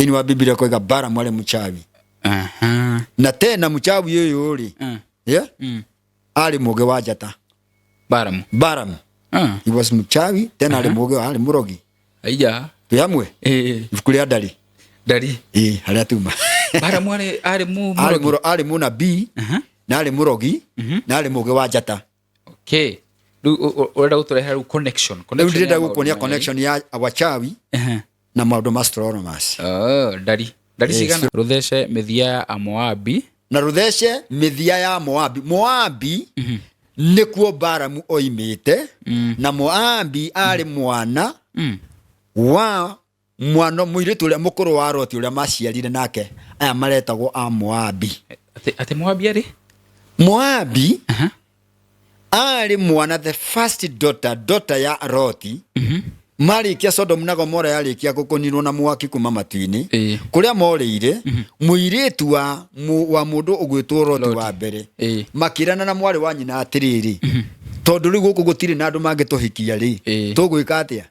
Thĩinĩ wa Biblia koiga Balamu arĩ mũchawi. Na tena mũchawi ũyũ rĩ, yeah? Arĩ mũgĩ wa njata. Balamu. Balamu. He was mũchawi, tena arĩ mũgĩ, arĩ mũrogi. Aiya. Twĩ hamwe? Ibuku rĩa Ndari. Ndari. Ĩĩ, harĩa tuma. Balamu arĩ arĩ mu Arĩ mũrogi. arĩ mũnabii, na arĩ mũrogi, na arĩ mũgĩ wa njata. Okay. Rĩu ũrenda gũtũrehe rĩu connection. Rĩu Connection ndĩrenda ya maũndũ gũkuonia maya. connection ya wachawi na maũndũ ma astronomers. Oh, ndari. Ndari Yes. cigana? Rũthece mĩthia ya Amoabi. Na rũthece mĩthia ya Moabi. Moabi nĩkuo Balamu oimĩte, na Moabi arĩ mwana wa mwana mũirĩtu ũrĩa mũkũrũ wa Loti ũrĩa maciarire nake, aya maretagwo a Moabi. Atĩ Moabi arĩ? Moabi arĩ mwana, the first daughter, daughter ya Loti. Marĩkia Sodom na Gomora yarĩkia gũkũninwo na mwaki kuma matu-inĩ, kũrĩa morĩire, mũirĩtu wa wa mũndũ ũgwĩtwo Loti wa mbere, makĩrana na mwarĩ wa nyina atĩrĩrĩ, tondũ rĩu gũkũ gũtirĩ na andũ mangĩtũhikia rĩ, tũgwĩka atĩa?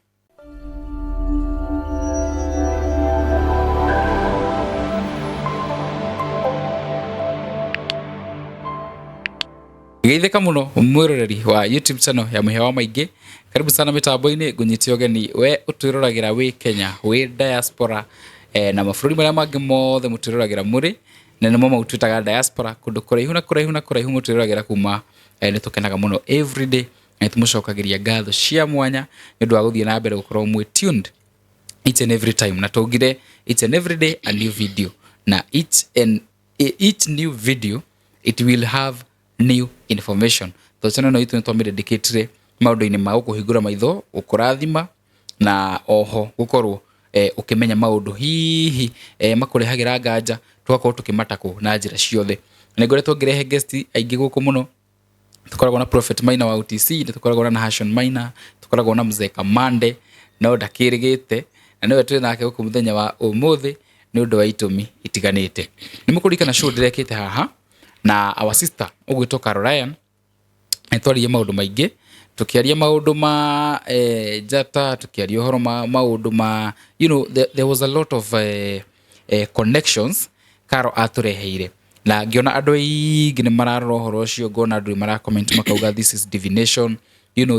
Geithĩka mũno mwĩroreri wa YouTube channel ya Mũhĩa wa Maingĩ. Karibu sana mĩtambo-inĩ, ngũnyite ũgeni we ũtwĩroragĩra wĩ Kenya, wĩ diaspora, na mabũrũri marĩa mangĩ mothe mũtwĩroragĩra mũrĩ, na nĩmo mau twĩtaga diaspora, kũndũ kũraihu na kũraihu na kũraihu mũtwĩroragĩra kuma, nĩ tũkenaga mũno everyday na nĩ tũmũcokagĩria ngatho cia mwanya nĩ ũndũ wa gũthiĩ na mbere gũkorwo mwĩ tuned each and every time. Na tũngire each and every day a new video, na each new video it will have new information, tondũ channel ĩno itũ nĩ twamĩdedicatire maũndũ-inĩ ma gũkũhingũra maitho, gũkũrathima, na oho gũkorwo ũkĩmenya maũndũ hihi makũrehagĩra nganja, tũgakorwo tũkĩmatakũ na njĩra ciothe. Nĩ ngoretwo ngĩrehe guest aingĩ gũkũ mũno. Tũkoragwo na Prophet Maina wa UTC, nĩ tũkoragwo na Nahashon Maina, tũkoragwo na Mzee Kamande, no ndakĩrĩgĩte, na nĩwe twĩ nake gũkũ mũthenya wa ũmũthĩ nĩ ũndũ wa itũmi itiganĩte. Nĩ mũkũririkana show ndĩrekĩte haha na our sister ũgwĩtwo Carol Ryan, nĩ twaririe maũndũ maingĩ, tũkĩaria maũndũ ma njata, tũkĩaria ũhoro ma maũndũ ma there was a lot of connections Carol atũreheire, na ngĩona andũ aingĩ nĩ mararora ũhoro ũcio, ngona andũ nĩ mara comment makauga this is divination,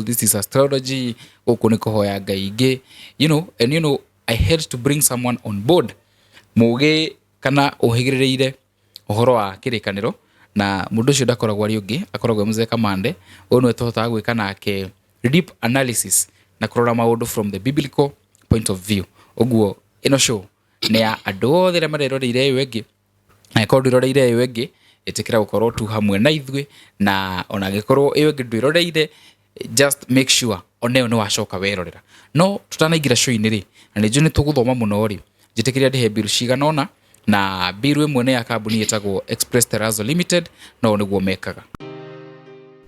this is astrology, gũkũ nĩ kũhoya ngai ingĩ, and I had to bring someone on board mũgĩ kana ũhĩgĩrĩrĩire ũhoro wa kĩrĩkanĩro, na mũndũ ũcio ndakoragwo arĩ ũngĩ, akoragwo e Mzee Kamande. Ũyũ nĩwe tũhotaga gwĩka nake deep analysis na kũrora maũndũ from the biblical point of view. Ũguo ĩno show nĩ ya andũ othe arĩa mareroreire ĩyo ĩngĩ, na angĩkorwo ndwĩroreire ĩyo ĩngĩ, ĩtĩkĩra gũkorwo tu hamwe na ithuĩ, na ona angĩkorwo ĩyo ĩngĩ ndwĩroreire, just make sure ona ĩyo nĩ wacoka werorera. No tũtanaingĩra show-inĩ rĩ, na nĩ njũĩ nĩ tũgũthoma mũno rĩ, njĩtĩkĩria ndĩhe mbiru cigana ũna, na mbiru ĩmwe nĩ ya kambuni ĩtagwo Express Terrazzo Limited, na ũũ nĩguo mekaga.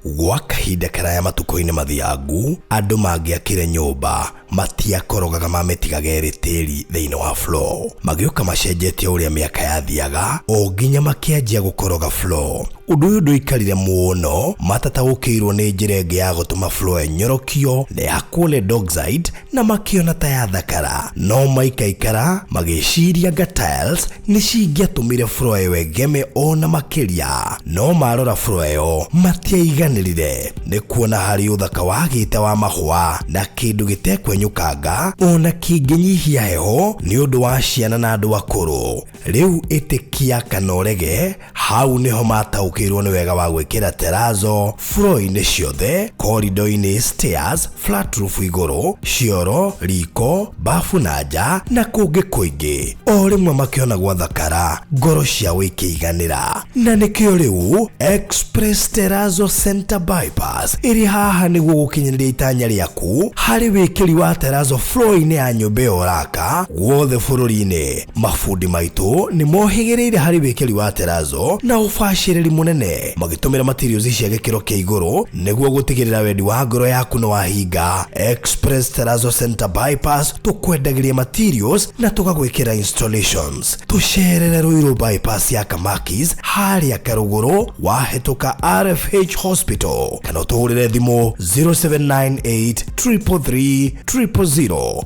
Gwa kahinda karaya matukũ-inĩ mathiangu, andũ mangĩakire nyũmba matiakorogaga mamĩtigaga ĩrĩ tĩri thĩinĩ wa floor. Magĩũka macenjetie ũrĩa mĩaka yathiaga o nginya makĩanjia gũkoroga floor. Ũndũ ũyũ ndũikarire mũno matataũkĩirwo nĩ njĩra ĩngĩ ya gũtũma floor ĩnyorokio na yakwo lead oxide na makĩona ta yathakara. No maikaikara magĩciria anga tiles nĩ cingĩatũmire floor ĩyo ĩgeme o na makĩria. No marora floor ĩyo matiaiganĩrire nĩ kuona harĩ ũthaka wagĩte wa mahũa na kĩndũ gĩtekwenyũkanga ona kĩngĩnyihia heho nĩ ũndũ wa ciana na andũ akũrũ. Rĩu ĩtĩkia kana ũrege, hau nĩho mataũkĩirwo nĩ wega wa gwĩkĩra terrazzo floor-inĩ ciothe, corridor-inĩ, stairs, flat roof igũrũ, cioro, riko, bafu na nja na kũngĩ kũingĩ. O rĩmwe makĩona gwathakara, ngoro ciao ikĩiganĩra. Na nĩkĩo rĩu Express Terrazzo Center Bypass ĩrĩ haha nĩguo gũkinyanĩria itanya rĩaku harĩ wĩkĩri wa terrazzo floor-inĩ ya nyũmba ĩyo ũraka guothe bũrũri-inĩ. Mabundi maitũ nĩ mohĩgĩrĩire harĩ wĩkĩri wa terrazzo na ũbacĩrĩri mũnene magĩtũmĩra materials cia gĩkĩro kĩa igũrũ nĩguo gũtigĩrĩra wendi wa ngoro yaku nĩ wahinga. Express Terrazzo Center Bypass tũkwendagĩria materials na tũgagwĩkĩra installations. Tũcerere Ruiru Bypass ya Kamakis harĩa Karũgũrũ wahĩtũka RFH Hospital kana ũtũhũrĩre thimũ 0798 333 000.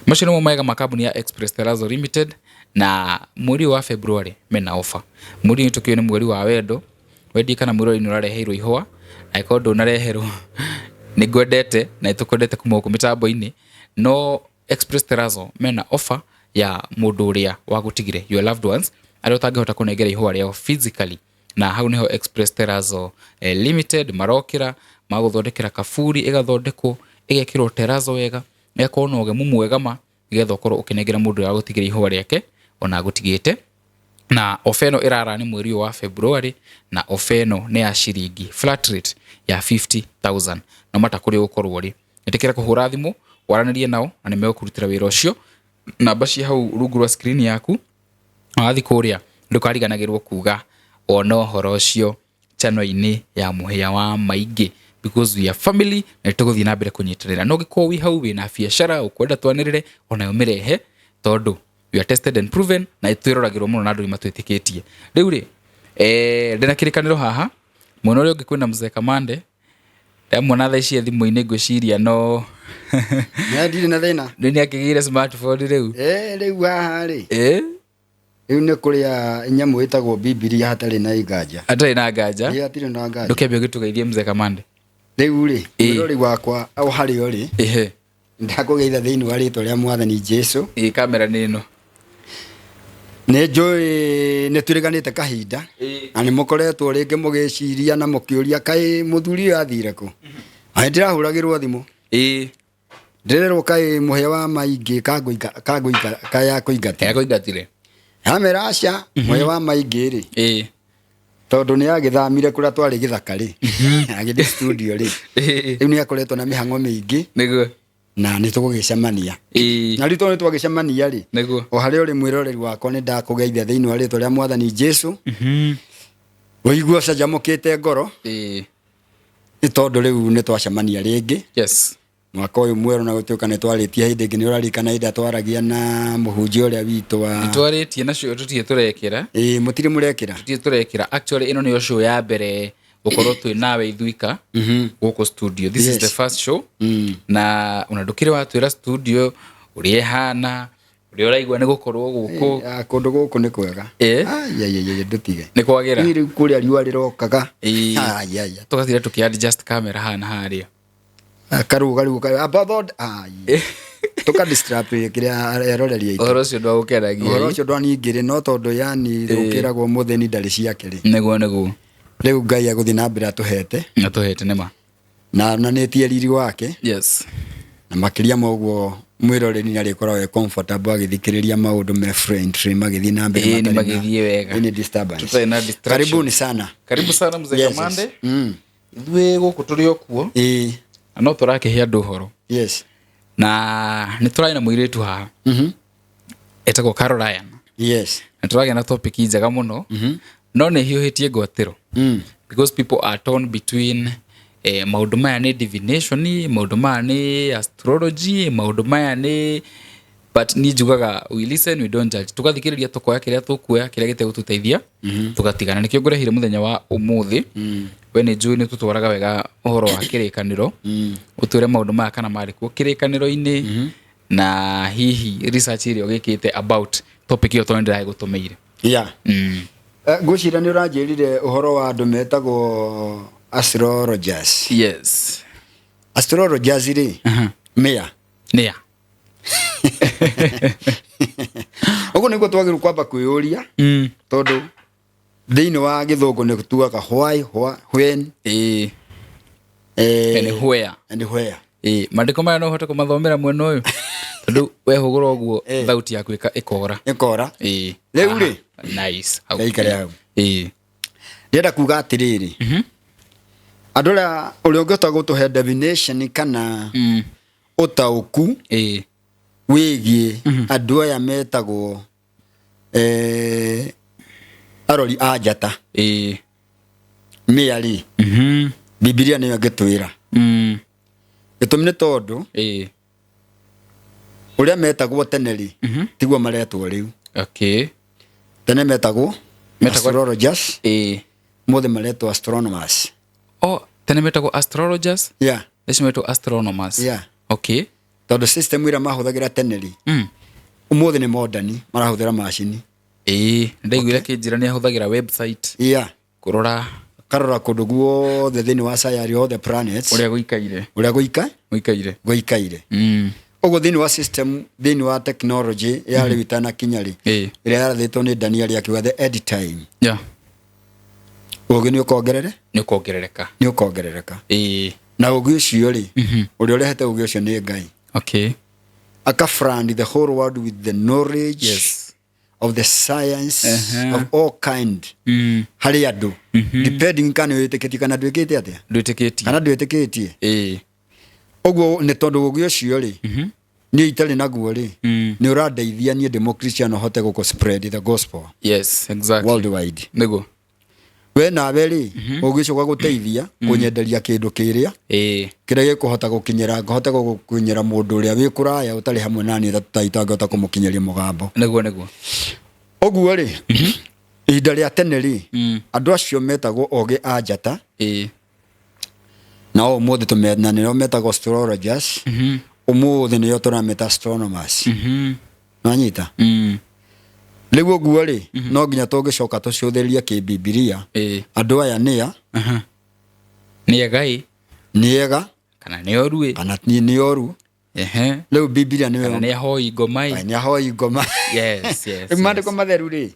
Macio nĩmo mawega ma kambuni ya Express Terrazzo Limited. Na mweri ũyũ wa February mena offer. Mweri ũyũ tũkĩũĩ nĩ mweri wa wendo. Wendie kana mwĩroreri nĩ ũrareheirwo ihũa, angĩkorwo ndũnareherwo nĩ ngwendete na nĩ tũkwendete kuma gũkũ mĩtambo-inĩ. No Express Terrazzo mena offer ya mũndũ ũrĩa wagũtigire, your loved ones, arĩa ũtangĩhota kũnengera ihũa rĩao physically. Na hau nĩho Express Terrazzo Limited marokĩra, magũthondekera kaburi ĩgathondekwo, ĩgekĩrwo terrazzo wega, ĩgakorwo na ũgemu mwega ma, nĩgetha ũkorwo ũkĩnengera mũndũ ũrĩa wagũtigĩra ihũa rĩake ona agũtigĩte. Na ofa ĩno ĩrara nĩ mweri ũyũ wa February, na ofa ĩno nĩ ya ciringi flat rate ya 50,000. No mata kũrĩa ũgũkorwo ũrĩ, ĩtĩkĩra kũhũra thimũ waranĩrie nao na nĩ megũkũrutĩra wĩra ũcio. Namba ciĩ hau rungu rwa screen yaku, na wathiĩ kũrĩa ndũkariganagĩrwo kuga wona ũhoro ũcio channel-inĩ ya Mũhĩa wa Maingĩ, because we are family na nĩtũgũthiĩ na mbere kũnyitanĩra. No ũngĩkorwo wĩ hau wĩna biacara ũkwenda twanĩrĩre, onayo mĩrehe, tondũ we are tested and proven na twĩroragĩrwo mũno na andũ nĩ matwĩtĩkĩtie. Rĩu rĩ, ndĩna kĩrĩkanĩro haha mwena ũrĩa ũngĩ kwĩna Mzee Kamande, ndamuona thaa ici e thimũ-inĩ, ngwĩciria no Nĩ ndirĩ na thĩna. Nĩ akĩgĩire smartphone rĩu. Rĩu haha rĩ, rĩu nĩ kũrĩa nyamũ ĩtagwo Bibilia hatarĩ na nganja. Atarĩ na nganja. Ĩ, hatirĩ na nganja. Ndũkĩambe ũgĩtũgeithie, Mzee Kamande. Rĩu rĩ, mwĩrori wakwa o harĩa ũrĩ, ndakũgeitha thĩinĩ wa rĩtwa rĩa Mwathani Jesu. Ĩ, kamera nĩ ĩno. Nĩ njũĩ nĩ twĩrĩganĩte kahinda na nĩ mũkoretwo rĩngĩ mũgĩciria na mũkĩũria kaĩ mũthuri ũyũ athire kũ. Na nĩ ndĩrahũragĩrwo thimũ, ndĩrerwo kaĩ Mũhĩa wa Maingĩ kaya kũingatire. Yakũingatire. Amera aca, Mũhĩa wa Maingĩ rĩ, tondũ nĩ agĩthamire kũrĩa twarĩ gĩthaka rĩ, agĩthiĩ studio rĩ, rĩu nĩ akoretwo na mĩhang'o mĩingĩ na nĩ tũgũgĩcemania. Na rĩu tondũ nĩ twagĩcemania rĩ, o harĩa ũrĩ mwĩroreri wakwa, nĩ ndakũgeithia thĩinĩ wa rĩtwa rĩa Mwathani Jesu. Ũigue ũcanjamũkĩte ngoro, nĩ tondũ rĩu nĩ twacemania rĩngĩ mwaka ũyũ mwerũ, na gũtuĩka nĩ twarĩtie hĩndĩ ĩngĩ. Nĩ ũrarikana hĩndĩ ĩrĩa twaragia na mũhunjia ũrĩa witũ wa Nĩtwarĩtie nacio, tũtirĩ tũrekĩra. Ĩĩ, mũtirĩ mũrekĩra. Tũtirĩ tũrekĩra. Actually, ĩno nĩyo show ya mbere gũkorwo twĩ nawe ithuika gũkũ studio. This is the first show. Na ona ndũkĩrĩ watwĩra studio ũrĩa ĩhana, ũrĩa ũraigua nĩ gũkorwo gũkũ. Ah, kũndũ gũkũ nĩ kwega. Ai, ai, ai, ai, ndũtige. Nĩ kwagĩra. Niĩ rĩu kũrĩa riũa rĩrokaga. Ai, ai, ai. Tũgatira tũkĩ adjust camera haha na harĩa. Ah, karũga rĩu amba ai. Tũka distract kĩrĩa eroreri aitũ. Ũhoro ũcio ndwagũkenagia. Ũhoro ũcio ndwaningĩrĩ, no tondũ yani ũkĩragwo mũthĩni ndarĩ ciake rĩ. Nĩguo. Rĩu Ngai agũthiĩ na mbere atũhete. Atũhete nĩma. Na onanĩtie riri wake. Na makĩria ma ũguo, mwĩroreri nĩ arĩkoragwo e comfortable agĩthikĩrĩria maũndũ me friendly magĩthiĩ na mbere Ĩĩ, nĩ matarĩ na magĩthiĩ wega. any disturbance. Tũtarĩ na distraction. Karibuni sana. Karibu sana, Mzee Kamande. Ithuĩ gũkũ tũrĩ o kuo na no tũrakĩhe andũ ũhoro. Na nĩ tũrarĩ na mũirĩtu haha etagwo Carol Ryan. Na tũragĩa na topic njega mũno, no nĩ hiũhĩtie ngwatĩro because people are torn between maũndũ maya nĩ divination, maũndũ maya nĩ astrology, maũndũ maya nĩ, but niĩ njugaga we listen, we don't judge. Tũgathikĩrĩria, tũkoya kĩrĩa tũkuoya, kĩrĩa gĩtegũtũteithia tũgatigana. Nĩkĩo ngũrehire mũthenya wa ũmũthĩ. We nĩ njũĩ nĩ tũtwaraga wega ũhoro wa kĩrĩkanĩro, ũtwĩre maũndũ maya kana marĩ kuo kĩrĩkanĩro-inĩ, na hihi research ĩrĩa ũgĩkĩte about topic ĩyo, tondũ nĩndĩragĩgũtũmĩire. Ngwĩciria nĩ ũranjĩrire ũhoro wa andũ metagwo astrologers. Yes. Astrologers rĩ, mĩa Nĩa? Ũguo nĩguo twagĩrĩirwo kwamba kwĩyũria, tondũ thĩinĩ wa gĩthũngũ nĩ tugaga why, when, And where. And where. Ĩĩ, maandĩko maya no ũhote kũmathomera mwena ũyũ, tondũ wehũgũra ũguo thauti yaku ĩkora. Ĩkora. Rĩu rĩ, Nice. Hau. Ngaikare hau. Ndĩrenda kuga atĩrĩrĩ, andũ arĩa ũrĩa ũngĩhota gũtũhe definition kana ũtaũku wĩgiĩ andũ aya metagwo arori a njata, mĩa rĩ, Bibilia nĩyo ĩngĩtwĩra. Gĩtũmi nĩ tondũ ũrĩa metagwo tene rĩ, tiguo maretwo rĩu. Tene metagwo astrologers, mũthĩ maretwo astronomers. Oh, tene metagwo astrologers, thaici metwo astronomers. Tondũ system ĩrĩa mahũthagĩra tene rĩ, ũmũthĩ nĩ modern, marahũthĩra macini. Ĩĩ, nĩndaiguire akĩnjĩra nĩ ahũthagĩra website Yeah. kũrora Karora kũndũ guothe thĩinĩ wa sayari, all the planets, ũrĩa gũikaire. Ũrĩa gũika gũikaire. Gũikaire. Ũguo thĩinĩ wa system, thĩinĩ wa technology ya rĩu itanakinya rĩ, ĩrĩa yarathĩtwo nĩ Daniel akiuga the end time, ũgĩ nĩ ũkongerere Nĩ ũkongerereka. Nĩ ũkongerereka. Na ũgĩ ũcio rĩ, ũrĩa ũrehete ũgĩ ũcio nĩ Ngai. Aka flood the whole world with the knowledge of the science of all kind harĩ andũ, depending kana wĩtĩkĩtie kana ndwĩkĩte atĩa. Ndwĩtĩkĩtie. Kana ndwĩtĩkĩtie. Ũguo nĩ tondũ ũgĩ ũcio rĩ, niĩ itarĩ naguo rĩ, nĩ ũrandeithia niĩ ndĩ mũkristiano hote gũkũ spread the gospel worldwide. We nawe rĩ, ũgĩ ũcio ũgagũteithia kũnyenderia kĩndũ kĩrĩa kĩrĩa gĩkũhota gũkinyĩra, ngũhote gũkinyĩra mũndũ ũrĩa wĩ kũraya ũtarĩ hamwe na niĩ itangĩhota kũmũkinyĩria mũgambo. Nĩguo nĩguo. Ũguo rĩ, ihinda rĩa tene rĩ, andũ acio metagwo ogĩ a njata, na ũmũthĩ na nĩo metagwo astrologers, ũmũthĩ nĩo tũrameta astronomers. Nanyita? Rĩu ũguo rĩ, no nginya tũngĩcoka tũcũthĩrĩrie kĩbibilia, andũ aya nĩa? Nĩ ega ĩ? Nĩ ega kana nĩ oru ĩ? Kana nĩ oru. Rĩu Bibilia Kana nĩyo nĩ ahoi ngoma ĩ? Nĩ ahoi ngoma. Yes. Rĩu maandĩko matheru rĩ,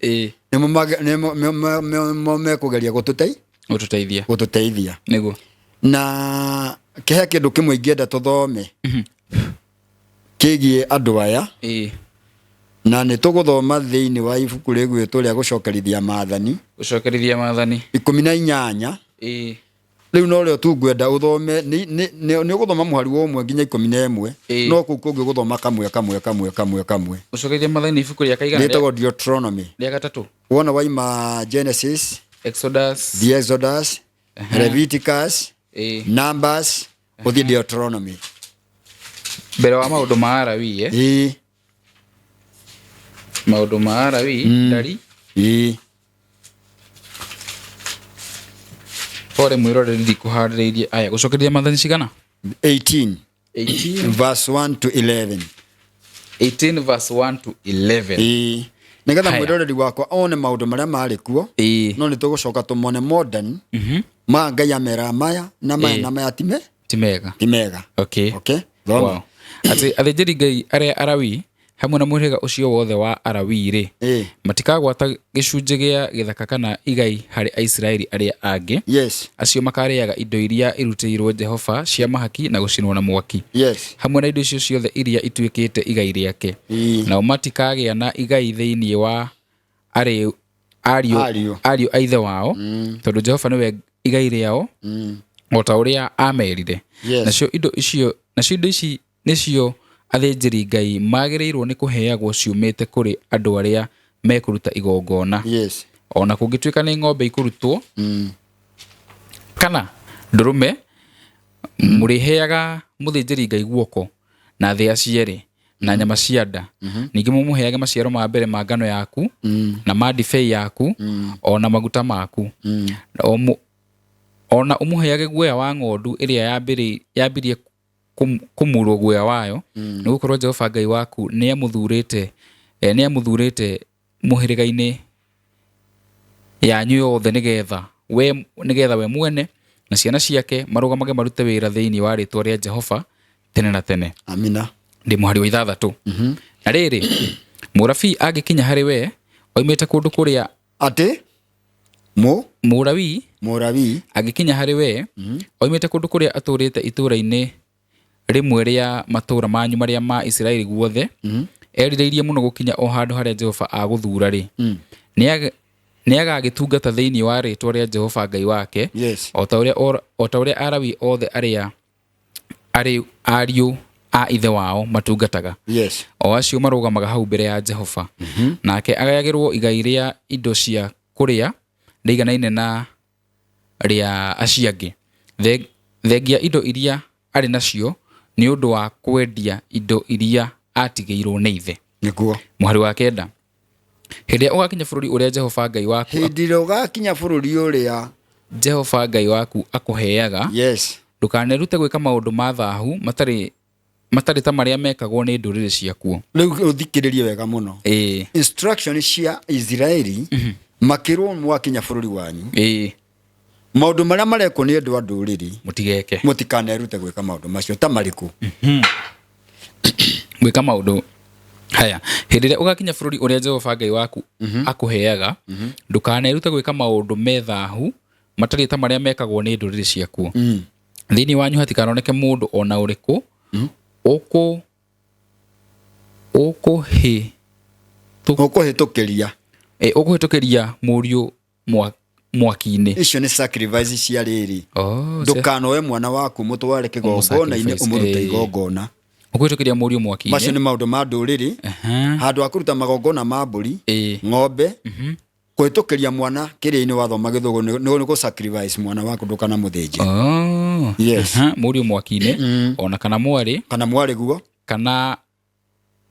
nĩmo mekũgeria gũtũteithia. Gũtũteithia. Na kĩhe kĩndũ kĩmwe ingĩenda tũthome kĩgiĩ andũ aya, na nĩ tũgũthoma thĩinĩ wa ibuku rĩgwĩtwo rĩa Gũcokerithia Maathani. Gũcokerithia Maathani. 18. Rĩu no rĩo tu ngwenda ũthome, nĩ ũgũthoma mũhari wa 1 nginya 11. No kũu kũngĩ ũgũthoma kamwe kamwe kamwe kamwe kamwe. Gũcokerithia Maathani, ibuku rĩa kaigana? Rĩtagwo Deuteronomy. Rĩa gatatũ. Wona waima Genesis, Exodus, the Exodus, Leviticus, Numbers, ũthiĩ Deuteronomy. Mbere wa Maũndũ ma Arawi, eh? Ĩĩ. Maũndũ ma Arawi, ndari. Ĩĩ. Pole mwĩroreri, ndikũharĩrĩirie. Aya, Gũcokerithia Maathani cigana? 18. 18. Verse 1 to 11. 18 verse 1 to 11. Ĩĩ, nĩgetha Haya. mwĩroreri wakwa one maũndũ marĩa marĩ kuo. No nĩ tũgũcoka tũmone modern ma Ngai ameraga maya na maya na maya time ti mega. Ti mega. Okay, thoma. Wow. Atĩ athĩnjĩri Ngai arĩa Arawi hamwe na mũhĩrĩga ũcio wothe wa Arawi rĩ, matikagwata gĩcunjĩ gĩa gĩthaka kana igai harĩ Aisiraeli arĩa angĩ. Acio makarĩaga indo iria irutĩirwo Jehova cia mahaki na gũcinwo na mwaki, hamwe na indo icio ciothe iria ituĩkĩte igai rĩake. Nao matikagĩa na igai thĩinĩ wa arĩ ariũ Ariũ. ariũ a ithe wao, tondũ Jehova nĩwe igai rĩao, o ta ũrĩa aamerire. Nacio indo ici nĩcio athĩnjĩri Ngai magĩrĩirwo nĩ kũheagwo ciumĩte kũrĩ andũ arĩa mekũruta igongona, ona kũngĩtuĩka nĩ ng'ombe ikũrutwo kana ndũrũme, mũrĩheaga mũthĩnjĩri Ngai guoko na thĩa cierĩ na nyama cia nda. Ningĩ mũmũheage maciaro ma mbere ma ngano yaku na ma ndibei yaku o na maguta maku. Ona ũmũheage guoya wa ng'ondu ĩrĩa yambirie kũmurwo guoya wayo, nĩ gũkorwo Jehova Ngai waku nĩ amũthurĩte mũhĩrĩga-inĩ yanyu yothe nĩgetha we mwene na ciana ciake marũgamage marute wĩra thĩinĩ wa rĩtwa rĩa Jehova tene na tene. Amina. Ndĩ mũhari wa 6. Na rĩrĩ, mũrabii angĩkinya harĩ we oimĩte kũndũ kũrĩa Atĩ mũ Mũrabii Mũrabii angĩkinya harĩ we oimĩte kũndũ kũrĩa atũũrĩte itũũra-inĩ rĩmwe rĩa matũũra manyu marĩa ma Isiraeli guothe, erirĩirie mũno gũkinya o handũ harĩa Jehova agũthuura rĩ, nĩagagĩtungata thĩinĩ wa rĩĩtwa rĩa Jehova Ngai wake, o ta ũrĩa Arawi othe arĩa arĩ ariũ a ithe wao matungataga, o acio marũgamaga hau mbere ya Jehova. Nake agayagĩrwo igai rĩa indo cia kũrĩa rĩiganaine na rĩa acio angĩ, thengia indo iria arĩ nacio nĩ ũndũ wa kwendia indo iria atigĩirwo nĩ ithe. Mũhari wa 9. Hĩndĩ ĩrĩa ũgakinya bũrũri ũrĩa Jehova Ngai waku Hĩndĩ ĩrĩa ũgakinya bũrũri ũrĩa Jehova Ngai waku akũheaga, ndũkanerute gwĩka maũndũ ma thahu matarĩ Matarĩ ta marĩa mekagwo nĩ ndũrĩrĩ ciakuo. Rĩu ũthikĩrĩrie wega mũno. Instruction cia Isiraeli makĩrwo mwakinya bũrũri wanyu, maũndũ marĩa marekwo nĩ andũ a ndũrĩrĩ Mũtigeke. Mũtikanerute gwĩka maũndũ macio. Ta marĩkũ? Gwĩka maũndũ haya: hĩndĩ ĩrĩa ũgakinya bũrũri ũrĩa Jehova Ngai waku akũheaga, ndũkanerute gwĩka maũndũ me thahu matariĩ ta marĩa mekagwo nĩ ndũrĩrĩ ciakuo. Thĩinĩ wanyu hatikanoneke mũndũ o na ũrĩkũ ũkũhĩ Ũkũhĩtũkĩria. Ũkũhĩtũkĩria mũriũ mwaki-inĩ. Icio nĩ sacrifice cia rĩrĩ. Oh, Ndũkanoe mwana waku mũtware kĩgongona-inĩ. Ũmũ-sacrifice, Ũmũrute igongona. Ũkũhĩtũkĩria mũriũ mwaki-inĩ. Macio nĩ maũndũ ma ndũrĩrĩ. Handũ ha kũruta magongona ma mbũri, ng'ombe, kũhĩtũkĩria mwana kĩrĩa-inĩ wathoma gĩthũngũ nĩ gũ sacrifice mwana waku, ndũkanamũthĩnje. Oh. Yes. Mũriũ mwaki-inĩ, ona kana mwarĩ. Kana mwarĩ guo. Kana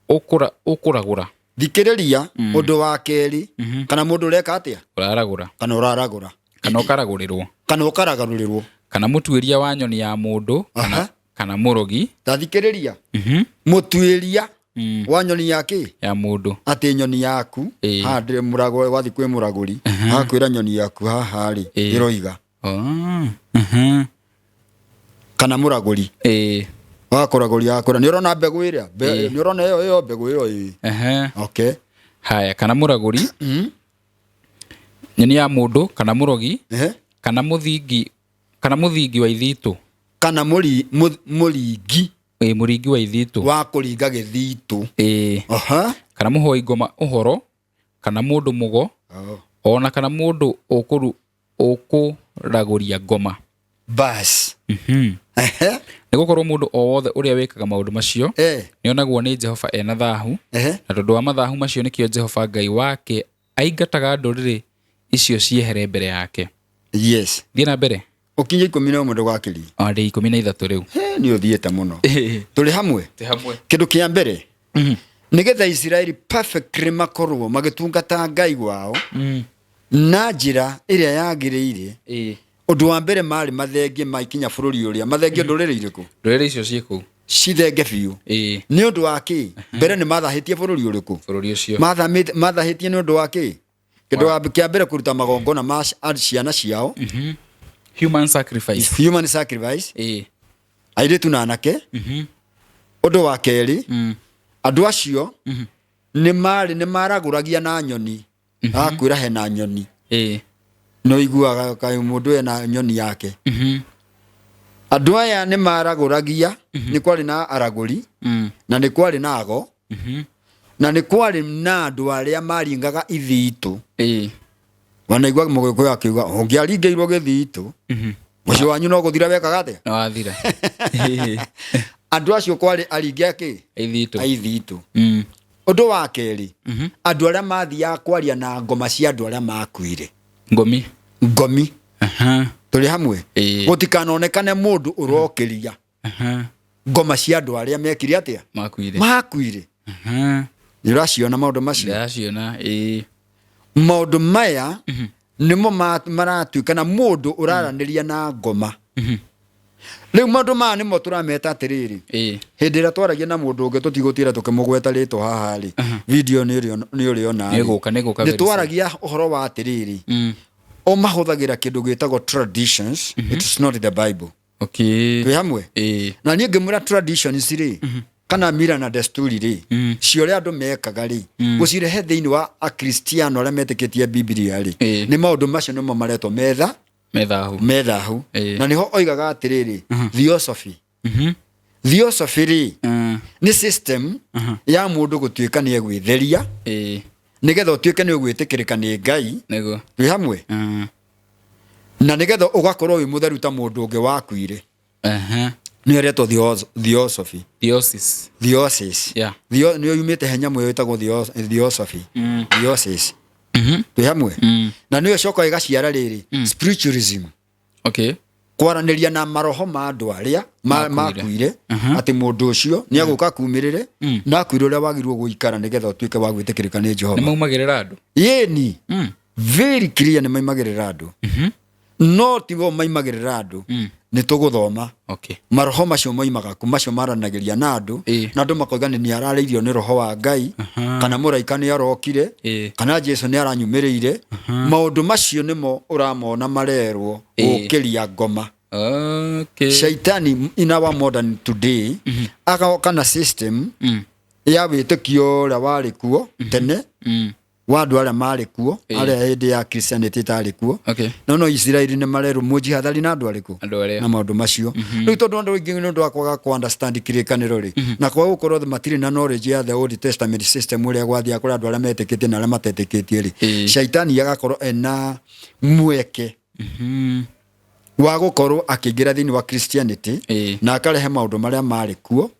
ũkũragũra. Thikĩrĩria, ũndũ wa kerĩ, kana mũndũ ũreka atĩa? Ũraragũra. Kana ũraragũra. Kana ũkaragũrĩrwo. Kana ũkaragarũrĩrwo. Kana mũtuĩria wa nyoni ya mũndũ kana mũrogi. Ta thikĩrĩria, mũtuĩria wa nyoni ya kĩ? Ya mũndũ. Atĩ nyoni yaku handĩ mũrago wathiĩ kwĩ mũragũri, agakwĩra nyoni yaku haha rĩ ĩroiga. Oh. Kana mũragũri wakũragũria agakwĩra, nĩ ũrona mbegũ ĩrĩa nĩ ũrona ĩyo mbegũ ĩyo ĩĩ. Okay. Haya, kana mũragũri, nyoni ya mũndũ, kana mũrogi, kana mũthingi wa ithitũ. Kana mũringi. Ĩĩ, mũringi wa ithitũ. Wa kũringa gĩthitũ. Kana mũhoi ngoma ũhoro, kana mũndũ mũgo, ona kana mũndũ ũkũragũria ngoma. Bas. Nĩ gũkorwo mũndũ o wothe ũrĩa wĩkaga maũndũ macio nĩonagwo nĩ Jehova ena thahu, na tondũ wa mathahu macio nĩkĩo Jehova Ngai wake aingataga ndũrĩrĩ icio ciehere mbere yake. Thiĩ na mbere. Ũkinye 11, ndũgakĩrie. O ndĩ 13 rĩu. He, nĩ ũthiĩte mũno. Tũrĩ hamwe. Tĩ hamwe. Kĩndũ kĩa mbere, nĩgetha Isiraeli perfectly makorwo magĩtungata Ngai wao na njĩra ĩrĩa yagĩrĩire, ũndũ wa mbere marĩ mathengie maikinya bũrũri ũrĩa mathengie ndũrĩrĩ irĩkũ? Ndũrĩrĩ icio ciĩ kũu. Cithenge biũ. Nĩ ũndũ wa kĩ? Mbere nĩ mathahĩtie bũrũri ũrĩkũ? Bũrũri ũcio. Mathahĩtie nĩ ũndũ wa kĩ? Kĩndũ kĩa mbere, kũruta magongona ma ciana ciao. Human sacrifice. Human sacrifice. Airĩtu na anake. Ũndũ wa kerĩ, andũ acio nĩ marĩ nĩ maragũragia na nyoni. Agakwĩra hena nyoni. Nĩ ũiguaga kaĩ mũndũ ena nyoni yake. Andũ aya nĩ maragũragia, nĩ kwarĩ na aragũri, na nĩ kwarĩ na ago, na nĩ kwarĩ na andũ arĩa maringaga ithitũ. Wanaigua mũgĩkũyũ akiuga ũngĩaringĩirwo gĩthitũ, mũciĩ wanyu no gũthira wekaga atĩa? Nĩ wathira. Andũ acio kwarĩ aringi akĩ? Ithitũ. A ithitũ. Ũndũ wa kerĩ, andũ arĩa mathiaga kwaria na ngoma cia andũ arĩa makuire. Ngomi. Ngomi. Tũrĩ hamwe. Gũtikanonekane mũndũ ũrokĩria ngoma cia andũ arĩa mekire atĩa? Makuire. Makuire. Nĩ ũraciona maũndũ macio? Ndĩraciona, ĩĩ. Maũndũ maya nĩmo maratuĩka na mũndũ ũraranĩria na ngoma. Rĩu maũndũ maya nĩmo tũrameta atĩrĩrĩ, hĩndĩ ĩrĩa twaragia na mũndũ ũngĩ, tũtigũtira tũkĩmũgweta rĩtwa haha rĩ, video nĩ ũrĩona rĩ. Nĩgũka nĩ very soon. Twaragia ũhoro wa atĩrĩrĩ, o mahũthagĩra kĩndũ gĩtagwo traditions, it's not the Bible. Twĩ hamwe. Na niĩ ngĩmwĩra traditions rĩ, kana mira na desturi rĩ, cia ũrĩa andũ mekaga rĩ, gũcirehe thĩinĩ wa akristiano arĩa metĩkĩtie Bibilia rĩ, nĩ maũndũ macio nĩmo maretwo metha Methahu. Methahu. Na nĩho oigaga atĩrĩrĩ, theosophy. Theosophy rĩ, nĩ system ya mũndũ gũtuĩka nĩ egwĩtheria nĩgetha ũtuĩke nĩ ũgwĩtĩkĩrĩka nĩ Ngai. Twĩ hamwe. Na nĩgetha ũgakorwo wĩ mũtheru ta mũndũ ũngĩ wakuire. Nĩyo ĩretwo theosophy. Theosis. Theosis. Nĩyo yumĩte he nyamũ ĩyo ĩtagwo theosophy. Theosis. Twĩ hamwe. Na nĩyo ĩcokaga ĩgaciara rĩrĩ, spiritualism. Kwaranĩria na maroho ma andũ arĩa Makuire. Makuire, atĩ mũndũ ũcio nĩ agũka akumĩrĩre na akwĩre ũrĩa wagĩrĩirwo gũikara nĩgetha ũtuĩke wa gwĩtĩkĩrĩka nĩ Nĩ Jehova. maumagĩrĩra andũ. Yĩni, very clear, nĩ maimagĩrĩra andũ, no tigo maimagĩrĩra andũ. Nĩ tũgũthoma. Okay. Maroho macio moimaga kũ? Macio maranagĩria na andũ, na andũ makoiga nĩ nĩararĩirio nĩ roho wa Ngai, kana mũraika nĩ arokire, kana Jesu nĩ aranyumĩrĩire. Maũndũ macio nĩmo ũramona marerwo gũkĩria ngoma. Shaitani in our modern today agoka na system ya wĩtĩkio ũrĩa warĩ kuo tene, wa andũ arĩa marĩ kuo, arĩa hĩndĩ ya Christianity ĩtarĩ kuo. No Isiraeli nĩ marerwo mũjihathari na andũ arĩkũ? Andũ arĩa. Na maũndũ macio. Rĩu tondũ andũ aingĩ nĩ ũndũ wa kwaga kũ understand kĩrĩkanĩro rĩ, na kwaga gũkorwo matirĩ na knowledge ya the Old Testament system, ũrĩa gwathiaga kũrĩ andũ arĩa metĩkĩtie na arĩa matetĩkĩtie rĩ, shaitani agakorwo ena mweke wa gũkorwo akĩingĩra thĩinĩ wa Christianity na akarehe maũndũ marĩa marĩ kuo,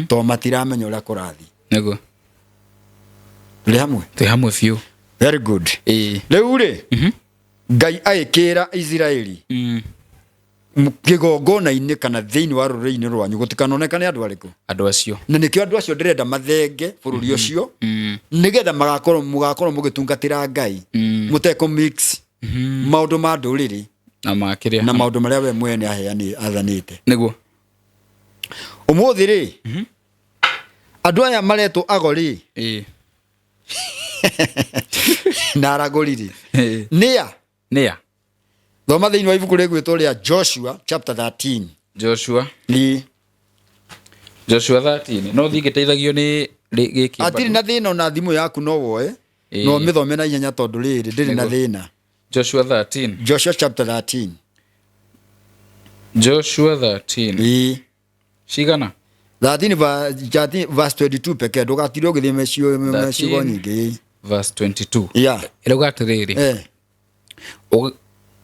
tondũ matiramenya ũrĩa kũrathiĩ. Tũrĩ hamwe? Twĩ hamwe biũ. Very good. Rĩu rĩ, Ngai agĩkĩra Isiraeli, kĩgongona-inĩ kana thĩinĩ wa rũrĩrĩ-inĩ rwanyu gũtikanonekane andũ arĩkũ? Andũ acio. Na nĩkĩo andũ acio ndĩrenda mathenge bũrũri ũcio, nĩgetha magakorwo mũgakorwo mũgĩtungatĩra Ngai mũtekũ mix maũndũ ma ndũrĩrĩ na makĩrĩa na maũndũ marĩa we mwene aheani athanĩte. Ũmũthĩ rĩ, andũ aya maretwo ago rĩ, na aragũri rĩ, nĩa? Nĩa? Thoma thĩinĩ wa ibuku rĩgwĩtwo rĩa Joshua chapter 13. Joshua. Ĩ. Joshua 13. No thiĩ ngĩteithagio nĩ gĩkĩ. Hatirĩ na thĩna, ona thimũ yaku no woe no mĩthome na ihenya, tondũ rĩrĩ ndĩrĩ na thĩna. Joshua 13. Joshua chapter 13. Joshua 13. Ĩ. Cigana? 13 13 verse 22 pekee, ndũgatinde ũgĩthiĩ mecigo 13. nyingĩ. Verse 22. Ĩrauga atĩrĩrĩ,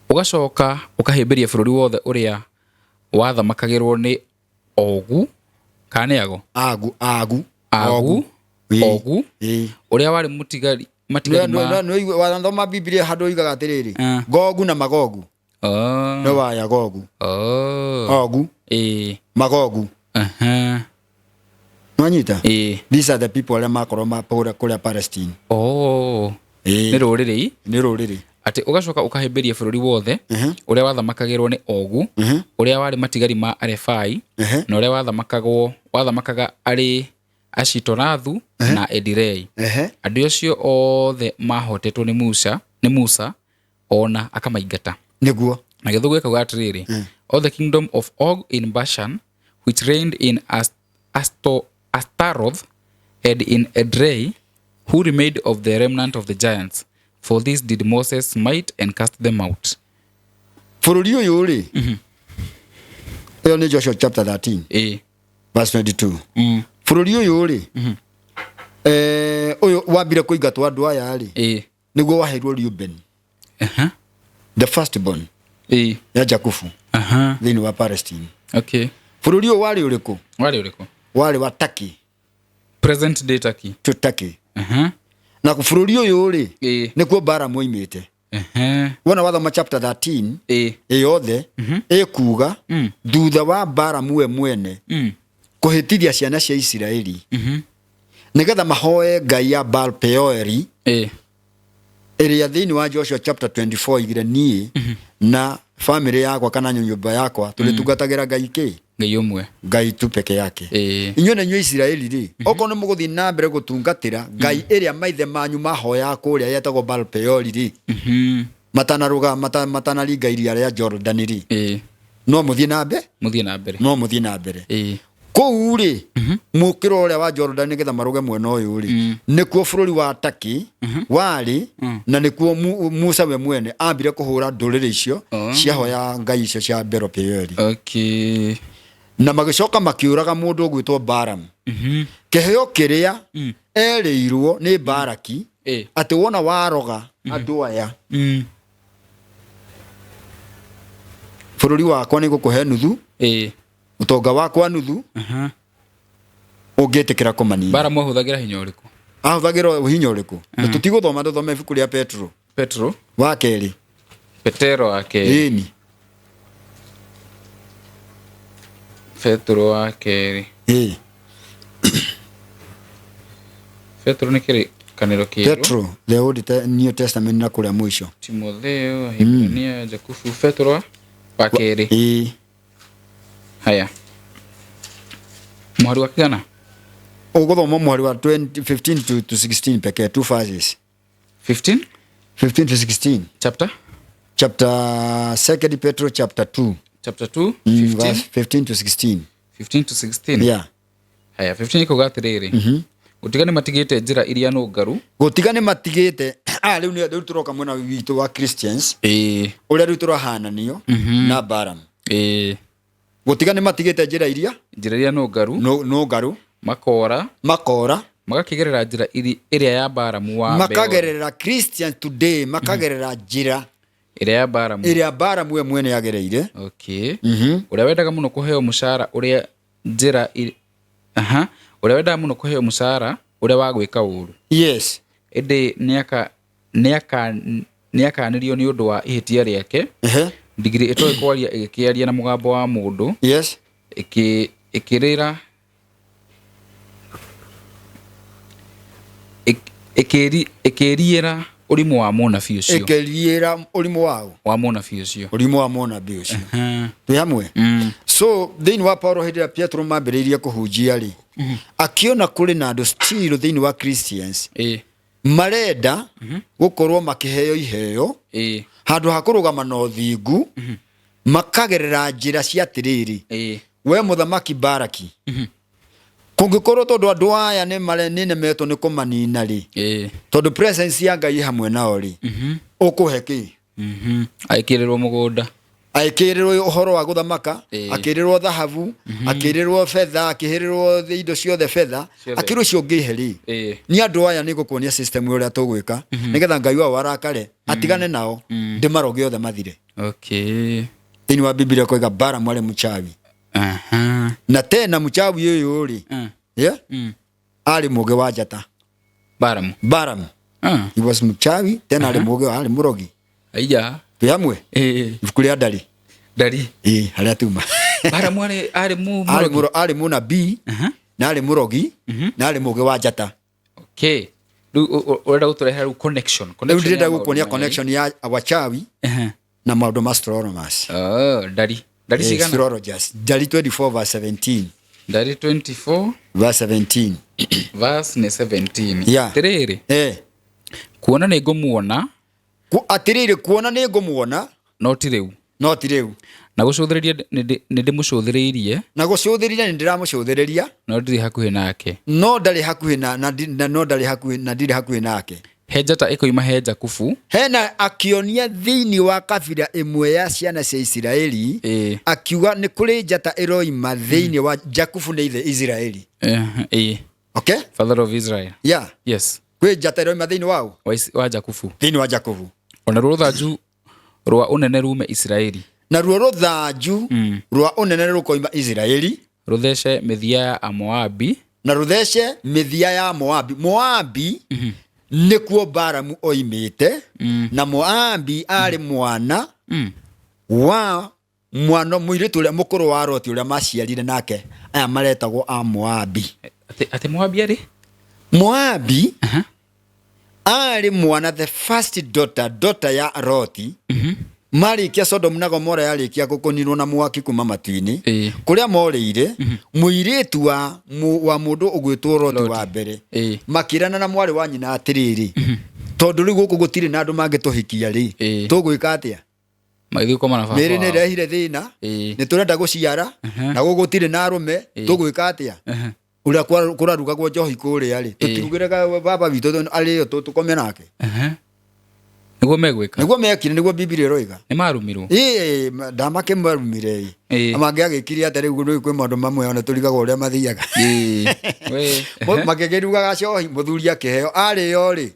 ũgacoka ũkahĩmbĩria bũrũri wothe ũrĩa wathamakagĩrwo nĩ Ogu, kana nĩ Ago? Agu, Agu. Agu. Ogu, ũrĩa warĩ mũtigari matigari ma Wathoma Biblia handũ oigaga atĩrĩrĩ, Gogu na Magogu. Oh. Nĩ waya Gogu. Oh. Ogu. Magogu. Nwanyita? These are the people arĩa makorwo kũrĩa Palestine. Oh. Nĩ rũrĩrĩ. Nĩ rũrĩrĩ. Atĩ ũgacoka ũkahĩmbĩria bũrũri wothe ũrĩa wathamakagĩrwo nĩ Ogu, ũrĩa warĩ matigari ma Arefai, na ũrĩa wathamakaga arĩ Ashitorathu na Edirei. Andũ acio othe mahotetwo nĩ Musa, nĩ Musa ona akamaingata. Nĩguo. Na Gĩthũngũ gĩkauga atĩrĩrĩ, all the kingdom of Og in Bashan, which reigned in Ashtaroth and in Edrei, who remained of the remnant of the giants, for this did Moses smite and cast them out. Bũrũri ũyũ rĩ, ĩyo nĩ Joshua chapter 13 verse 22. Bũrũri ũyũ rĩ, ũyũ wambire kũingatwo andũ aya rĩ, nĩguo waheirwo Reuben, the firstborn ya Jakubu thĩinĩ wa Palestine. Bũrũri ũyũ warĩ ũrĩkũ? Warĩ ũrĩkũ? Warĩ wa Turkey. Present day Turkey. To Turkey. Na bũrũri ũyũ rĩ, nĩkuo Balaam oimĩte. Wona wathoma chapter 13 ĩyothe ĩkuga thutha wa Balaam we mwene kũhĩtithia ciana cia Isiraeli nĩgetha mahoe ngai ya Baal Peori, ĩrĩa thĩinĩ wa Joshua chapter 24 igire niĩ na family yakwa kana nyũmba yakwa tũrĩtungatagĩra ngai kĩ? Ngai ũmwe. Ngai tu peke yake. Inyuĩ na inyuĩ Isiraeli rĩ, okorwo nĩ mũgũthiĩ na mbere gũtungatĩra ngai ĩrĩa maithe manyu mahoyaga kũrĩa yetagwo Baal Peori rĩ, matanarũga matanaringa iria rĩa Jordan rĩ, no mũthiĩ na mbere. Mũthiĩ na mbere. No mũthiĩ na mbere. Kũu rĩ, mũkĩro ũrĩa wa Jordan nĩgetha marũge mwena ũyũ rĩ, nĩkuo bũrũri wa Turkey warĩ, na nĩkuo Musa we mwene ambire kũhũra ndũrĩrĩ icio ciahoya ngai icio cia Baal Peori. Na magĩcoka makĩũraga mũndũ ũgwĩtwo Balaam. Kĩheo kĩrĩa erĩirwo nĩ Baraki, atĩ wona waroga andũ aya, bũrũri wakwa nĩ ngũkũhe nuthu, ũtonga wakwa nuthu, ũngĩtĩkĩra kũmanina. Balaam ahũthagĩra hinya ũrĩkũ? Ahũthagĩra hinya ũrĩkũ? Na tũtigũthoma, tũthome ibuku rĩa Petro. Petro. Wa kerĩ. Petero wa kerĩ. Ĩni. Petro wa kerĩ. Petro nĩ kĩrĩkanĩro kĩerũ. Petro, the Old New Testament na kũrĩa mũico. Timotheo, Ahibirania, Jakubu, Petro wa kerĩ. Haya, mũhari wa kĩgana? Ũgũthoma mũhari wa 20, 15 to 16 pekee, two verses. 15. 15 to 16. Chapter? Chapter, second Petro chapter 2. Chapter 2. 15. 15. Verse 15 to 16. 15 to 16. Yeah. Haya, 15 ikuga atĩrĩrĩ, gũtiga nĩ matigĩte njĩra iria nũngaru. Gũtiga nĩ matigĩte, rĩu nĩ rĩu tũroka mwena witũ wa Christians, ũrĩa rĩu tũrahananio na Balaam. Gũtiga nĩ matigĩte njĩra iria Njĩra iria nũngaru. Nũngaru. Makora. Makora. Magakĩgerera njĩra ĩrĩa ya Balamu wa Beori. Makagerera, Christians today makagerera njĩra ĩrĩa ya Balamu. Ĩrĩa Balamu we mwene agereire. Okay. Ũrĩa wendaga mũno kũheo mũcara ũrĩa njĩra aha, ũrĩa wendaga mũno kũheo mũcara ũrĩa wa gwĩka ũru. Ĩndĩ nĩakanirio nĩ ũndũ wa ihĩtia rĩake. Ndigiri ĩtoĩ kwaria ĩgĩkĩaria na mũgambo wa mũndũ. Ĩkĩrĩra ĩkĩriĩra ũrimũ wa mũnabii ũcio. Ĩkĩriĩra ũrimũ wao. Wa mũnabii ũcio. Ũrimũ wa mũnabii ũcio. Twĩ hamwe? So thĩinĩ wa Paulo, hĩndĩ ĩrĩa Petro mambĩrĩirie kũhunjia rĩ, akĩona kũrĩ na andũ still thĩinĩ wa Christians marenda gũkorwo makĩheo iheo handũ ha kũrũgama na ũthingu, makagerera njĩra cia atĩrĩrĩ, we mũthamaki Baraki, kũngĩkorwo tondũ andũ aya nĩ nĩnemetwo nĩ kũmanina rĩ, tondũ presence ya Ngai ĩ hamwe nao rĩ, ũkũhe kĩ? Aikĩrĩrwo mũgũnda. Akĩrĩrwo ũhoro wa gũthamaka, akĩrĩrwo thahabu, akĩrĩrwo betha, akĩrĩrwo indo ciothe, betha. Ciothe. Akĩrwo icio ũngĩhe rĩ, nĩ andũ aya nĩ ngũkuonia system ũrĩa tũgwĩka nĩgetha Ngai wao arakare, atigane nao, ndĩmaroge othe mathire. Thĩinĩ wa Biblia koiga Balamu arĩ mũchawi. Na tena mũchawi ũyũ rĩ, yeah? Arĩ mũgĩ wa njata. Balamu. Balamu. He was mũchawi, tena arĩ mũgĩ, arĩ mũrogi. Aiya. Twĩ hamwe? Ibuku rĩa Ndari. Ndari. Ĩĩ, harĩa tuma. Balamu arĩ arĩ mũrogi. Arĩ mũnabii, na arĩ mũrogi, na arĩ mũgĩ wa njata. Okay. Rĩu ũrenda gũtũrehera rĩu connection. Rĩu Connection ndĩrenda ya maũndũ gũkuonia maya. Connection ya wachawi na maũndũ ma astronomers. Oh, ndari. Ndari cigana? Astrologers. Ndari 24 verse 17. Ndari 24 verse 17. Verse nĩ 17. Yeah. Atĩrĩrĩ. Kuona nĩ ngũmuona. Atĩrĩrĩ, kuona nĩ ngũmuona. No ti rĩu. No ti rĩu. Na gũcũthĩrĩria nĩ ndĩmũcũthĩrĩirie. Na gũcũthĩrĩria nĩ ndĩramũcũthĩrĩria. No ndirĩ hakuhĩ nake. No ndarĩ hakuhĩ na, na, na, no ndarĩ hakuhĩ, na ndirĩ hakuhĩ nake. He njata ĩkoima he Jakubu. Hena akĩonia thĩinĩ wa kabira ĩmwe ya ciana cia Isiraeli, akiuga nĩ kũrĩ njata ĩroima thĩinĩ wa Jakubu, nĩ ithe Isiraeli. Okay? Father of Israel. Yeah. Yes. Kwĩ njata ĩroima thĩinĩ wao? Wa Jakubu. Thĩinĩ wa Jakubu. Ona ruo rũthanju rwa ũnene rume Isiraeli. Na ruo rũthanju rwa ũnene rũkoima Isiraeli. Rũthece mĩthia ya Amoabi. Na rũthece mĩthia ya Moabi. Moabi nĩkuo Balamu oimĩte, na Moabi arĩ mwana wa mwana mũirĩtu ũrĩa mũkũrũ wa Loti ũrĩa maciarire nake, aya maretagwo a Moabi. Atĩ Moabi arĩ? Moabi arĩ mwana, the first daughter, daughter ya Loti. Marĩkia Sodom na Gomora yarĩkia gũkũninwo na mwaki kuma matu-inĩ, kũrĩa morĩire, mũirĩtu wa mũndũ ũgwĩtwo Loti wa mbere, makĩrana na mwarĩ wa nyina atĩrĩrĩ, tondũ rĩu gũkũ gũtirĩ na andũ mangĩtũhikia rĩ, tũgwĩka atĩa? Magĩthiĩ gũkoma na baba Mĩĩrĩ nĩ wao. ĩrehire thĩna, nĩ tũrenda gũciara, na gũkũ gũtirĩ na arũme, tũgwĩka atĩa? Ũrĩa kũrarugagwo njohi kũrĩa rĩ, tũtirugĩre baba witũ arĩo tũkome nake. Nĩguo megwĩka. Nĩguo mekire, nĩguo Biblia ĩroiga. Nĩ marumirwo. Ĩĩ, ndamakĩmarumire ĩ. Mangĩagĩkire atĩa rĩu? Rĩu kwĩ maũndũ mamwe ona tũrigagwo ũrĩa mathiaga. We. Makĩkĩrugaga cohi, mũthuri akĩheo, arĩo rĩ,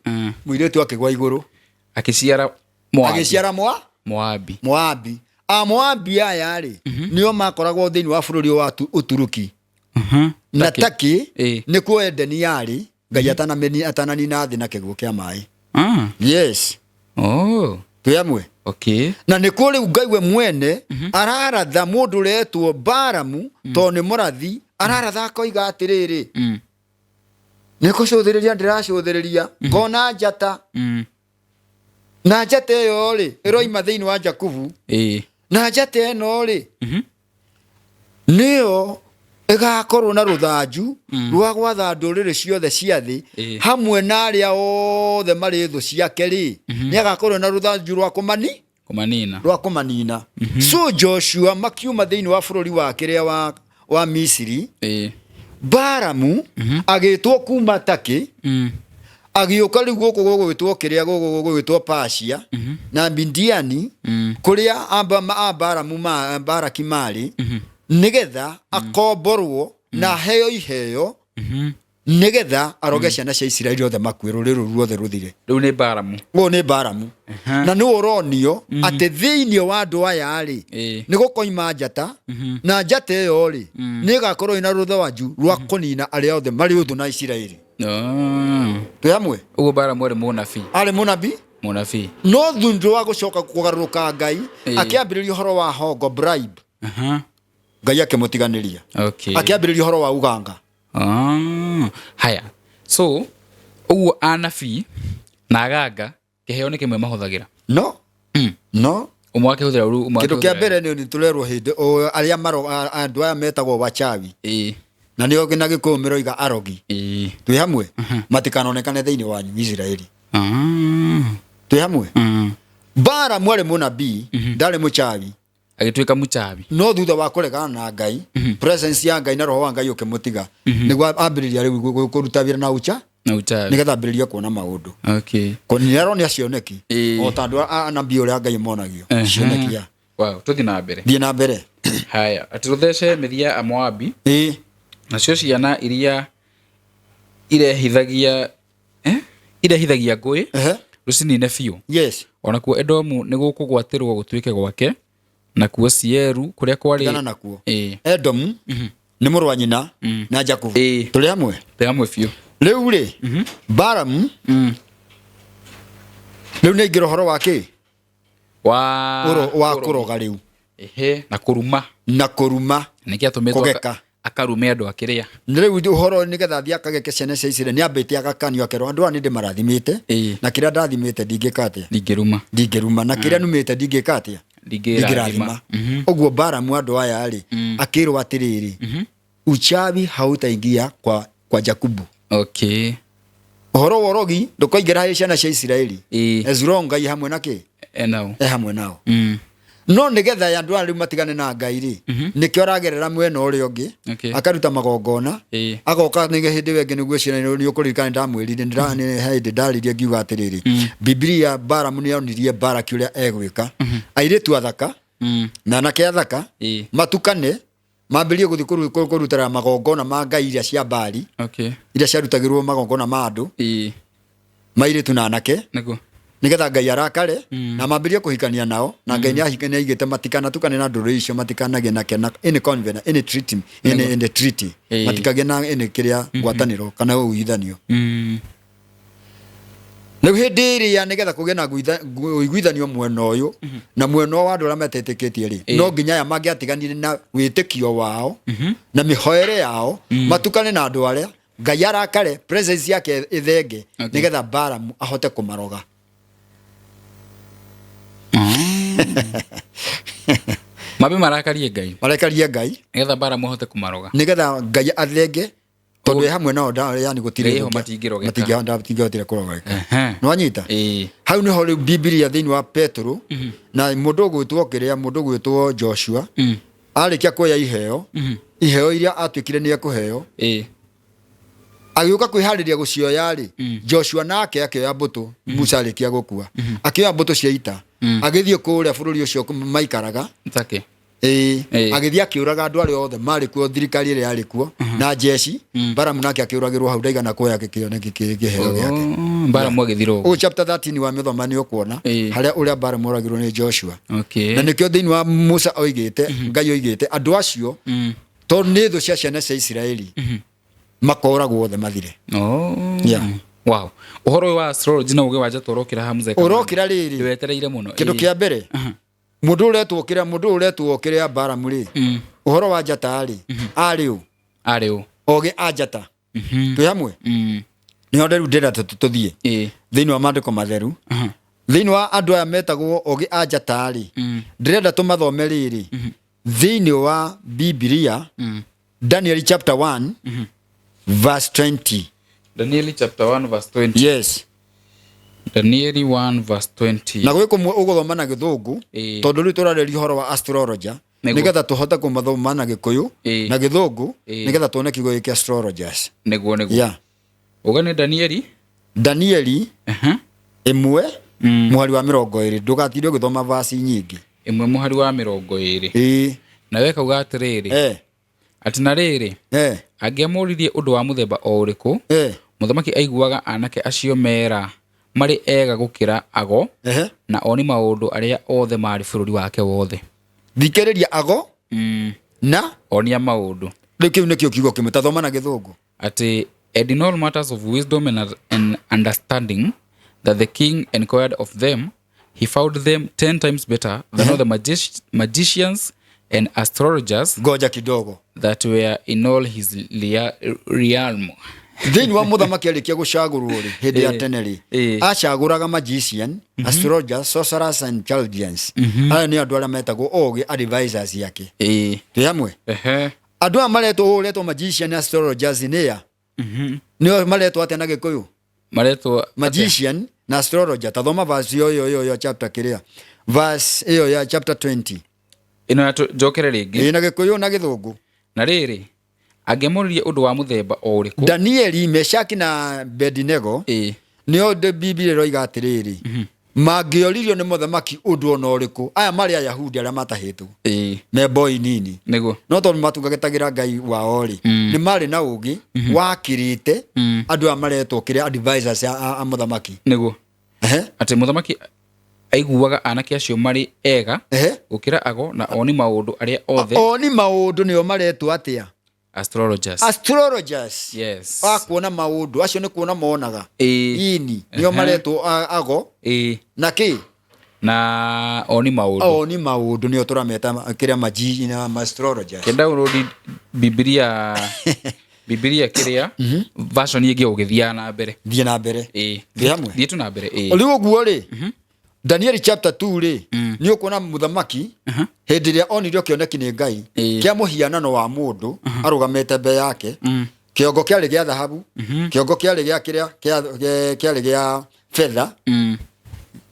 mũirĩtu akĩgwa igũrũ. Akĩciara Moabi. Agĩciara Moabi. Moabi. A Moabi aya rĩ, nĩo makoragwo thĩinĩ wa bũrũri wa Ũturuki. Na Turkey. Turkey nĩkuo Edeni yarĩ, Ngai atananina thĩ na kĩguũ kĩa maĩ. Yes. Twĩ hamwe? Na nĩkuo rĩu Ngai we mwene araratha mũndũ ũretwo Balamu, tondũ nĩ mũrathi, araratha akoiga atĩrĩrĩ, nĩ kũcũthĩrĩria ndĩracũthĩrĩria, ngona njata, na njata ĩyo rĩ, ĩroima thĩinĩ wa Jakubu, na njata ĩno rĩ, Nĩyo ĩgakorwo na rũthanju rwa gwatha ndũrĩrĩ ciothe cia thĩ hamwe na arĩa othe marĩ thũ ciake rĩ, nĩ agakorwo na rũthanju rwa kũmani Kũmanina. Rwa kũmanina. So Joshua makiuma thĩinĩ wa bũrũri wa kĩrĩa wa Misiri, Balamu agĩtwo kuma Turkey, agĩũka rĩu gũkũ gũgwĩtwo kĩrĩa gũkũ gũgwĩtwo Persia na Midiani, kũrĩa Abaramu ma Baraki marĩ, nĩgetha akomborwo na aheo iheo, nĩgetha aroge ciana cia Isiraeli othe makue, rũrĩrĩ rũu ruothe rũthire. Rĩu nĩ Balamu. Ũyũ nĩ Balamu, na nĩ ũronio atĩ thĩinĩ wa andũ aya rĩ, nĩ gũkoima njata, na njata ĩyo rĩ, nĩ ĩgakorwo ĩna rũthanju rwa kũnina arĩa othe marĩ ũthũ na Isiraeli. Twĩ hamwe? Ũguo Balamu arĩ mũnabii. Arĩ mũnabii. Mũnabii. No thutha wa gũcoka kũgarũrũka Ngai, akĩambĩrĩria ũhoro wa hongo, bribe, Ngai akĩmũtiganĩria. Akĩambĩrĩria ũhoro wa uganga. Ah, haya, so ũguo anabii na aganga kĩheo nĩ kĩmwe mahũthagĩra? No. No. Ũmwe akĩhũthĩra ũru, ũmwe Kĩndũ kĩa akĩhũthĩra mbere nĩ tũrerwo hĩndĩ o arĩa andũ aya metagwo wachawi, na nĩo na Gĩkũyũ mĩroiga arogi. Twĩ hamwe? Matikanonekane thĩinĩ wanyu Isiraeli. Twĩ hamwe? Balamu arĩ mũnabii, ndarĩ mũchawi. Agĩtuĩka mũchawi. No thutha wa kũregana na Ngai, presence ya Ngai na roho wa Ngai ũkĩmũtiga, nĩguo ambĩrĩria rĩu kũruta wĩra na ucha Na uchawi, nĩgetha ambĩrĩrie kuona maũndũ. Nĩ aronia cioneki o ta andũ a anabii ũrĩa Ngai monagio cioneki ya. Wow, tũthiĩ na mbere. Thiĩ na mbere. Haya, atĩ rũthece mĩthia ya Amoabi, nacio ciana iria irehithagia irehithagia ngũĩ rũcinine biũ. Onakuo Edomu nĩ gũkũgwatĩrwo gũtuĩke gwake, nakuo Sieru kũrĩa kwarĩ Tigana nakuo. Edomu nĩ mũrũ wa nyina na Jakubu. Tũrĩ hamwe? Tũrĩ hamwe biũ. Rĩu rĩ, Balamu rĩu nĩ aingĩra ũhoro wa kĩ? Wa Wa kũroga rĩu. Ehe, na kũruma. Na kũruma. Nĩkĩ atũmĩtwo Kũgeka. Akarume andũ akĩrĩa. Rĩu ũhoro nĩgetha athiĩ akageke ciana cia Isiraeli, nĩ ambĩte agakanio akerwo andũ aya nĩ ndĩmarathimĩte, na kĩrĩa ndathimĩte ndingĩka atĩa? Ndingĩruma. Ndingĩruma, na kĩrĩa numĩte ndingĩka atĩa? Ndingĩrathima. Ũguo Balamu andũ aya rĩ, akĩrwo atĩrĩrĩ, uchawi hautaingia kwa Jakubu. Ũhoro wa ũrogi ndũkaingĩra harĩ ciana cia Isiraeli. As long Ngai hamwe na kĩ? Enao. E hamwe nao. No nĩgetha andũ aya rĩu matigane na Ngai rĩ, nĩkĩo aragerera mwena ũrĩa ũngĩ, akaruta magongona, agoka nĩ hĩndĩ ĩyo ĩngĩ nĩguo ciana nĩ ũkũririkana ndamwĩrire, nĩ hĩndĩ ndaririe ngiuga atĩrĩrĩ, Bibilia Balamu nĩ onirie Balaki ũrĩa egwĩka, airĩtu athaka na anake athaka matukane, mambĩrĩrie gũthiĩ kũrutĩra magongona ma ngai iria cia Baali, iria ciarutagĩrwo magongona ma andũ, mairĩtu na anake, nĩgetha Ngai arakare na mambĩrĩrie kũhikania nao, na Ngai nĩ aigĩte matikanatukane na ndũrĩrĩ icio, matikanagĩe na kena any covenant, any treaty, any treaty, matikagĩe na any kĩrĩa ngwatanĩro kana ũiguithanio. Rĩu hĩndĩ ĩrĩa nĩgetha kũgĩe na ũiguithanio mwena ũyũ na mwena wa andũ arĩa metetĩkĩtie rĩ, no nginya aya mangĩatiganire na wĩtĩkio wao na mĩhoere yao, matukane na andũ arĩa Ngai arakare, presence yake ĩthenge, nĩgetha Balamu ahote kũmaroga. Mambe marakarie Ngai. Marakarie Ngai. Nĩgetha Balamu ahote kũmaroga. Nĩgetha Ngai athenge, tondũ e hamwe nao, yani gũtirĩ Ngai ho matingĩrogeka. Matingĩhotire kũrogeka. Nĩwanyita? Hau nĩho rĩu Bibilia thĩinĩ wa Petero na mũndũ ũgwĩtwo kĩrĩa, mũndũ ũgwĩtwo Joshua, arĩkia kuoya iheo, iheo iria atuĩkire nĩ ekũheo, agĩũka kwĩharĩria gũcioya rĩ, Joshua nake akĩoya mbũtũ. Musa arĩkia gũkua, akĩoya mbũtũ cia ita, agĩthiĩ kũrĩa bũrũri ũcio maikaraga. Take. Ĩĩ. Agĩthiĩ akĩũraga andũ arĩa othe marĩ kuo, thirikari ĩrĩa yarĩ kuo na jeshi. Balamu nake akĩũragĩrwo hau, ndaigana kuoya kĩheo gĩake. Oh, Balamu agĩthira ũguo. Ũyũ chapter 13 wa mĩthoma nĩ ũkuona harĩa ũrĩa Balamu oragirwo nĩ Joshua. Na nĩkĩo thĩinĩ wa Musa oigĩte, Ngai oigĩte andũ acio, tondũ nĩ thũ cia ciana cia Isiraeli, makoragwo othe mathire. Oh. Yeah. Wow. Ũhoro ũyũ wa astrology na ũgĩ wa njata ũrokĩra haha mzee Kamau. Ũrokĩra rĩrĩ. Ndĩwetereire mũno. Kĩndũ kĩa mbere, mũndũ ũretwo kĩrĩa Balamu rĩ, ũhoro wa njata rĩ, arĩ ũ? Arĩ ũ? Ogĩ a njata. Twĩ hamwe? Nĩho rĩu ndĩrenda tũthiĩ thĩinĩ wa maandĩko matheru, thĩinĩ wa andũ aya metagwo ogĩ a njata rĩ, ndĩrenda tũmathome rĩrĩ. Thĩinĩ wa Bibilia, Daniel chapter 1 verse 20. Danieli chapter 1 verse 20. Yes. Danieli 1 verse 20. Na gwĩ kũmwe ũgũthoma na Gĩthũngũ, tondũ rĩu tũrarĩria ũhoro wa astrologer, nĩgetha tũhote kũmathoma na Gĩkũyũ na Gĩthũngũ, nĩgetha tuone kiugo gĩkĩ astrologers. Nĩguo, nĩguo. Yeah. Uga nĩ Danieli. Danieli 1 mũhari wa 20, ndũgatinde ũgĩthoma vasi nyingĩ. 1 mũhari wa 20. Nawe kauga atĩrĩrĩ, atĩ na rĩrĩ, angĩamũririe ũndũ wa mũthemba o ũrĩkũ, mũthamaki aiguaga anake acio mera marĩ ega gũkĩra ago, na oni maũndũ arĩa othe marĩ bũrũri wake wothe. Thikĩrĩria, ago na onia maũndũ. Rĩu kĩu nĩkĩo kiugo kĩmwe, tathoma na Gĩthũngũ. Atĩ and in all matters of wisdom and understanding that the king inquired of them, he found them 10 times better than all the magicians and astrologers Ngoja kidogo. that were in all his realm. Thĩinĩ wa mũthamaki arĩkia gũcagũrwo rĩ, hĩndĩ ya tene rĩ, acagũraga magician, astrologers, sorcerers and Chaldeans. Aya nĩ andũ arĩa metagwo ogĩ, advisors yake. Twĩ hamwe? Ehe. Andũ aya maretwo ũũ, ũretwo magician, astrologers nĩ a nĩo maretwo atĩa na Gĩkũyũ? Maretwo Magician na astrologer. Tathoma verse ĩyo ya chapter kĩrĩa, verse ĩyo ya chapter 20. Ĩno ya njokere rĩngĩ. Ĩ, na Gĩkũyũ na Gĩthũngũ. Na rĩrĩ, angĩamũririe ũndũ wa mũthemba o ũrĩkũ, Danieli, Meshaki na Abednego, nĩo Biblia ĩroiga atĩrĩrĩ, mangĩoririo nĩ mũthamaki ũndũ ona ũrĩkũ, aya marĩ Ayahudi arĩa matahĩtwo me mboi nini, no tondũ matungatagĩra Ngai wao rĩ, nĩ marĩ na ũgĩ wakĩrĩte andũ aya maretwo kĩrĩa, advisors a mũthamaki. Atĩ mũthamaki aiguaga anake acio marĩ ega gũkĩra ago na oni maũndũ arĩa othe. Oni maũndũ nĩo maretwo atĩa? Astrologers. Astrologers. Yes. A kuona maũndũ acio nĩ kuona monaga. Ini nĩo maretwo ago na kĩ? Na oni maũndũ. Oni maũndũ nĩo tũrameta kĩrĩa, maji na astrologers. Ke download Bibilia kĩrĩa version ĩngĩ ũgĩthiaga na mbere. Thiĩ na mbere. Thiĩ hamwe. Thiĩ tu na mbere. Rĩu ũguo rĩ, Danieli chapter 2 rĩ, nĩ ũkuona mũthamaki hĩndĩ ĩrĩa onirio kĩoneki nĩ Ngai kĩa mũhianano wa mũndũ arũgamĩte mbere yake. Kĩongo kĩarĩ gĩa thahabu, kĩongo kĩarĩ gĩa kĩrĩa kĩarĩ gĩa betha,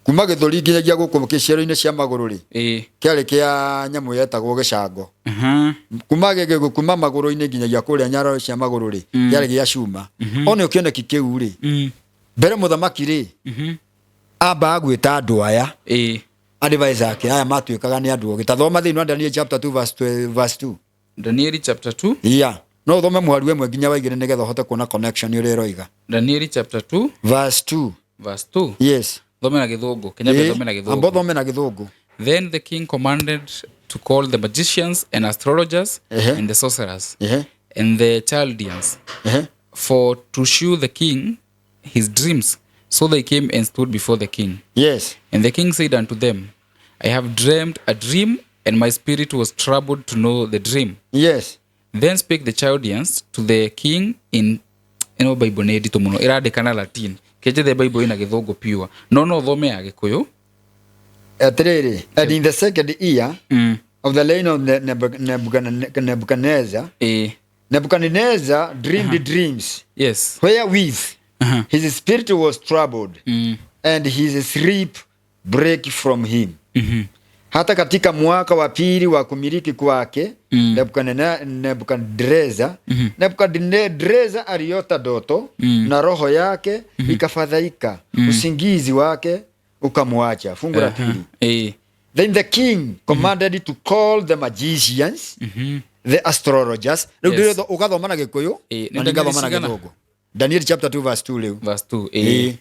kuma gĩthũri nginyagia gũkũ kĩciaro-inĩ cia magũrũ rĩ, kĩarĩ kĩa nyamũ yetagwo gĩcango. Kuma magũrũ-inĩ nginyagia kũrĩa nyararo cia magũrũ rĩ, kĩarĩ gĩa cuma. One kĩoneki kĩu rĩ, mbere mũthamaki rĩ, ambaga gwĩta andũ aya advisor ake, aya matuĩkaga nĩ andũ ogĩ. Tathoma thĩinĩ wa Daniel chapter 2 verse 2, verse 2. Danieli chapter 2. Yeah, no ũthome mũhari 1 nginya wa 2 nĩgetha ũhote kuona connection ũrĩa ĩroiga. Danieli chapter 2 verse 2. Verse 2. Yes. Thome na Gĩthũngũ. Kenya thome na Amba Gĩthũngũ. ũthome na Gĩthũngũ. Then the king commanded to call the magicians and astrologers and the sorcerers and the Chaldeans for to shew the king his dreams. So they came and stood before the king. And the king said unto them, I have dreamed a dream, and my spirit was troubled to know the dream. Then spake the Chaldeans to the king in ĩno Bible nĩ nditũ mũno, ĩrandĩka na Latin. Kenjethe Bible ĩna Gĩthũngũ pure, no thome ya Gĩkũyũ. Atĩrĩrĩ, and in the second year of the reign of Nebuchadnezzar, Nebuchadnezzar dreamed dreams wherewith his spirit was troubled and his sleep break from him. Hata katika mwaka wa pili wa kumiliki kwake Nebukadnezar aliota ndoto, na roho yake ikafadhaika, usingizi wake ukamwacha. Fungu la pili. Then the king commanded to call the magicians, the astrologers. Rĩu ndĩrĩ ũgathoma na Gĩkũyũ Nĩ na Daniel nĩngathoma na cigana? Gĩthũngũ. Daniel chapter 2 verse 2 rĩu. Verse 2.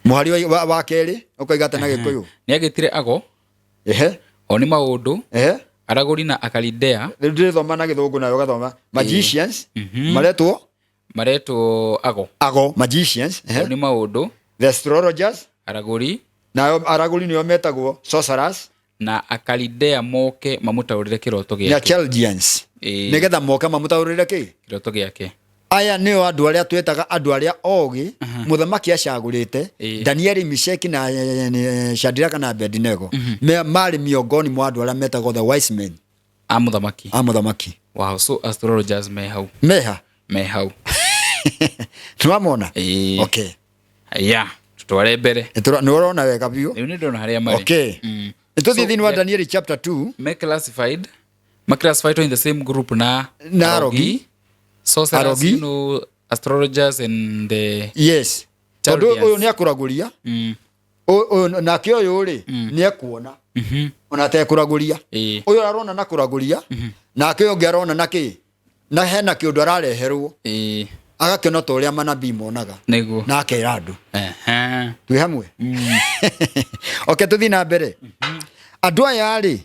Mũhari wa kerĩ ũkoiga atĩa na Gĩkũyũ? Nĩ agĩtire ago oni maũndũ, aragũri na Akalidea. Rĩu ndĩrĩthoma na Gĩthũngũ nayo ũgathoma magicians maretwo Maretwo ago. Ago, magicians. Oni maũndũ, The astrologers, aragũri nayo aragũri nĩo metagwo sorcerers, na Akalidea moke mamũtaũrĩre kĩroto na gĩake. Chaldeans, nĩgetha moke mamũtaũrĩre kĩ? Kĩroto gĩake. Aya nĩo andũ arĩa twĩtaga andũ arĩa ogĩ mũthamaki acagũrĩte. Danieli, Misheki na Shadraka na Abednego. Marĩ miongoni mwa andũ arĩa metagwo the wise men. A mũthamaki. A mũthamaki. Wow, so astrologers me hau. Meha. Me hau. Nĩwamona? Ĩĩ. Okay. Ya, tutware mbere. Nĩ ũrona wega biũ. Rĩu nĩ ndona harĩa marĩ. Okay. Nĩtũthiĩ So, thĩinĩ wa Danieli chapter 2. Me classified, ma classified in the same group na Na arogi. Sorcerers, Arogi. you know, astrologers and the Yes. Tondũ Chaldeans. ũyũ nĩ akũragũria. Ũyũ nake ũyũ rĩ nĩ ekuona. Ona atekũragũria. Ĩĩ. Ũyũ arona na kũragũria. Nake ũyũ ũngĩ arona na kĩ? Na hena kĩũndũ arareherwo. Ĩĩ. Agakĩona ta ũrĩa manabii monaga. Nĩguo. Na akera andũ. Ehe. Twĩ hamwe? Okay, tũthiĩ na mbere. Andũ aya rĩ,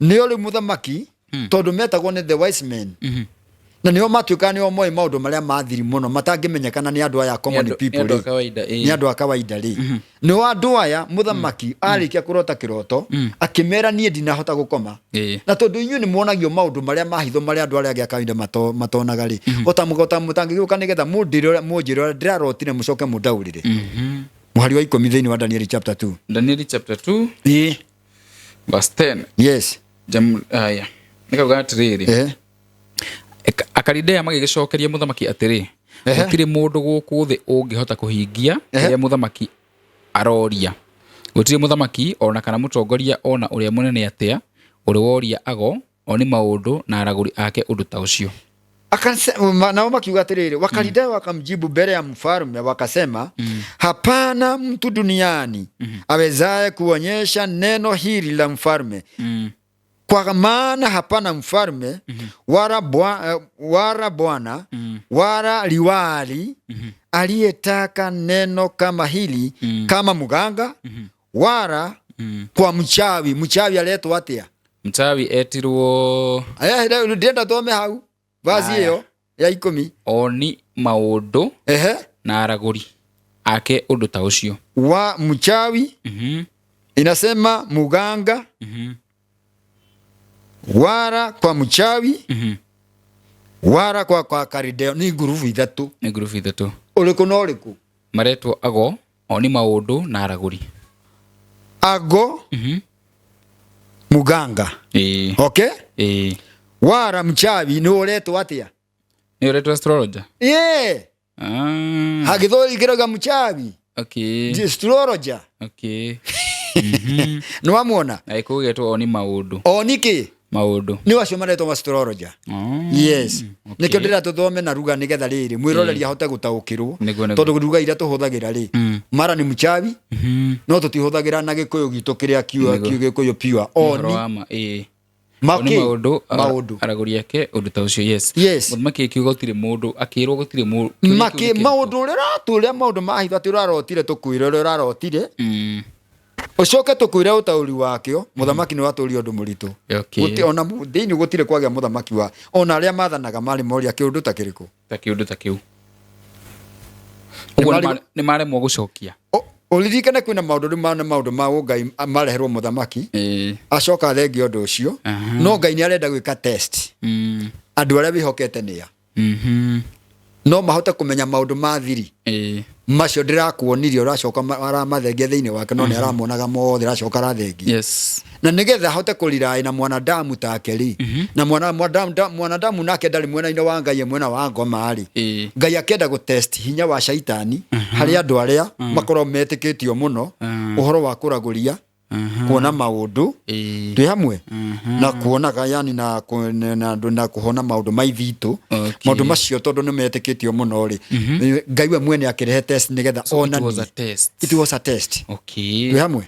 nĩo rĩu mũthamaki, tondũ metagwo nĩ the wise men. Na nĩo matuĩkaga nĩo moĩ maũndũ marĩa mathiri mũno matangĩmenyekana nĩ andũ aya common Nĩ andũ- people nĩ andũ a rĩ. kawaida, ĩĩ. Nĩ andũ a kawaida rĩ. Nĩo andũ aya mũthamaki arĩkia kũrota kĩroto, akĩmera niĩ ndinahota gũkoma. Ĩĩ. Na tondũ inyuĩ nĩ muonagio maũndũ marĩa mahitho marĩa andũ arĩa angĩ a kawaida matonaga rĩ, ota mũtangĩgĩũka nĩgetha mũnjĩre ũrĩa ndĩrarotire mũcoke mũndaũrĩre. Mũhari wa 10 thĩinĩ wa Danieli chapter 2. Danieli chapter 2 Ĩĩ. verse 10. Yes. Jam, aya. Nĩ kauga atĩrĩrĩ. Ehe. Akaridea magĩgĩcokeria mũthamaki atĩrĩ, Ehe. gũtirĩ mũndũ gũkũ thĩ ũngĩhota kũhingia Ehe. kĩrĩa mũthamaki aroria. Gũtirĩ mũthamaki ona kana mũtongoria ona ũrĩa mũnene atĩa ũrĩ woria ago oni maũndũ na aragũri ake ũndũ ta ũcio. Nao makiuga atĩrĩrĩ, Wakaldayo wakamjibu mbele ya mfalme wakasema, hapana mtu duniani awezaye kuonyesha neno hili la mfalme, kwa maana hapana mfalme wala bwana wala liwali aliyetaka neno kama hili kama mganga wala kwa mchawi. Mchawi aletwo atia? Mchawi etirwo Ndĩrenda thome hau vaci Aya. ĩyo ya 10. oni maũndũ Ehe. na aragũri ake ũndũ ta ũcio. Wa mchawi inasema muganga wala kwa mchawi wala kwa Karideo. Ni ngurubu ithatũ. Nĩ ngurubu ithatũ. Ũrĩkũ na ũrĩkũ? Maretwo ago oni maũndũ na aragũri. Ago muganga. Ĩĩ. Okay? Ĩĩ. Wala mchawi nĩ ũretwo atĩa? Nĩ ũretwo astrologer? Yeah. Ah. Hagĩthũri kĩrauga mchawi. Okay. Astrologer. Okay. Nĩ wamwona? Na gĩkũyũ gĩetwo oni maũndũ. Oni kĩ? Maũndũ. Nĩ acio maretwo astrologer. Yes. Okay. Nĩkĩo ndĩrenda tũthome na ruga nĩgetha rĩrĩ mwĩroreri ahote gũtaũkĩrwo. Nĩguo, nĩguo. Tondũ ruga iria tũhũthagĩra rĩ, mara nĩ mchawi, no tũtihũthagĩra na gĩkũyũ gitũ kĩrĩa gĩkũyũ pure. Ũhoro Oni wa ma, ĩĩ. Makĩ? Oni maũndũ, Maũndũ. aragũri ake ũndũ ta ũcio, yes. Yes. Mũthamaki akiuga gũtirĩ mũndũ, akĩrwo gũtirĩ mũndũ. Kĩũria kĩu Makĩ nĩ kĩrĩkũ? maũndũ ũrĩa ũratũria maũndũ ma hitho atĩ ũrarotire tũkwĩre ũrĩa ũrarotire. Ũcoke tũkwĩre ũtaũri wakĩo, mũthamaki nĩ watũria ũndũ mũritũ. Okay. Gũti, ona thĩinĩ gũtirĩ kwagĩa mũthamaki wa ona arĩa mathanaga marĩ moria kĩũndũ ta kĩrĩkũ. Ta kĩũndũ ta kĩu. Ũguo Nĩ marĩ- nĩ maremwo gũcokia. Ũririkane kwĩna maũndũ rĩu ma maũndũ ma ũngai mareherwo mũthamaki. Ĩĩ. Acoka athengie ũndũ ũcio. No Ngai nĩ arenda gwĩka test. Andũ arĩa wĩhokete nĩa. No mahote kũmenya maũndũ ma thiri. Ĩĩ. Macio ndĩrakuonirie ũracoka aramathengia thĩinĩ wake, no nĩ aramonaga mothe aracoka arathengia. Yes. Na nĩgetha ahote kũriraĩ na mwanadamu take rĩ, na mwanadamu nake ndarĩ mwena-inĩ wa Ngai, e mwena wa ngoma rĩ. Ĩĩ. Ngai akĩenda gũtest hinya wa shaitani harĩ andũ arĩa makoragwo metĩkĩtio mũno ũhoro wa kũragũria, kuona maũndũ, Ĩĩ. twĩ hamwe, na kuonaga yani na kũhona maũndũ ma ithitũ. Okay. Maũndũ macio tondũ nĩ metĩkĩtio mũno rĩ, Ngai we mwene akĩrehe test nĩgetha So it was onanie. a test. It was a test. Okay. Twĩ hamwe?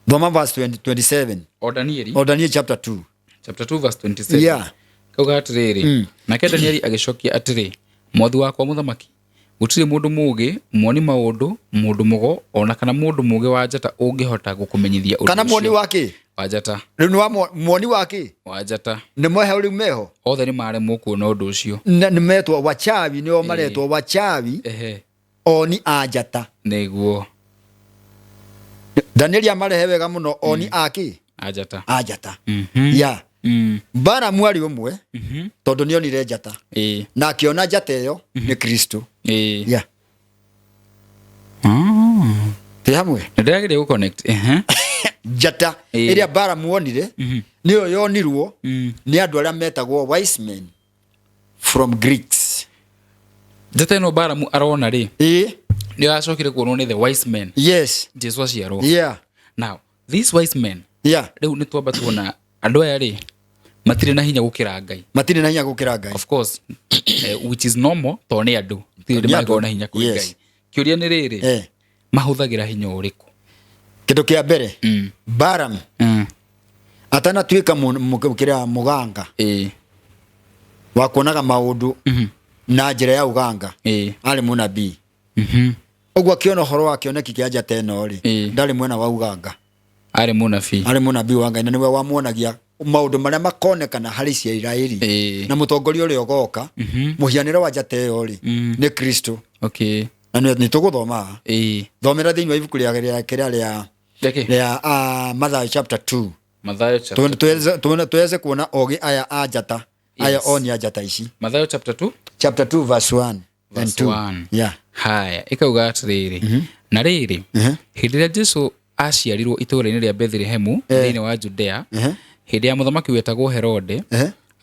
Thoma verse 27. O Danieli. O Daniel chapter 2. Chapter 2 verse 27. Yeah. Kauga atĩrĩrĩ, nake Danieli agĩcokia atĩrĩ, mwathi wakwa mũthamaki, gũtirĩ mũndũ mũũgĩ, muoni maũndũ, mũndũ mũgo, ona kana mũndũ mũũgĩ wa njata ũngĩhota gũkũmenyithia ũndũ Kana muoni ũcio. wa kĩ? Wa njata. Rĩu nĩ wa muoni wa kĩ? Wa njata. Nĩ meho rĩu meho? Othe nĩ maremwo kuona ũndũ ũcio. Na nĩ metwo wachawi, nĩo maretwo wachawi. Ehe. Oni a njata. Nĩguo. Danieli amarehe wega mũno, oni a kĩ? A njata. A njata. Yeah. Balamu arĩ ũmwe, tondũ nĩonire njata. Ĩĩ. Na akĩona njata ĩyo nĩ Kristo. Ĩĩ. Yeah. Twĩ hamwe? Nĩ ndĩrageria gũ connect. Ehe. Njata ĩrĩa Balamu onire nĩyo yonirwo nĩ andũ arĩa metagwo wise men from Greeks. Njata ĩno Balamu arona rĩ, nĩyo yacokire kuonwo nĩ the wise men Jesu aciarwo. Now these wise men, rĩu nĩ twamba tuona andũ aya rĩ, matirĩ na hinya gũkĩra Ngai. Matirĩ na hinya gũkĩra Ngai. Of course, which is normal, tondũ nĩ andũ tirĩ Nĩ andũ. mangĩkorwo na hinya kwĩ Ngai. Kĩũria nĩ rĩrĩ, mahũthagĩra hinya ũrĩkũ? Kĩndũ kĩa mbere, Balaam atanatuĩka kĩrĩa mũganga wa kuonaga maũndũ na njĩra ya ũganga, arĩ mũnabii. Ũguo akĩona ũhoro wa kĩoneki kĩa njata ĩno rĩ, ndarĩ mwena wa uganga. Arĩ mũnabii. Arĩ mũnabii wa Ngai, na nĩwe wamuonagia maũndũ marĩa makonekana harĩ Isiraeli na mũtongoria ũrĩa ũgoka. Mũhianĩre wa njata ĩyo rĩ, nĩ Kristo. Na nĩ tũgũthoma haha. Thomera thĩinĩ wa ibuku rĩa rĩa kĩrĩa rĩa Reke. rĩa Mathayo chapter 2. Mathayo chapter Tuweze kuona ogĩ aya a njata aya, oni a njata ici. Mathayo chapter 2. Chapter 2 verse 1 and Verse 2. 1. Haya, ĩkauga atĩrĩrĩ, na rĩrĩ, hĩndĩ ĩrĩa Jesu aciarirwo itũũra-inĩ rĩa Bethlehemu thĩinĩ wa Judea, hĩndĩ ya mũthamaki wetagwo Herode,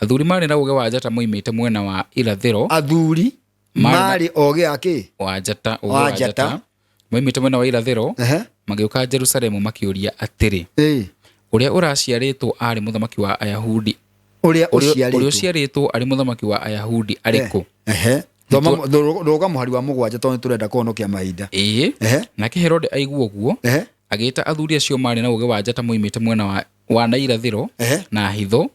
athuri marĩ na ũũgĩ wa njata moimĩte mwena wa irathĩro. Athuri marĩ ogĩ akĩ? Wa njata, ũũgĩ Wa wa njata. njata, moimĩte mwena wa irathĩro, magĩũka Jerusalemu makĩũria atĩrĩ, ũrĩa ũraciarĩtwo arĩ mũthamaki wa Ayahudi, Ũrĩa ũrĩa ũciarĩtwo ũciarĩtwo arĩ mũthamaki wa Ayahudi arĩ kũ? Thoma rũga mũhari wa 7, tondũ nĩtũrenda kũhonokia mahinda. Nake Herode aigua ũguo, agĩĩta athuri acio marĩ na ũũgĩ wa njata moimĩte mwena wa na irathĩro na hitho,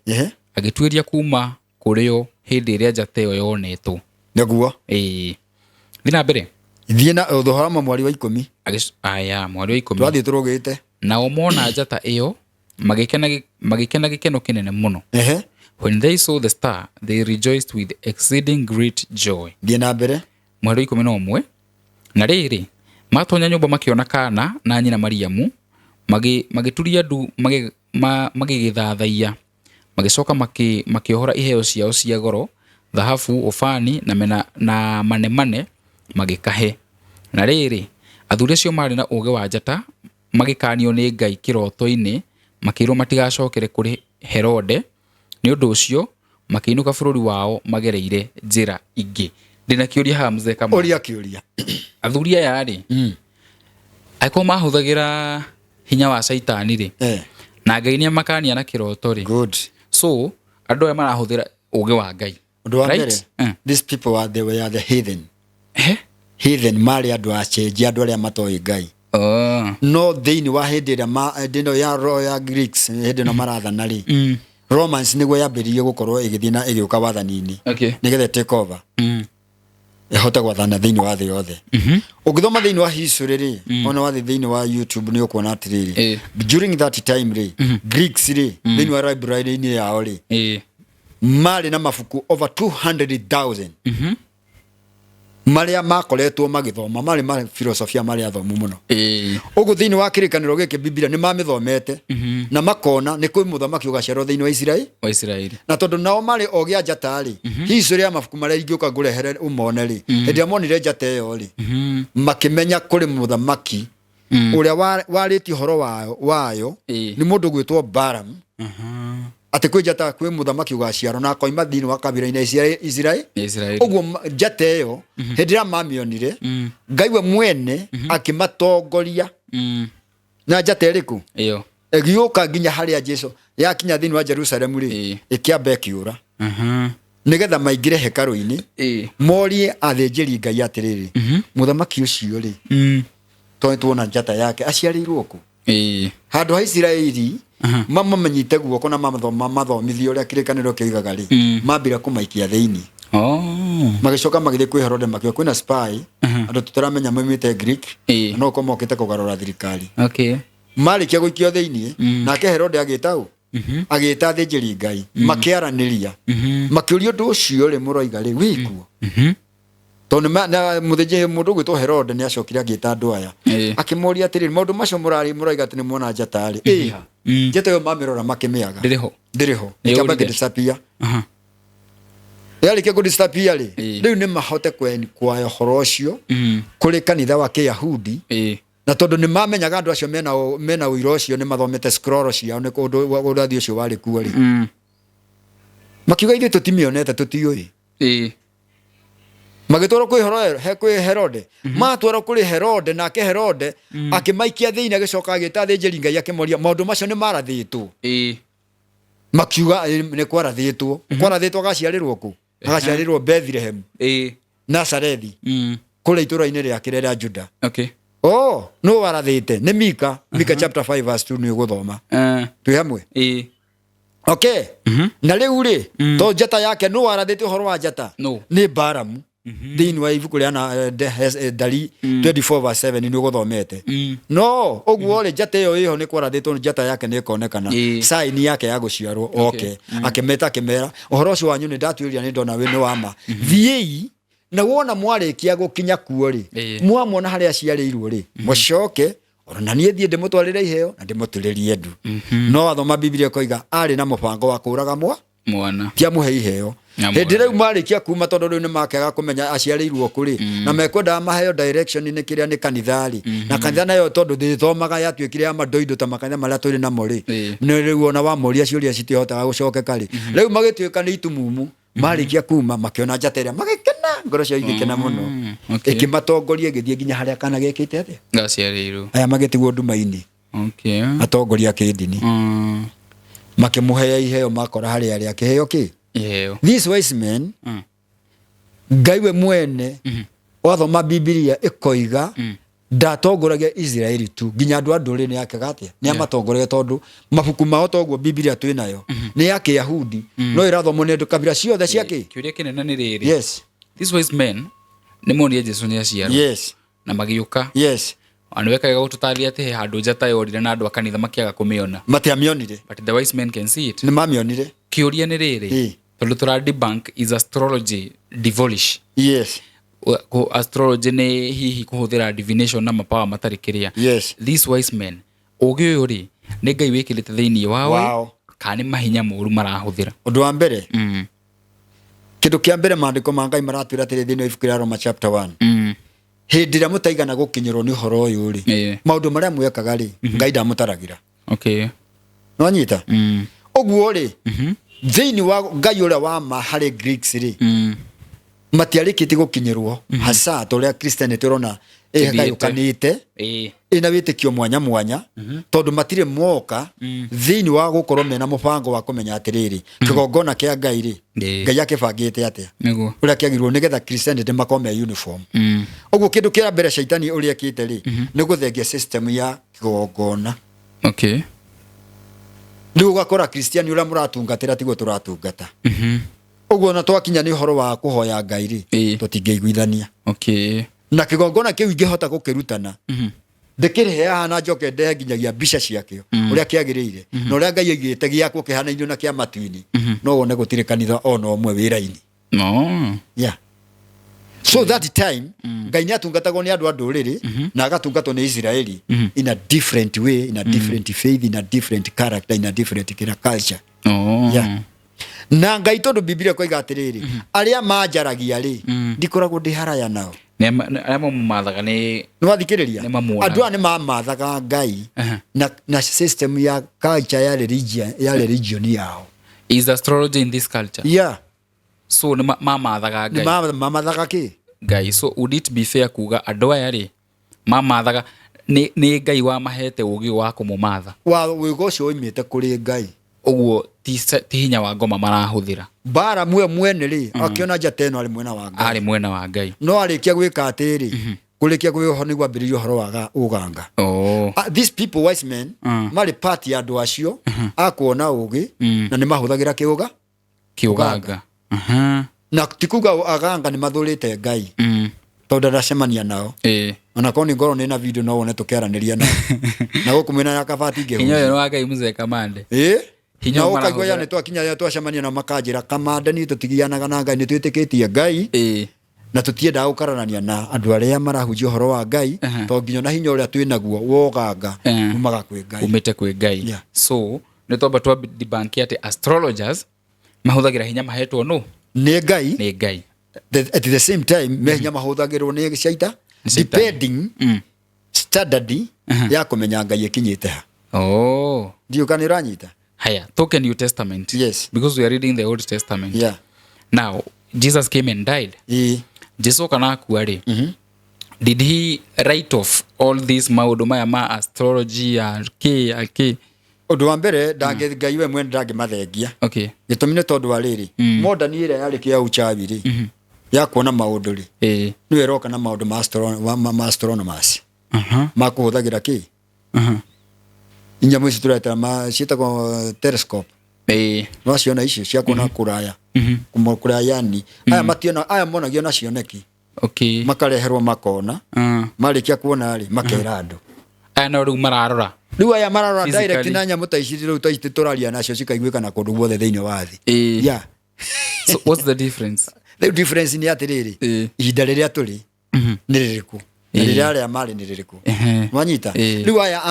agĩtuĩria kuma kũrĩ o hĩndĩ ĩrĩa njata ĩyo yonetwo. Nĩguo. Thiĩ na mbere. Thiĩ na thogora mwari wa 10. Aya, mwari wa 10. Twathiĩ tũrũgĩte. Nao mona njata ĩyo magĩkena gĩkeno kĩnene mũno. When they saw the star, they rejoiced with exceeding great joy. Thiĩ na mbere. Mweri wa 11. Na rĩrĩ, matonya nyũmba makĩona kaana na nyina Mariamu, magĩturia ndu magĩgĩthathaiya. Magĩcoka makĩohora iheo ciao cia goro, thahabu, ũbani na na manemane, magĩkahe. Na rĩrĩ, athuri acio marĩ na ũũgĩ wa njata magĩkanio nĩ Ngai kĩroto-inĩ, makĩĩrwo matigacokere kũrĩ Herode. Nĩ ũndũ ũcio makĩinũka bũrũri wao magereire njĩra ingĩ. Ndĩna kĩũria haha, mzee Kamau. Ũria kĩũria. Athuri aya rĩ, angĩkorwo mahũthagĩra hinya wa caitani rĩ, na Ngai nĩ amakania na kĩroto rĩ, so andũ aya marahũthĩra ũũgĩ wa Ngai? Ũndũ wa Right? mbere, these people are they were the heathen. Heathen marĩ andũ acenjia, andũ arĩa matoĩ Ngai. No thĩinĩ wa hĩndĩ ĩrĩa hĩndĩ ĩno ya ro ya Greeks, hĩndĩ ĩno marathana rĩ, Romans nĩguo yambĩrĩirie gũkorwo ĩgĩthiĩ na ĩgĩũka wathani-inĩ, nĩgetha take over, ĩhote gwathana thĩinĩ wa thĩ yothe. Ũngĩthoma thĩinĩ wa history rĩ, ona wathiĩ thĩinĩ wa YouTube nĩ ũkuona atĩrĩrĩ, during that time rĩ, Greeks rĩ, thĩinĩ wa library-inĩ yao rĩ, marĩ na mabuku over 200,000 marĩa makoretwo magĩthoma, marĩ ma filosofia, marĩ athomu mũno. Ũguo thĩinĩ wa kĩrĩkanĩro gĩkĩ, Biblia, nĩ mamĩthomete na makona nĩ kwĩ mũthamaki ũgaciarwo thĩinĩ wa Isiraeli. Wa Isiraeli. Na tondũ nao marĩ ogĩ a njata rĩ, history ya mabuku marĩa ingĩũka ngũrehere ũmone rĩ, hĩndĩ ĩrĩa monire njata ĩyo rĩ, makĩmenya kũrĩ mũthamaki ũrĩa warĩtie ũhoro wayo nĩ mũndũ gwĩtwo Balaam, atĩ kwĩ njata, kwĩ mũthamaki ũgaciarwo na akoima thĩinĩ wa kabira-inĩ ya Isiraeli. Isiraeli. Ũguo njata ĩyo, hĩndĩ ĩrĩa mamĩonire, Ngai we mwene akĩmatongoria na njata ĩrĩkũ? Ĩyo. Ĩgĩũka nginya harĩa Jesu yakinya thĩinĩ wa Jerusalemu rĩ, ĩkĩamba ĩkĩũra nĩgetha maingĩre hekarũ-inĩ, morie athĩnjĩri Ngai atĩrĩrĩ, mũthamaki ũcio rĩ, tondũ tuona njata yake, aciarĩirwo kũ? Handũ ha Isiraeli mamamenyite guoko na mathomithie ũrĩa kĩrĩkanĩro kĩigaga rĩ, mambire kũmaikia thĩinĩ. Magĩcoka magĩthiĩ kwĩ Herode, makiuga kwĩna spy, andũ tũtaramenya maumĩte Greek, no ũkorwo mokĩte kũgarũra thirikari. Marĩkia gũikio thĩinĩ, nake Herode agĩta ũ, agĩta athĩnjĩri Ngai, makĩaranĩria, makĩũria, ũndũ ũcio rĩ mũroiga rĩ wĩkuo? Tondũ na mũthĩnjĩri mũndũ ũgwĩtwo Herode nĩ acokire agĩta andũ aya, akĩmoria atĩrĩrĩ, maũndũ macio mũrarĩ mũroiga atĩ nĩ muona njata rĩ, ĩha? Njata ĩyo mamĩrora makĩmĩaga. Ndĩrĩ ho. Ndĩrĩ ho. Nĩ ĩkĩamba yũrire. kĩdisappear. Yarĩkia kũdisappear rĩ, rĩu nĩ mahote kwaya ũhoro ũcio kũrĩ kanitha wa Kĩyahudi. Na tondũ nĩ mamenyaga andũ acio mena ũira ũcio, nĩ mathomete scroll ciao, nĩ kũndũ ũrathi ũcio warĩ kuo rĩ, makiuga ithuĩ tũtimĩonete, tũtiũĩ. Magĩtwarwo kwĩ kwĩ Herode. Matwarwo kũrĩ Herode, nake Herode akĩmaikia thĩinĩ, agĩcoka agĩta athĩnjĩri Ngai, akĩmoria maũndũ macio nĩ marathĩtwo. Makiuga, "Ĩ, nĩ kwarathĩtwo, kwarathĩtwo agaciarĩrwo kũ? Agaciarĩrwo Bethlehem, Nazarethi, kũrĩa itũũra-inĩ rĩake rĩa Juda." Oh, nũ warathĩte? Nĩ Mika. Mika chapter 5 verse 2, nĩ ũgũthoma. Twĩ hamwe? Okay. Na rĩu rĩ, to njata yake, nũ warathĩte ũhoro wa njata? No. Nĩ Baramu, thĩinĩ wa ibuku rĩa Ndari 24 verse 7, nĩ ũgũthomete. No ũguo rĩ, njata ĩyo ĩho, nĩ kwarathĩtwo njata yake nĩ ĩkonekana, sign yake ya gũciarwo. Okay, akĩmeta, akĩmera, "Ũhoro ũcio wanyu nĩ ndatuĩria, nĩ ndona wĩ nĩ wa ma. Thiĩi, na wona mwarĩkia gũkinya kuo rĩ, mwamwona harĩa aciarĩirwo rĩ, mũcoke ona na niĩ thiĩ ndĩmũtwarĩre iheo na ndĩmũturĩrie ndu." No wathoma Bibilia ĩkoiga arĩ na mũbango wa kũraga mwa Mwana. Tiamũhe iheo. Na hĩndĩ mwana. rĩu marĩkia kuma, tondũ rĩu nĩ makĩaga kũmenya aciarĩirwo kũ rĩ, na mekwendaga maheo direction nĩ kĩrĩa nĩ kanitha rĩ, na kanitha nayo tondũ ndĩthomaga, yatuĩkire ya mandoindo ta makanitha marĩa tũrĩ namo rĩ, nĩ rĩu ona wamoria ciũria citihotaga gũcokeka rĩ, rĩu magĩtuĩka nĩ itumumu. Marĩkia kuma, makĩona njata ĩrĩa, magĩkena, ngoro ciao igĩkena mũno. Ĩkĩmatongoria ĩgĩthiĩ nginya harĩa kana gekĩte atĩa? Gaciarĩirwo. Aya magĩtigwo nduma-inĩ. Atongoria a kĩndini makĩmũhea iheo, makora harĩa arĩa kĩheo kĩ Iheo. These wise men, Ngai we mwene, wathoma Bibilia ĩkoiga ndatongoragia Isiraeli tu, nginya andũ a ndũrĩrĩ nĩ akaga atĩa? Nĩ amatongoragia, tondũ mabuku mao, toguo Bibilia twĩ nayo nĩ ya Kĩyahudi, no ĩrathomwo nĩ andũ kabira ciothe cia kĩ. Kĩũria kĩnene nĩ rĩrĩ. These wise men nĩ monire Jesu nĩ aciarwo na magĩũka. Na nĩ wekaga gũtũtarĩria atĩ he handũ njata yorire na andũ a kanitha makĩaga kũmĩona. Matiamĩonire. But the wise men can see it. Nĩ mamĩonire. Kĩũria nĩ rĩrĩ, tondũ tũra debunk is astrology devilish? Astrology nĩ hihi kũhũthĩra divination na mapower matarĩ kĩrĩa? These wise men, ũgĩ ũyũ rĩ, nĩ Ngai wĩkĩrĩte thĩinĩ wao Wao. kana nĩ mahinya moru marahũthĩra? Ũndũ wa mbere, kĩndũ kĩa mbere, maandĩko ma Ngai maratwĩra atĩrĩ thĩinĩ wa ibuku rĩa Roma chapter 1, hĩndĩ ĩrĩa mũtaigana gũkinyĩrwo nĩ ũhoro ũyũ rĩ, maũndũ marĩa mwekaga rĩ, Ngai ndamũtaragĩra. Nĩwanyita? Ũguo rĩ, thĩinĩ wa Ngai ũrĩa wa ma harĩ Greeks rĩ, matiarĩkĩtie gũkinyĩrwo hasa ta ũrĩa Christianity ũrona Ĩthiĩte. ĩgayũkanĩte, ĩna wĩtĩkio mwanya mwanya, tondũ matirĩ moka thĩinĩ wa gũkorwo mena mũbango wa kũmenya atĩrĩrĩ, kĩgongona kĩa Ngai rĩ, Ngai akĩbangĩte atĩa, ũrĩa kĩagĩrĩirwo nĩgetha Christianity makorwo me uniform. Ũguo kĩndũ kĩa mbere shaitani ũrĩa ekĩte rĩ, nĩ gũthengia system ya kĩgongona. Rĩu ũgakora Kristiani ũrĩa mũratungatĩra tiguo tũratungata. Ũguo ona twakinya nĩ ũhoro wa kũhoya Ngai rĩ, tũtingĩiguithania. Na kĩgongona kĩu ingĩhota gũkĩrutana, ndĩkĩrĩhe haha na njoke ndehe nginyagia mbica ciakĩo, ũrĩa kĩagĩrĩire na ũrĩa Ngai aigĩte gĩakwo kĩhanainio na kĩa matu-inĩ, no wone gũtirĩ kanitha ona ũmwe wĩra-inĩ. No. Yeah. So that time Ngai nĩ atungatagwo nĩ andũ a ndũrĩrĩ na agatungatwo nĩ Isiraeli in a different way, in a different faith, in a different character, in a different kira culture. Yeah. Na Ngai, tondũ Bibilia koiga atĩrĩrĩ, arĩa manjaragia rĩ, ndikoragwo ndĩ haraya nao. Arĩa mamũmathaga nĩ Nĩ wathikĩrĩria? Nĩ mamuonaga. Andũ aya nĩ mamathaga Ngai na system ya culture ya religion, ya religion yao. Is astrology in this culture? Yeah. So nĩ mamathaga Nĩ Ngai. Mamathaga kĩ? Ngai. So would it be fair kuga andũ aya rĩ mamathaga nĩ Ngai wamahete ũgĩ wa kũmũmatha? Wa wĩgo ũcio oimĩte kũrĩ Ngai. Ũguo ti hinya wa ngoma marahũthĩra. Balamu we mwene rĩ, akĩona njata ĩno, arĩ mwena wa Ngai. Arĩ mwena wa Ngai. No arĩkia gwĩka atĩrĩ, kũrĩkia kwĩho nĩguo ambĩrĩria ũhoro wa ũganga. These people, wise men, marĩ part ya andũ acio a kuona ũgĩ, na nĩ mahũthagĩra kĩũga. Kĩũganga. Na ti kuga aganga nĩ mathũrĩte Ngai, tondũ ndacemania nao. Ona korwo nĩ ngorwo nĩ na video, no wone tũkĩaranĩria nao na gũkũ mwena ya kabati. Hinya ũyũ Ngĩhunjia nĩ wa Ngai, mzee Kamande. Hinya Na ũyũ ũkaigua marahũthĩra- ya nĩ twakinya ya twacemania na makanjĩra, "Kamande, niĩ tũtigianaga na Ngai, nĩ twĩtĩkĩtie Ngai na tũtiendaga gũkararania na andũ arĩa marahunjia ũhoro wa Ngai, tondũ nginya na hinya ũrĩa twĩ naguo wa ũganga umaga kwĩ Ngai." Umĩte kwĩ Ngai. So nĩ twamba twa debunk atĩ astrologers mahũthagĩra hinya mahetwo nũ? Nĩ Ngai. Nĩ Ngai. At the same time, me hinya mahũthagĩrwo nĩ caita, Nĩ Shaitani. depending. Standard ya kũmenya Ngai ĩkinyĩte ha. Oh. Ndiũ kana ũranyita? Haya, tũke New Testament. Yes. Because we are reading the Old Testament. Yeah. Now, Jesus came and died. Ĩĩ. Jesu kana akua rĩ, did he write off all these maũndũ maya ma astrology ya kĩ ya kĩ? Ũndũ wa mbere ndangĩ Ngai we mwene ndangĩmathengia. Okay. Gĩtũmi nĩ tondũ wa rĩrĩ, modern ĩrĩa yarĩ kĩa uchawi rĩ, ya kuona maũndũ rĩ, Ĩĩ. nĩyo ĩroka na maũndũ ma ma astronomers ma kũhũthagĩra kĩ inyamũ ici tũreta ma ciĩtagwo telescope. Ĩĩ. Nĩwaciona icio cia kuona kũraya, kũraya yani aya mationa, aya monagio na cioneki. Okay. Makareherwo makona, marĩkia kuona rĩ makera andũ. Aya no rĩu mararora. Rĩu aya mararora Physically. direct na nyamũ ta ici rĩu ta ici tũraria nacio cikaiguĩka na kũndũ guothe thĩinĩ wa thĩ. Ĩĩ. Yeah. So what's the difference? Rĩu difference nĩ atĩrĩrĩ, Ĩĩ. ihinda rĩrĩa tũrĩ nĩ rĩrĩkũ na rĩrĩa arĩa marĩ nĩ rĩrĩkũ. Wanyita? Ĩĩ. Rĩu aya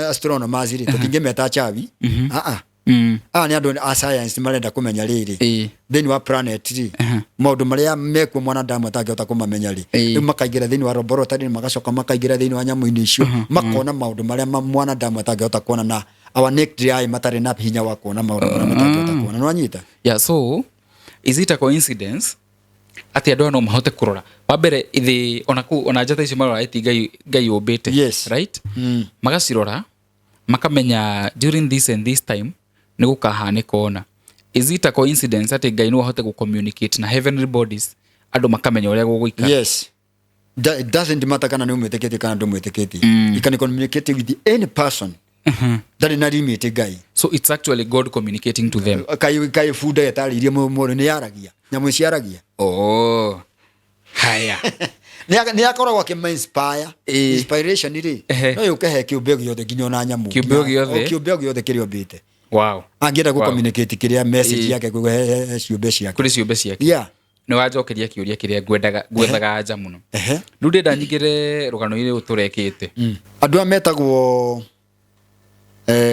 astronomers rĩ, tũtingĩmeta achawi. Aa. Aya nĩ andũ a science marenda kũmenya rĩrĩ, thĩinĩ wa planet rĩ, maũndũ marĩa mekuo mwanadamu atangĩhota kũmamenya rĩ, rĩu makaingĩra thĩinĩ wa laboratory, magacoka makaingĩra thĩinĩ wa nyamũ-inĩ icio, makona maũndũ marĩa mwanadamu atangĩhota kuona na our naked eye, matarĩ na hinya wa kuona maũndũ marĩa matangĩhota kuona. Nĩwanyita? Yeah, so is it a coincidence atĩ andũ aya no mahote kũrora wa mbere ithi ona kũu ona njata icio marora iti Ngai Ngai ũmbĩte? Yes. Right, magacirora makamenya during this and this time nĩ gũkahanĩka. Ona is it a coincidence atĩ Ngai no ahote gũ communicate na heavenly bodies, andũ makamenya ũrĩa gũgũikara? Yes. It doesn't matter kana nĩ ũmwĩtĩkĩtie kana ndũmwĩtĩkĩtie. You can communicate with any person. Ndarĩ na limit Ngai. So it's actually God communicating to them. Kai bunda ĩtarĩirie mũndũ nĩ yaragia, nyamũ ciaragia. Oh, haya. Nĩ akoragwo akĩma inspire. Inspiration rĩ, no yũke he kĩũmbe gĩothe, nginya ona nyamũ. Kĩũmbe o gĩothe? O kĩũmbe o gĩothe kĩrĩa ũmbĩte angĩenda gũ-communicate kĩrĩa message yake he ciũmbe ciake. Kũrĩ ciũmbe ciake. Yeah. Nĩ wanjokeria kĩũria kĩrĩa ngwendaga gwethaga anja mũno. Rĩu ndĩrenda nyingĩre rũgano-inĩ rũrũ tũrekĩte. Andũ aya metagwo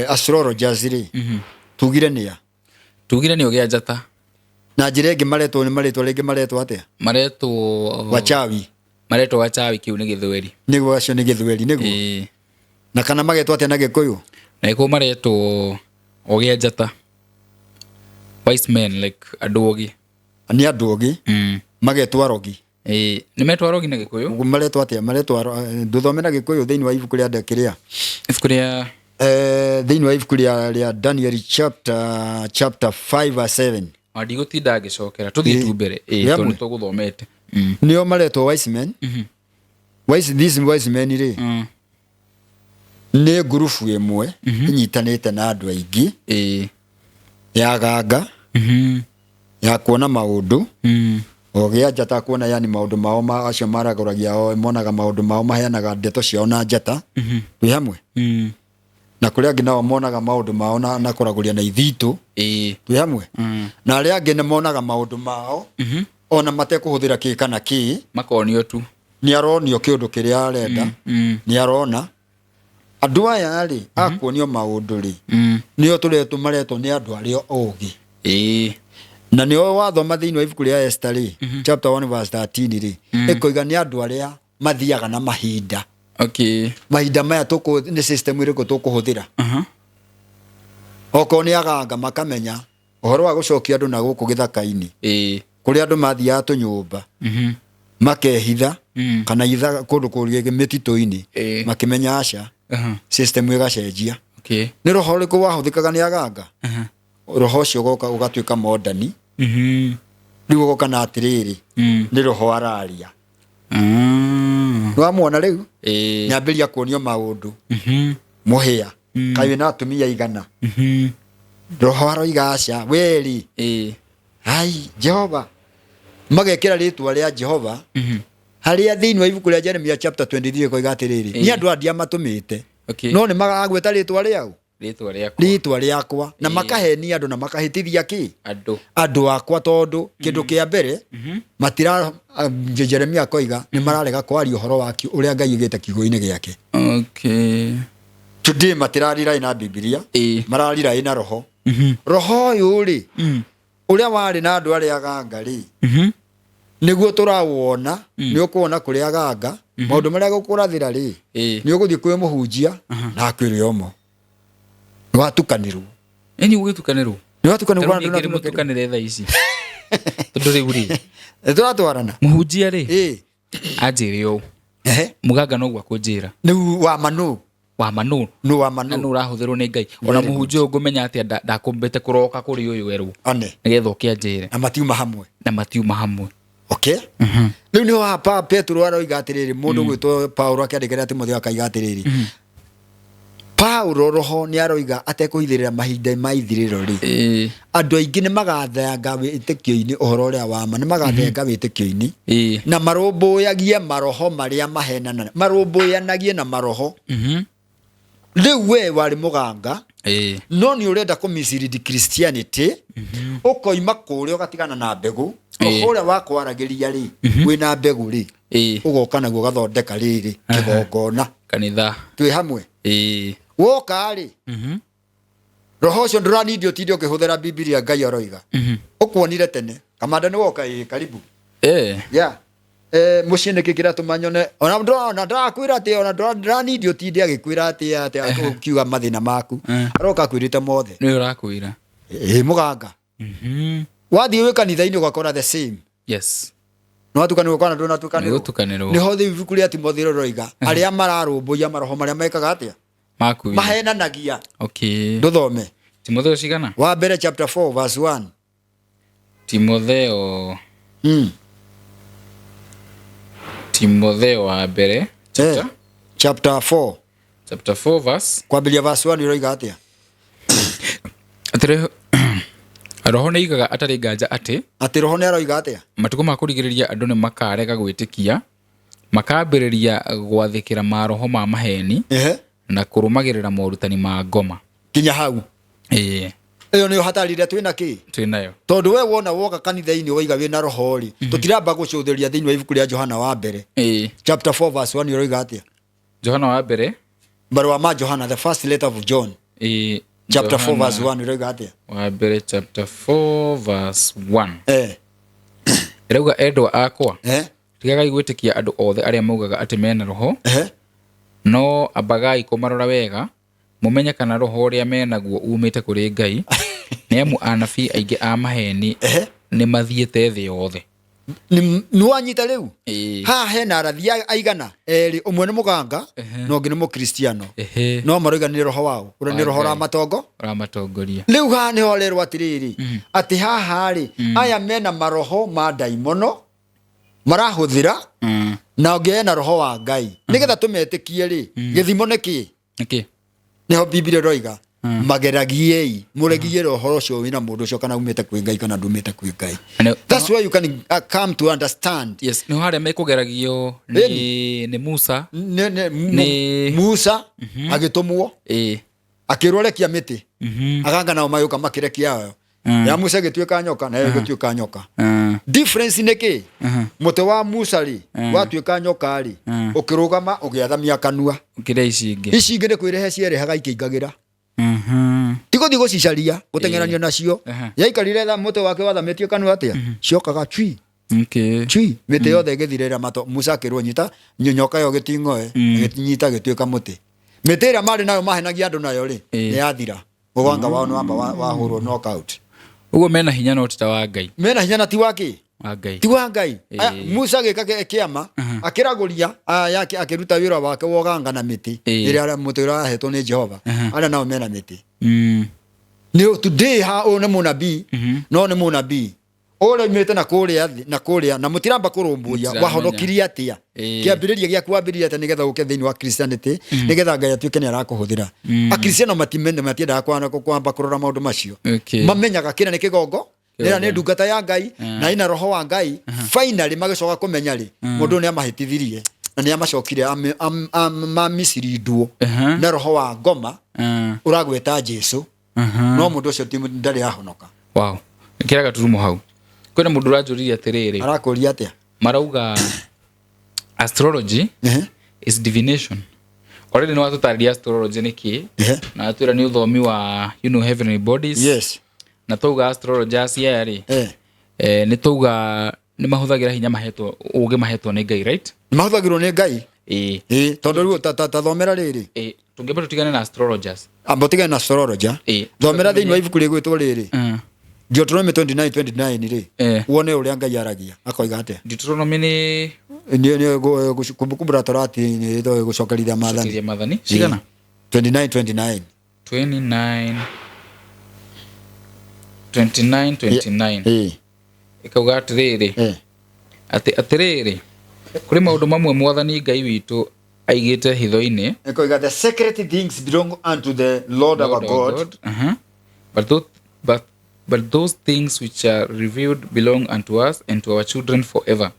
astrologers rĩ, tugire nĩa? Tugire nĩ ũgĩa njata. Na njĩra ĩngĩ maretwo nĩ marĩtwa rĩngĩ maretwo atĩa? Maretwo Wachawi. Maretwo wachawi, kĩu nĩ gĩthweri. Nĩguo, acio nĩ gĩthweri nĩguo. Na kana magetwo atĩa na Gĩkũyũ? Na gĩkũyũ maretwo ũgĩa njata, wise men, like andũ ogĩ. Nĩ andũ ogĩ. Magetwo arogi. Ĩĩ, nĩ metwo arogi na Gĩkũyũ. Maretwo atĩa? Maretwo ndũthome na Gĩkũyũ thĩinĩ wa ibuku rĩa kĩrĩa? Ibuku rĩa Thĩinĩ wa ibuku rĩa Daniel chapter 5 verse 7. Ona ndigũtinda ngĩcokera, tũthiĩ tu mbere ĩĩ, Rĩamwe. tondũ nĩ tũgũthomete. Nĩo maretwo wise men. These wise men rĩ, nĩ ngurubu ĩmwe ĩnyitanĩte na andũ aingĩ ya ganga ya kuona maũndũ, ogĩa njata kuona, yani maũndũ mao acio maragũragia o monaga maũndũ mao, maheanaga ndeto ciao na njata. Twĩ hamwe? Na kũrĩ angĩ nao monaga maũndũ mao na kũragũria na ithitũ. Twĩ hamwe? Na arĩa angĩ nĩ monaga maũndũ mao ona matekũhũthĩra kĩ kana kĩ. Makonio tu. Nĩ aronio kĩũndũ kĩrĩa arenda, nĩ arona. Andũ aya rĩ, akuonio maũndũ rĩ, nĩo tũretwo, maretwo nĩ andũ arĩa ogĩ. Na nĩo wathoma thĩinĩ wa ibuku rĩa Esther rĩ, chapter 1 verse 13 rĩ, ĩkoiga nĩ andũ arĩa mathiaga na mahinda. Mahinda maya tũkũ nĩ system ĩrĩkũ tũkũhũthĩra. Okorwo nĩ aganga, makamenya ũhoro wa gũcokia andũ na gũkũ gĩthaka-inĩ, kũrĩa andũ mathiaga tũnyũmba makehitha, kana itha kũndũ kũrĩa mĩtitũ-inĩ, makĩmenya aca, system ĩgacenjia. Nĩ roho ũrĩkũ wahũthĩkaga nĩ aganga? Roho ũcio ũgoka ũgatuĩka modern. Rĩu ũgoka na atĩrĩrĩ, nĩ roho araria. Nĩwamwona rĩu? Nĩambĩrĩria kuonio maũndũ. Mũhĩa kaĩ wĩna atumia igana? Roho aroiga aca weri. Ai Jehova, magekĩra rĩtwa rĩa Jehova harĩa thĩinĩ wa ibuku rĩa Jeremia chapter 23 koiga atĩrĩrĩ, nĩ andũ aya ndiamatũmĩte, no nĩ magagweta rĩtwa rĩao. Rĩtwa rĩakwa. Rĩtwa rĩakwa, na makahenia andũ na makahĩtithia kĩ? Andũ. Andũ akwa, tondũ kĩndũ kĩa mbere matira Jeremia akoiga nĩ mararega kwaria ũhoro wa ũrĩa Ngai augĩte kiugo-inĩ gĩake. Today matirarirai na Bibilia, mararirai na roho. Roho ũyũ rĩ, ũrĩa warĩ na andũ arĩa aganga rĩ, Nĩguo tũrawona, nĩ ũkuona kũrĩ aganga maũndũ marĩa gũkũrathĩra rĩ, nĩ ũgũthiĩ kwĩ mũhunjia na akwĩre ũmo nĩ watukanĩrwo. Ĩni gũgĩtukanĩrwo. Nĩ watukanĩrwo. Tarĩu ningĩ mũtukanĩre thaa ici, tondũ rĩu rĩ, Nĩ tũratwarana. Mũhunjia rĩ, anjĩre ũũ, mũganga noguo akũnjĩra. Rĩu wa manũ. Wa manũ. Nũ wa manũ? Na nũ ũrahũthĩrwo nĩ Ngai? Ona mũhunjia ũyũ ngũmenya atĩa ndakũmbĩte kũroka kũrĩ ũyũ werũ One. nĩgetha ũke anjĩre? Na matiuma hamwe. Na matiuma hamwe. Okay, rĩu nĩho hapa Petero aroiga atĩrĩrĩ, mũndũ gwĩtwo Paulo akĩandĩkĩra Timotheo akaiga atĩrĩrĩ, Paulo roho nĩ aroiga atekũhithĩrĩra mahinda ma ithirĩro rĩ, andũ aingĩ nĩ magathenga wĩtĩkio-inĩ, ũhoro ũrĩa wa ma, nĩ magathenga wĩtĩkio-inĩ na marũmbũyagie maroho marĩa mahenana, marũmbũyanagie na maroho. Rĩu we warĩ mũganga, no nĩ ũrenda kũ mislead Christianity, ũkoima kũrĩa ũgatigana na mbegũ, roho ũrĩa wakwaragĩria rĩ, wĩna mbegũ rĩ, ũgoka naguo ũgathondeka rĩrĩ kĩgongona. Kanitha. Twĩ hamwe? Woka rĩ, roho ũcio ndũranindi ũtinde ũkĩhũthĩra Bibilia. Ngai aroiga ũkuonire tene. Kamanda, nĩ woka? Ĩĩ, karibu. Yeah. Mũciĩ nĩkĩ kĩratũma nyone ona ona ndarakwĩra atĩ ona ndũranindi ũtinde agĩkwĩra atĩ ũkiuga mathĩna maku, aroka akwĩrĩte mothe. Nĩ ũrakwĩra. Ĩ mũganga, wathiĩ wĩ kanitha-inĩ ũgakora the same. Nĩ watukanĩrwo kana ndũnatukanĩrwo? Nĩgũtukanĩrwo. Nĩho rĩu ibuku rĩa Timotheo rĩroiga arĩa mararũmbũiya maroho marĩa mekaga atĩa? Makuire. Mahenanagia. Ndũthome. Timotheo cigana? Wa mbere chapter 4 verse 1. Timotheo. Timotheo wa mbere chapter, Chapter 4. Chapter 4 verse Kwambĩrĩria verse 1 ĩroiga atĩa? Atĩrĩ, roho nĩ igaga atarĩ nganja atĩ Atĩ roho nĩ aroiga atĩa? Matukũ ma kũrigĩrĩria andũ nĩ makarega gwĩtĩkia, makambĩrĩria gwathĩkĩra maroho ma maheni na kũrũmagĩrĩra morutani ma ngoma. Kinya hau. Ĩyo nĩyo hatari ĩrĩa twĩna kĩ Twĩ nayo. Tondũ we wona woka kanitha-inĩ waiga wĩna roho rĩ, tũtiramba gũcũthĩrĩria thĩinĩ wa ibuku rĩa Johana wa mbere chapter 4 verse 1 ĩroiga atĩa? Johana wa mbere. Marũa ma Johana, the first letter of John, chapter 4 Johana verse 1 ĩroiga atĩa? Wa mbere chapter 4 verse 1 ĩrauga, "Endwa akwa, tigagai gwĩtĩkia andũ othe arĩa maugaga atĩ mena roho, no ambagai kũmarora wega mũmenye kana roho ũrĩa menaguo umĩte kũrĩ Ngai, nĩ amu anabii aingĩ a maheni nĩ mathiĩte thĩ yothe." Nĩ wanyita rĩu? Haha hena arathi aigana erĩ, ũmwe nĩ mũganga na ũngĩ nĩ mũkristiano, no maroiga nĩ roho wao ũrĩa nĩ Wa roho Ngai. ũramatongo Ũramatongoria. Rĩu haha nĩho arerwo atĩrĩrĩ, atĩ haha rĩ, aya mena maroho ma ndaimono marahũthĩra, na ũngĩ ena roho wa Ngai. Nĩgetha tũmetĩkie rĩ, gĩthimo nĩ kĩ? Nĩkĩ? Nĩho Biblia ĩroiga mageragiei, mũregie ũhoro ũcio wĩna mũndũ ũcio kana umĩte kwĩ Ngai kana ndumĩte kwĩ Ngai. That's why you can come to understand. Yes, nĩho harĩa mekũgeragio nĩ Musa. Musa agĩtũmwo, akĩrwo rekia mĩtĩ. Aganga nao magĩũka makĩrekia ayo ya Musa ĩgĩtuĩka nyoka, nayo ĩgĩtuĩka nyoka. Difference nĩ kĩ? Mũtĩ wa Musa rĩ, watuĩka nyoka rĩ, ũkĩrũgama ũgĩathamia kanua. Ũkĩrĩa ici ingĩ. Ici ingĩ nĩ kwĩrehe cierehaga ikĩingagĩra, ti gũthiĩ gũcicaria gũteng'eranio nacio. Yaikarire tha mũtĩ wake wathamĩtie kanua atĩa, ciokaga cui cui, mĩtĩ yothe ĩgĩthirĩra mato. Musa akĩrwo nyita nyoka ĩyo gĩting'oe, ĩgĩnyita gĩtuĩka mũtĩ. Mĩtĩ ĩrĩa marĩ nayo mahenagia andũ nayo rĩ, nĩ yathira. Mũganga wao nĩ wamba wahũrwo knockout. Ũguo mena hinya no ti ta wa Ngai. Mena hinya na ti wa kĩ? Wa Ngai. Ti wa Ngai. Aya, Musa agĩka kĩama, akĩragũria yake, akĩruta wĩra wake wa ũganga na mĩtĩ ĩrĩa mũtĩ ũrĩa ahetwo nĩ Jehova. Arĩa nao mena mĩtĩ nĩ today ha ũyũ nĩ mũnabii, no nĩ mũnabii ũrĩa umĩte na kũrĩa thĩ na kũrĩa na mũtiramba kũrũmbũiya. Mũtiramenya. Wahonokirie atĩa? Kĩambĩrĩria gĩaku wambĩrĩria atĩa nĩgetha ũke thĩinĩ wa Christianity, nĩgetha Ngai atuĩke nĩ arakũhũthĩra? Akristiano matimene, matiendaga kwamba kũrora maũndũ macio. Mamenyaga kĩrĩa nĩ kĩgongo, ĩrĩa nĩ ndungata ya Ngai na ĩna roho wa Ngai. Finally magĩcoka kũmenya rĩ, mũndũ ũyũ nĩ amahĩtithirie na nĩ amacokire mamisirindwo na roho wa ngoma ũragweta Jesu, no mũndũ ũcio ndarĩ ahonoka. Wow, ĩkĩra gaturumo hau. Kwĩna mũndũ ũranjũririe atĩrĩrĩ. Arakũria atĩa? Marauga astrology is divination. Already nĩ watũtarĩria astrology nĩ kĩ, na watwĩra nĩ ũthomi wa heavenly bodies. Na twauga astrologers aya rĩ, nĩ twauga Nĩ mahũthagĩra hinya mahetwo, ũgĩ mahetwo nĩ Ngai, right? Nĩ mahũthagĩrwo nĩ Ngai. Ĩĩ. Ĩĩ, tondũ rĩu ta thomera rĩrĩ. Ĩĩ, tũngĩamba tũtigane na astrologers. Amba ũtigane na astrologer. Ĩĩ. Thomera thĩinĩ wa ibuku rĩgwĩtwo rĩrĩ, Deuteronomy 29:29 rĩ, wone ũrĩa Ngai aragia akoiga atĩa. Deuteronomy nĩ Nĩ Kumbukumbu la Torati, nĩ gũcokerithia maathani. Gũcokeria maathani cigana? 29:29. 29 29 29. Ĩĩ. Ĩkauga atĩrĩrĩ, atĩ atĩrĩrĩ, kũrĩ maũndũ mamwe Mwathani Ngai witũ aigĩte hitho-inĩ. Ĩkoiga the secret things belong unto the Lord our Lord our God. God. But those things which are revealed belong unto us and to our children forever,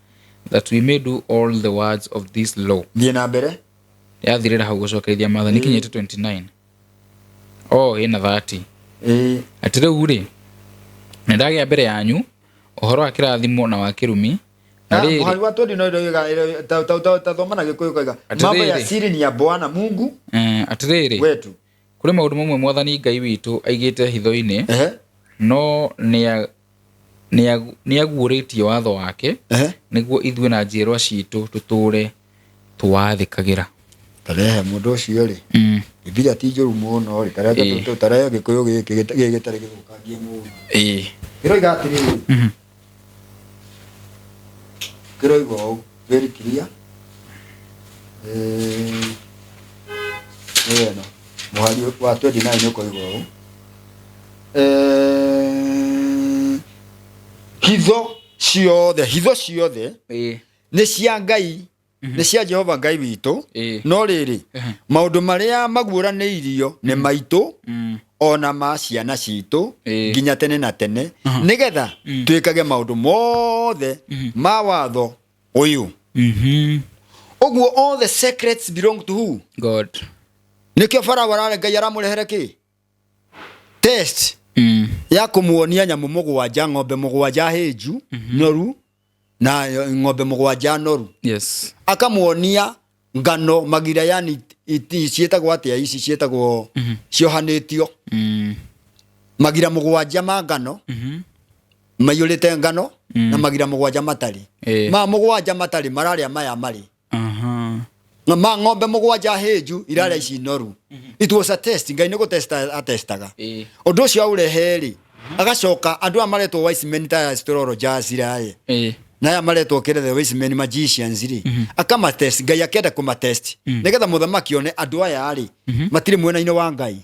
that we may do all the words of this law. Thiĩ na mbere. Yathirĩra hau gũcokerithia maathani, kinyĩte 29. Oh, ĩna 30. Ĩĩ. Atĩ rĩu rĩ, nĩ ndagĩa mbere yanyu ũhoro wa kĩrathimo na wa kĩrumi, na Ah, rĩrĩ mũhari wa 29 ĩroiga, ta thoma na Gĩkũyũ ĩkoiga mambo ya Atĩrĩrĩ. siri ni ya Bwana Mungu Atĩrĩrĩ, wetu. Kũrĩ maũndũ mamwe Mwathani Ngai witũ aigĩte hitho-inĩ, no nĩaguũrĩtie watho wake, nĩguo ithuĩ na njiarwa citũ tũtũũre tũwathĩkagĩra. Tarehe mũndũ ũcio rĩ, Bibilia ti njũru mũno rĩ, tarehe Gĩkũyũ gĩkĩ gĩtarĩ gĩthũkangie mũno. Kĩroiga atĩrĩrĩ, kĩroiga ũũ very clear. Nĩ ĩno mũhari wa 29 ũkoiga ũũ, hitho ciothe, hitho ciothe nĩ cia Ngai, nĩ cia Jehova Ngai witũ, no rĩrĩ, maũndũ marĩa maguũranĩirio nĩ maitũ ona ma ciana citũ nginya tene na tene, nĩgetha twĩkage maũndũ mothe ma watho ũyũ. Ũguo all the secrets belong to who? God. Nĩkĩo Farao arare Ngai aramũrehere kĩ? Test ya kũmuonia nyamũ mũgwanja, ng'ombe mũgwanja hĩnju noru na ng'ombe mũgwanja noru. Akamuonia ngano magira, yani ciĩtagwo atĩa ici, ciĩtagwo ciohanĩtio. Magira mũgwanja ma ngano maiyũrĩte ngano na magira mũgwanja matarĩ. Ma mũgwanja matarĩ mararĩa maya marĩ. Na ma ng'ombe mũgwanja hĩnju irarĩa ici noru. It was a test. Ngai nĩ gũtesta atestaga. Ũndũ ũcio aũrehe rĩ, agacoka andũ aya maretwo wise men ta astrologers iraĩ. Na aya maretwo kĩrĩa the wise men magicians rĩ, akamatest. Ngai akenda kũmatest nĩgetha mũthamaki one andũ aya rĩ matirĩ mwena-inĩ wa Ngai.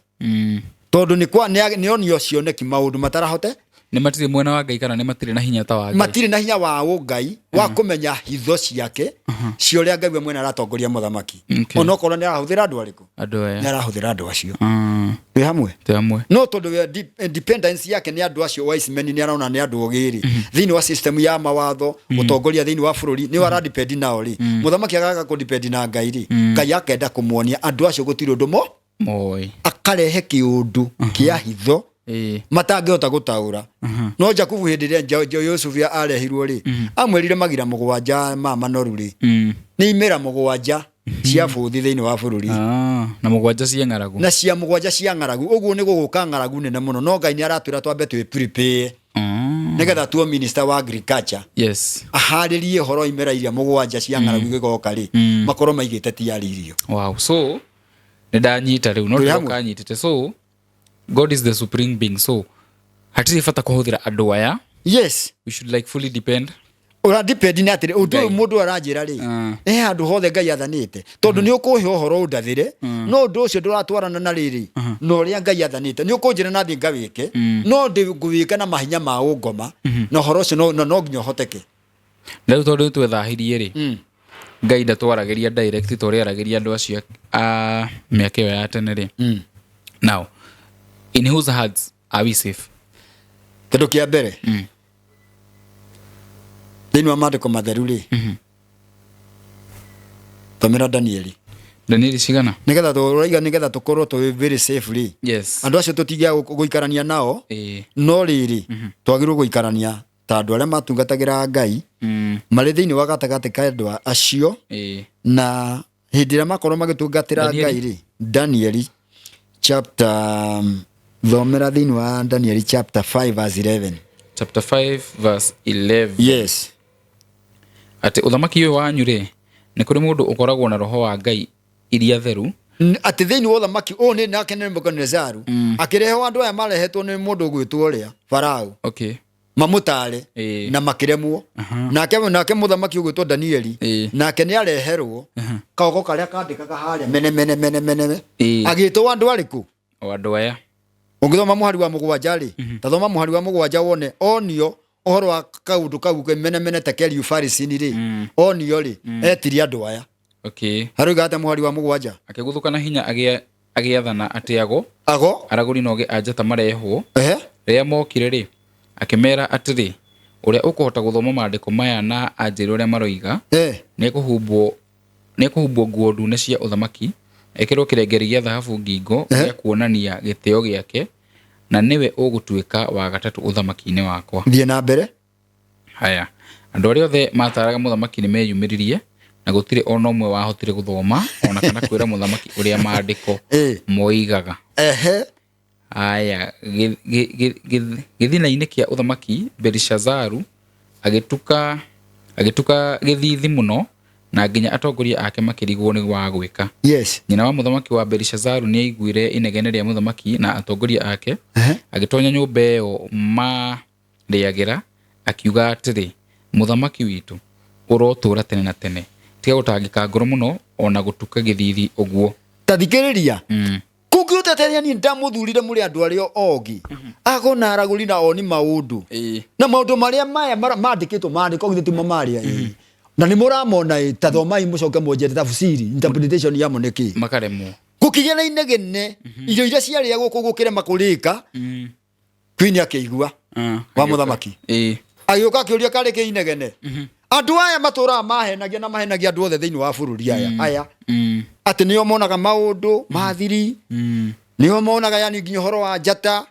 Tondũ nĩ kwa nĩ onio cioneki maũndũ matarahote. Nĩ matirĩ mwena wa Ngai kana nĩ matirĩ na hinya ta wa Ngai? Matirĩ na hinya wa ũngai wa kũmenya hitho ciake cia ũrĩa Ngai we mwene aratongoria mũthamaki. Onokorwo nĩ arahũthĩra andũ arĩkũ? Andũ aya. Nĩ arahũthĩra andũ acio. Twĩ hamwe? Twĩ hamwe. No tondũ we dependence yake nĩ andũ acio wise men, nĩ arona nĩ andũ ogĩ rĩ, thĩinĩ wa system ya mawatho gũtongoria thĩinĩ wa bũrũri nĩ aradepend nao rĩ, mũthamaki agaga kũdepend na Ngai rĩ, Ngai akenda kũmuonia andũ acio gũtirĩ ũndũ mo Moĩ. Akarehe kĩũndũ kĩa hitho matangĩhota gũtaũra. No Jakubu hĩndĩ ĩrĩa Yusufu arehirwo rĩ, amwĩrire magira mũgwanja ma manoru rĩ, nĩ imera mũgwanja cia bũthi thĩinĩ wa bũrũri. Ah, na mũgwanja cia ng'aragu. Na cia mũgwanja cia ng'aragu. Ũguo nĩ gũgũka ng'aragu nene mũno, no Ngai nĩ aratwĩra twambe twĩ prepare nĩgetha tuo minister wa agriculture aharĩrie ũhoro wa imera iria mũgwanja cia ng'aragu igĩgoka rĩ, makorwo maigĩte tiarĩ irio. Wow, so nĩ ndanyita rĩu, no Twĩ hamwe? ndĩroka nyitĩte. So God is the supreme being, so hatirĩ bata kũhũthĩra andũ aya. We should like fully depend. Ũra depend nĩ atĩrĩ, ũndũ ũyũ Ngai. mũndũ aranjĩra rĩ, nĩ handũ hothe Ngai athanĩte, tondũ nĩ ũkũhe ũhoro ũndathĩre, no ũndũ ũcio ndũratwarana na rĩrĩ na ũrĩa Ngai athanĩte. Nĩ ũkũnjĩra na thiĩ ngawĩke, no ndĩ ngũwĩka na mahinya ma ũngoma, na ũhoro ũcio no nginya ũhoteke. Na rĩu tondũ nĩtwethahirie rĩ, Ngai ndatwaragĩria direct ta ũrĩa aragĩria andũ acio a mĩaka ĩyo ya tene rĩ. Now in whose hands are we safe? Kĩndũ kĩa mbere, thĩinĩ wa maandĩko matheru rĩ, thomera Danieli. Danieli cigana? Nĩgetha tũraiga, nĩgetha tũkorwo twĩ very safe rĩ, andũ acio tũtigĩa gũikarania nao, no rĩrĩ, twagĩrĩirwo gũikarania ta andũ arĩa matungatagĩra Ngai marĩ thĩinĩ wa gatagatĩ ka andũ acio, na hĩndĩ ĩrĩa makorwo magĩtungatĩra Danieli. Ngai rĩ, Danieli chapter, thomera thĩinĩ wa Danieli chapter 5 verse 11. Chapter 5 verse 11. Yes. Atĩ ũthamaki ũyũ wanyu rĩ, nĩ kũrĩ mũndũ ũkoragwo na roho wa ngai iria theru. Atĩ thĩinĩ wa ũthamaki ũyũ nĩ nake Nebukadinezaru akĩrehwo andũ aya marehetwo nĩ mũndũ ũgwĩtwo ũrĩa Farao mamũtare na makĩremwo. Nake nake mũthamaki ũgwĩtwo Danieli nake nĩ areherwo kagogo karĩa kandĩkaga harĩa mene mene mene mene agĩtwo andũ arĩkũ? O andũ aya. Ũngĩthoma mũhari wa 7 rĩ, ta thoma mũhari wa 7 wone onio ũhoro wa kaũndũ kau ke mene mene tekeri ufarisini rĩ, onio rĩ, etirie andũ aya. Harauga atĩa mũhari wa 7? Akĩguthũka na hinya agĩathana atĩ ago ago aragũri na ogĩ a njata marehwo. Rĩrĩa mokire rĩ, akĩmera atĩrĩ, ũrĩa ũkũhota gũthoma maandĩko maya na anjĩre ũrĩa maroiga, nĩekũhumbwo nguo ndune cia ũthamaki, ekĩrwo kĩrengeri gĩa thahabu ngingo gĩa kuonania gĩtĩo gĩake, na nĩwe ũgũtuĩka wa gatatũ ũthamaki-inĩ wakwa. Thiĩ na mbere. Haya, andũ arĩa othe maataraga mũthamaki nĩ meyumĩririe, na gũtirĩ o na ũmwe wahotire gũthoma o na kana kwĩra mũthamaki ũrĩa maandĩko moigaga. Haya, gĩthina-inĩ kĩa ũthamaki Belishazaru agĩtuka gĩthiithi mũno, na nginya atongoria ake makĩrigwo nĩ wa gwĩka. Nyina wa mũthamaki wa Belishazaru nĩ aiguire inegene rĩa mũthamaki na atongoria ake, agĩtonya nyũmba ĩyo maarĩagĩra, akiuga atĩrĩ, Mũthamaki witũ, ũrotũũra tene na tene. Tiga gũtangĩka ngoro mũno o na gũtuka gĩthiithi ũguo. Ta thikĩrĩria. Kũngĩhota atĩa niĩ ndamũthurire mũrĩ andũ arĩa ogĩ ago na aragũri na oni maũndũ na maũndũ marĩa maya mandĩkĩtwo maandĩko githĩ timo marĩa ĩ na nĩ mũramona ĩ ta thomai mũcoke mũnjĩre tafsiri interpretation yamo nĩ kĩ Makaremwo. Gũkĩgĩa na inegene, irio iria ciarĩagwo kũu gũkĩrema kũrĩka. Queen akĩigua wa mũthamaki agĩũka akĩũria karĩ kĩ inegene andũ aya matũraga mahenagia na mahenagia andũ othe thĩinĩ wa bũrũri aya aya atĩ nĩo monaga maũndũ mathiri, nĩo monaga yani nginya ũhoro wa njata,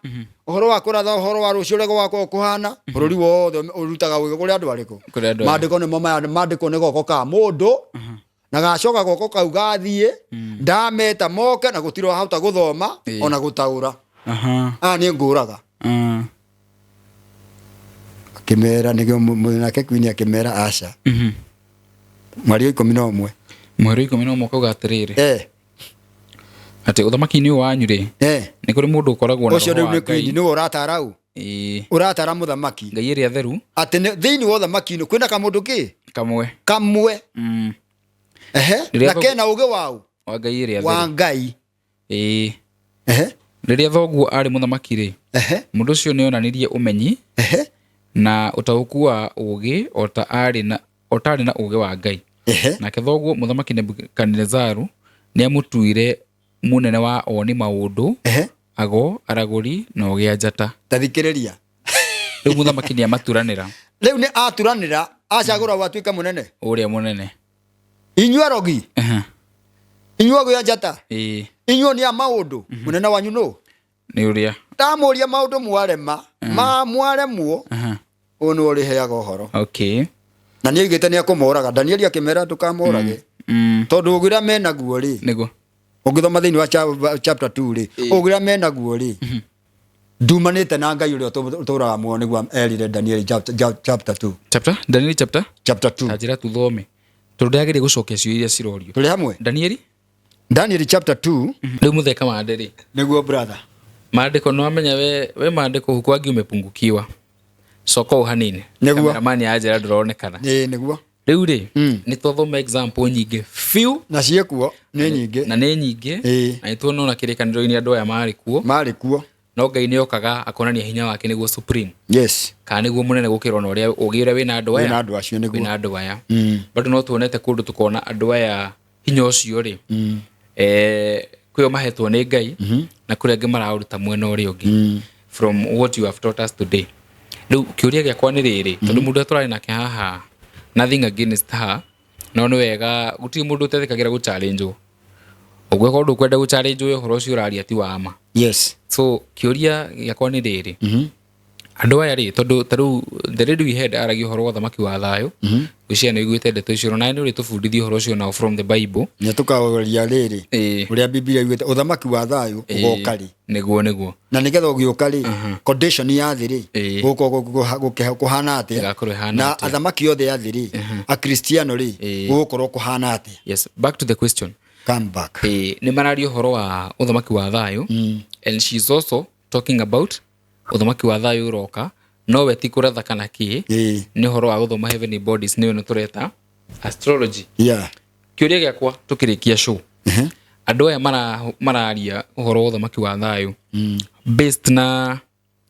ũhoro wa kũratha ũhoro wa rũciũ ũrĩa gũgakorwo kũhana. Bũrũri wothe ũrutaga ũgĩ kũrĩ andũ arĩkũ? Kũrĩ andũ aya. Maandĩko nĩmo maya maandĩko nĩ goko ka mũndũ na gacoka goko kau gathiĩ ndameta moke na gũtirĩ wahota gũthoma ona gũtaũra. Aya nĩ ngũraga. Akĩmera nĩguo nake queen akĩmera aca. Mweri wa 11. Mweri wa 11 ũkauga atĩrĩrĩ, atĩ ũthamaki-inĩ ũyũ wanyu rĩ, nĩ kũrĩ mũndũ ũkoragwo na Ũcio roho rĩu wa nĩ queen Ngai. nĩwe ũratara ũ? Ũratara mũthamaki. Ngai ĩrĩa theru. Atĩ thĩinĩ wa ũthamaki-inĩ kwĩna kamũndũ kĩ? Kamwe. Kamwe. Rĩrĩa Na kena ũgĩ waũ? Wa Ngai ĩrĩa Wa theru. Ngai. Rĩrĩa thoguo arĩ mũthamaki rĩ, mũndũ ũcio nĩ onanirie ũmenyi na ũtaũku wa ũgĩ o ta arĩ na ũgĩ wa Ngai. Nake thoguo mũthamaki Nebukadinezaru nĩ amũtuire mũnene wa oni maũndũ, ago, aragũri na ũgĩ a njata. Ta thikĩrĩria. Rĩu mũthamaki nĩ amaturanĩra. Rĩu nĩ aturanĩra, acagũra gwatuĩka mũnene. Ũrĩa mũnene. Inyuĩ arogi. Inyuĩ agĩ a njata. Inyuĩ nĩ a maũndũ. Mũnene wanyu nũ? Nĩ ũrĩa. Ndamũria maũndũ mwarema, ma mwaremwo, ũyũ nĩwe ũrĩheaga ũhoro. Na nĩ oigĩte nĩ ekũmoraga. Danieli akĩmera ndũkamorage. Tondũ ũgĩ ũrĩa menaguo rĩ. Nĩguo. Ũngĩthoma thĩinĩ wa chapter 2 rĩ, ũgĩ ũrĩa menaguo rĩ, ndumanĩte na Ngai ũrĩa ũtũraga muoyo, nĩguo erire Danieli chapter 2. Chapter? Danieli chapter? Chapter 2. Ta njĩra tuthome. Tondũ ndĩrageria gũcokia ciũria iria cirorio. Tũrĩ hamwe? Danieli? Danieli chapter 2. Rĩu mũtheka mande rĩ. Nĩguo brother. Maandĩko nĩ wamenya we maandĩko huku wangi umepungukiwa. Coka ũũ hanini. Nĩguo. Cameraman anjĩra ndũronekana. Ĩĩ nĩguo. Rĩu rĩ, nĩ twathoma example nyingĩ biũ. Na ciĩkuo nĩ nyingĩ. Na nĩ nyingĩ. Na nĩ tuona ona kĩrĩkanĩro-inĩ andũ aya marĩ kuo. Marĩ kuo. No Ngai nĩ okaga akonania hinya wake nĩguo supreme. Kana nĩguo mũnene gũkĩra ona ũrĩa ũgĩ ũrĩa wĩna andũ aya. Wĩna andũ acio nĩguo. Wĩna andũ aya. Bado no tuonete kũndũ tũkona andũ aya hinya ũcio rĩ, kwĩo mahetwo nĩ Ngai, na kũrĩ angĩ maraũruta mwena ũrĩa ũngĩ. From what you have taught us today. Rĩu kĩũria gĩakwa nĩ rĩrĩ, tondũ mũndũ ũrĩa tũrarĩ nake haha, nothing against her, no nĩ wega gũtirĩ mũndũ ũtethĩkagĩra gũ challenge wo. Ũguo korwo ndũkwenda gũ challenge wo ũhoro ũcio ũraria ti wa ma. So kĩũria gĩakwa nĩ rĩrĩ, Andũ aya rĩ, tondũ ta rĩu the lady we had aragia ũhoro wa ũthamaki wa thayũ, ngwĩciria nĩ ũiguĩte ndeto icio, nawe nĩ ũrĩtũbundithia ũhoro ũcio nao from the Bible. Nĩ tũkaũria rĩrĩ, ũrĩa Biblia yugĩte ũthamaki wa thayũ ũgoka rĩ. Nĩguo, nĩguo. Na nĩgetha ũgĩũka rĩ, condition ya thĩ rĩ, gũgũkorwo kũhana atĩa? Ĩgakorwo ĩhana Na atĩa? athamaki othe a thĩ rĩ, akristiano rĩ, gũgũkorwo kũhana atĩa? Yes, back to the question. Come back. Nĩ mararia ũhoro wa ũthamaki wa thayũ, and she is also talking about ũthamaki wa thayũ ũroka, no we ti kũratha kana kĩ, nĩ ũhoro wa gũthoma heavenly bodies, nĩyo ĩno tũreta astrology. Kĩũria gĩakwa tũkĩrĩkia show, andũ aya mararia ũhoro wa ũthamaki wa thayũ based na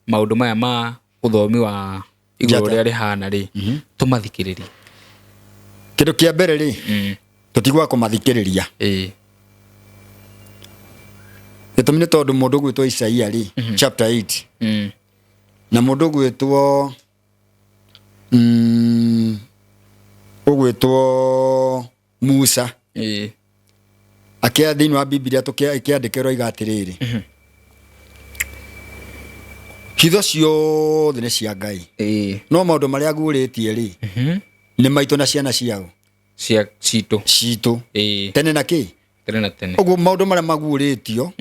maũndũ maya ma ũthomi wa igũrũ Njata. ũrĩa rĩhana rĩ, tũmathikĩrĩrie? Kĩndũ kĩa mbere rĩ, tũtigwa kũmathikĩrĩria. Gĩtũmi nĩ tondũ mũndũ ũgwĩtwo Isaia rĩ, chapter 8, na mũndũ ũgwĩtwo ũgwĩtwo Musa, akĩa thĩinĩ wa Biblia tũkĩandĩkĩrwo iga atĩrĩrĩ, hitho ciothe nĩ cia Ngai, no maũndũ marĩa aguũrĩtie rĩ, nĩ maitũ na ciana ciao. Cia citũ. Citũ. Tene na kĩ? Tene na tene. Ũguo maũndũ marĩa maguũrĩtio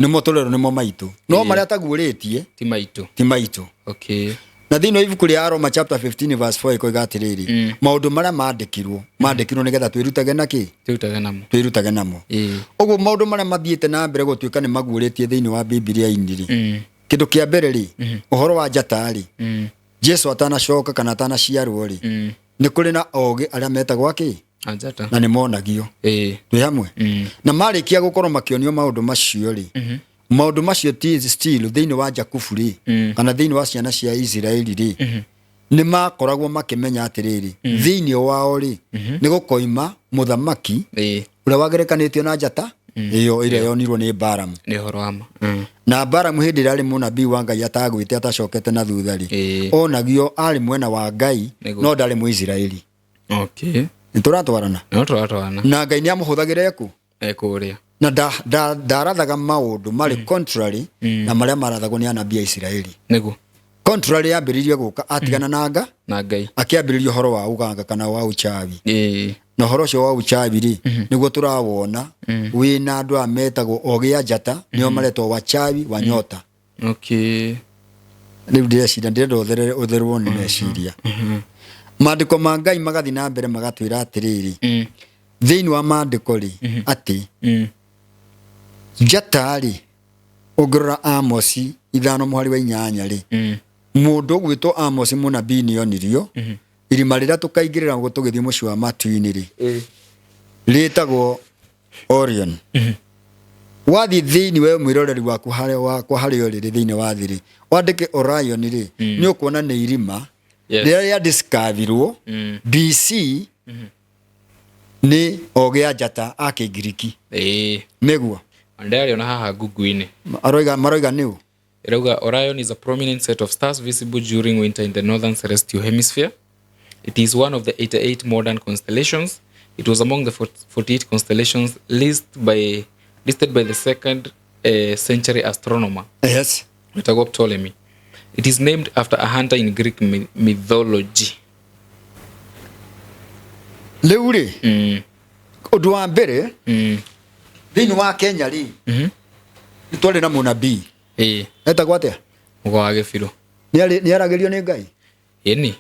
nĩmo tũrerwo nĩmo maitũ, no marĩa ataguũrĩtie ti maitũ. Ti maitũ. Na thĩinĩ wa ibuku rĩa Roma chapter 15 verse 4 ikoiga atĩrĩrĩ, maũndũ marĩa mandĩkirwo mandĩkirwo nĩgetha twĩrutage na kĩ? Twĩrutage namo. Twĩrutage namo. Ũguo maũndũ marĩa mathiĩte na mbere gũtuĩka nĩ maguũrĩtie thĩinĩ wa Biblia-inĩ rĩ, kĩndũ kĩa mbere rĩ, ũhoro wa njata rĩ, Jesu atanacoka kana atanaciarwo rĩ, nĩ kũrĩ na ogĩ arĩa metagwo akĩ? Anjata. Na nĩ monagio. Twĩ hamwe? Na marĩkia gũkorwo makĩonio maũndũ macio rĩ, maũndũ macio ti still thĩinĩ wa Jakubu rĩ, kana thĩinĩ wa ciana cia Isiraeli rĩ, nĩ makoragwo makĩmenya atĩrĩrĩ, thĩinĩ wao rĩ, nĩ gũkoima mũthamaki ũrĩa wagerekanĩtio na njata ĩyo ĩrĩa yonirwo nĩ Balamu. Nĩ ũhoro wa ma. Na Balamu hĩndĩ ĩrĩa arĩ mũnabii wa Ngai atagwĩte atacokete na thutha rĩ, onagio arĩ mwena wa Ngai, no ndarĩ Mũisiraeli. Nĩ tũratwarana? No tũratwarana. Na Ngai nĩ amũhũthagĩra ekũ? Ekũrĩa. Na ndarathaga maũndũ marĩ contrary na marĩa marathagwo nĩ anabii a Isiraeli. Nĩguo. Contrary yambĩrĩirie gũka atigana na nga, na Ngai, akĩambĩrĩria ũhoro wa ũganga kana wa uchawi. Na ũhoro ũcio wa uchawi rĩ, nĩguo tũrawona wĩna andũ aya metagwo ogĩ a njata, nĩo maretwo wachawi wa nyota. Rĩu ndĩreciria ndĩrenda ũtherwo nĩ meciria. Maandĩko ma Ngai magathiĩ na mbere magatwĩra atĩrĩrĩ, thĩinĩ wa maandĩko rĩ, atĩ njata rĩ, ũngĩrora Amosi 5 mũhari wa 8 rĩ, mũndũ ũgwĩtwo Amosi mũnabii nĩonirio irima rĩrĩa tũkaingĩrĩra tũgĩthiĩ mũciĩ wa matu-inĩ rĩ, rĩtagwo Orion. Wathiĩ thĩinĩ we mwĩroreri waku harĩa wakwa harĩa ũrĩ rĩ, thĩinĩ wa thĩ rĩ, wandĩke Orion rĩ, nĩ ũkuona nĩ irima rĩrĩa rĩa discoverirwo BC nĩ ogĩ a njata a Kĩngiriki. Nĩguo. Ndĩrarĩona haha Google-inĩ. Maroiga nĩ ũ? Ĩrauga Orion is a prominent set of stars visible during winter in the northern celestial hemisphere. It is one of the 88 modern constellations. It was among the 48 constellations listed by the second century astronomer. Wetagwo Ptolemy. It is named after a hunter in Greek mythology. Rĩu rĩ, ũndũ wa mbere, thĩinĩ wa Kenya rĩ, nĩ twarĩ na mũnabii. Etagwo atĩa? Mũgo wa Gĩbirũ. Nĩ aragĩrio nĩ Ngai? Ĩni.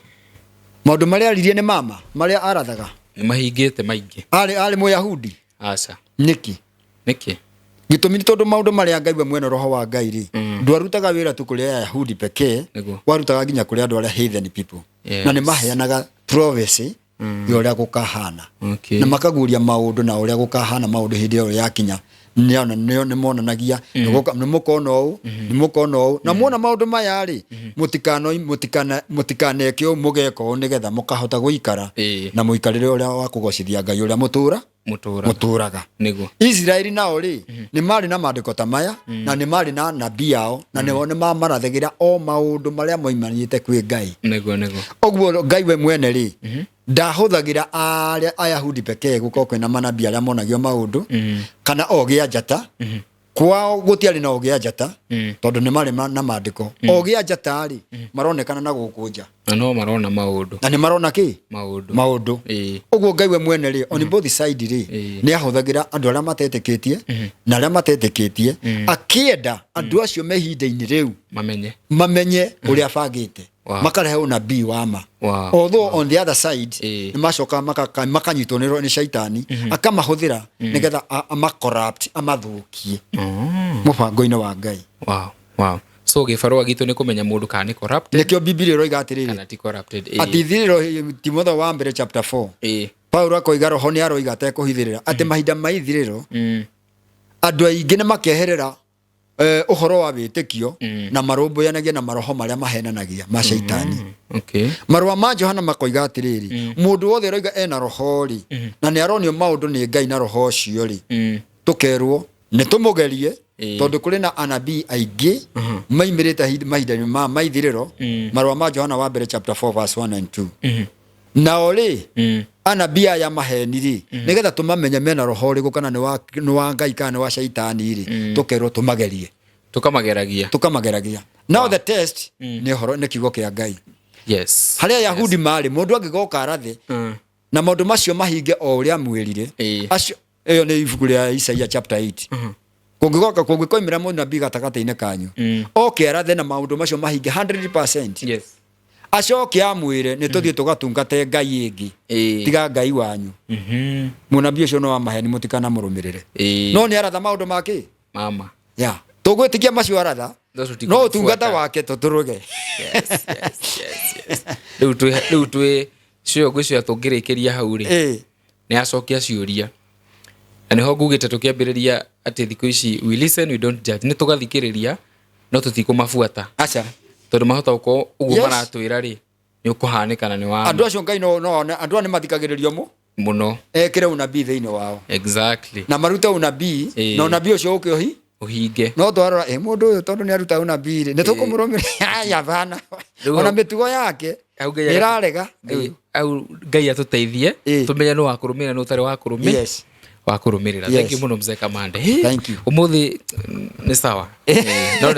Maũndũ marĩa aririe nĩ mama, marĩa arathaga? Nĩ mahingĩte maingĩ. Arĩ Mũyahudi? Aca. Nĩkĩ? Nĩkĩ? Gĩtũmi nĩ tondũ maũndũ marĩa Ngai we mwene roho wa Ngai rĩ, ndwarutaga wĩra tu kũrĩ Ayahudi pekee, warutaga nginya kũrĩ andũ arĩa heathen people. Na nĩ maheanaga prophecy ya ũrĩa gũkahana. Na makaguũria maũndũ na ũrĩa gũkahana maũndũ hĩndĩ ĩyo yakinya. Nĩ monanagia, nĩ mũkona ũũ, nĩ mũkona ũũ. Na muona maũndũ maya rĩ, mũtikaneke ũũ, mũgeka ũũ nĩgetha mũkahota gũikara na mũikarĩre ũrĩa wa kũgocithia Ngai ũrĩa mũtũra Mũtũraga. Mũtũraga. Nĩguo. Isiraeli nao rĩ, nĩ marĩ na maandĩko ta maya, na nĩ marĩ na nabii ao, na nĩo nĩ mamarathagĩra o maũndũ marĩa moimanĩte kwĩ Ngai. Nĩguo, nĩguo. Ũguo Ngai we mwene rĩ, ndahũthagĩra arĩa Ayahudi pekee gũkorwo kwĩna manabii arĩa monagio maũndũ, kana ogĩ a njata, Kwao gũtiarĩ na ũgĩ a njata, tondũ nĩ marĩ na maandĩko. Ogĩ a njata rĩ, maronekana na gũkũ nja. Na no marona maũndũ. Na nĩ marona kĩ? Maũndũ. Maũndũ. Ũguo Ngai we mwene rĩ, on both side rĩ, nĩ ahũthagĩra andũ arĩa matetĩkĩtie na arĩa matetĩkĩtie, akĩenda andũ acio me ihinda-inĩ rĩu mamenye, mamenye ũrĩa abangĩte. Makarehe ũnabii wa ma. Although on the other side, nĩ macokaga makanyitwo nĩ shaitani, akamahũthĩra nĩgetha amacorrupt, amathũkie mũbango-inĩ wa Ngai. Wow. So gĩbarũa gitũ nĩ kũmenya mũndũ kana nĩ corrupted. Nĩkĩo Bibilia ĩroiga atĩrĩrĩ, kana ti corrupted. Atĩ ithirĩro, Timotheo wa mbere chapter 4, Paulo akoiga roho nĩ aroiga atekũhithĩrĩra atĩ mahinda ma ithirĩro andũ aingĩ nĩ makeherera ũhoro wa wĩtĩkio na marũmbũyanagie na maroho marĩa mahenanagia ma shaitani. Marũa ma Johana makoiga atĩrĩrĩ, mũndũ wothe ũroiga ena roho rĩ, na nĩ aronio maũndũ nĩ Ngai na roho ũcio rĩ, tũkerwo nĩ tũmũgerie, tondũ kũrĩ na anabii aingĩ maimĩrĩte mahinda-inĩ ma maithirĩro. Marũa ma Johana wa mbere chapter 4 verse 1 and 2. Nao rĩ, anabii aya maheni rĩ, nĩgetha tũmamenye mena roho ũrĩkũ, kana nĩ wa Ngai kana nĩ wa shaitani rĩ, tũkerwo tũmagerie. Tũkamageragia. Tũkamageragia. Now the test nĩ ũhoro, nĩ kiugo kĩa Ngai. Harĩa Ayahudi marĩ, mũndũ angĩgoka arathe na maũndũ macio mahinge o ũrĩa amwĩrire, acio ĩyo nĩ ibuku rĩa Isaia chapter 8. Kũngĩgoka, kũngĩkoimĩra mũnabii gatagatĩ-inĩ kanyu, oke arathe na maũndũ macio mahinge 100%, acoke amwĩre nĩ tũthiĩ tũgatungate Ngai ĩngĩ tiga Ngai wanyu, mũnabii ũcio no wa maheni, mũtikanamũrũmĩrĩre. No nĩ aratha maũndũ make mama ya tũgwĩtĩkia macio aratha, no tũtikũmũbuata. No ũtungata wake tũtũrũge. Yes. Rĩu twĩ cio ngwĩciria tũngĩrĩkĩria hau rĩ, nĩ acokia ciũria, na nĩho ngugĩte tũkĩambĩrĩria atĩ thikũ ici we listen, we don't judge. Nĩ tũgathikĩrĩria no tũtikũmabuata, aca, tondũ mahota gũkorwo ũguo maratwĩra rĩ, nĩ ũkũhanĩka na nĩ wa Andũ acio Ngai no one andũ aya nĩ mathikagĩrĩrio mũ mũno. Ekĩre unabii thĩinĩ wao na marute unabii, na unabii ũcio ũke ũhi ũhinge. No twarora ĩ mũndũ ũyũ, tondũ nĩ aruta unabii rĩ, nĩ tũkũmũrũmĩrĩra? Aya bana, Rĩu ona mĩtugo yake Hau Ngai nĩ ĩrarega. Au Ngai atũteithie tũmenye nĩ wa kũrũmĩrĩra nĩ ũtarĩ wa kũrũmĩrĩra, wa kũrũmĩrĩra. Thank you mũno, mzee Kamande. Hey, Thank you. Ũmũthĩ nĩ sawa. No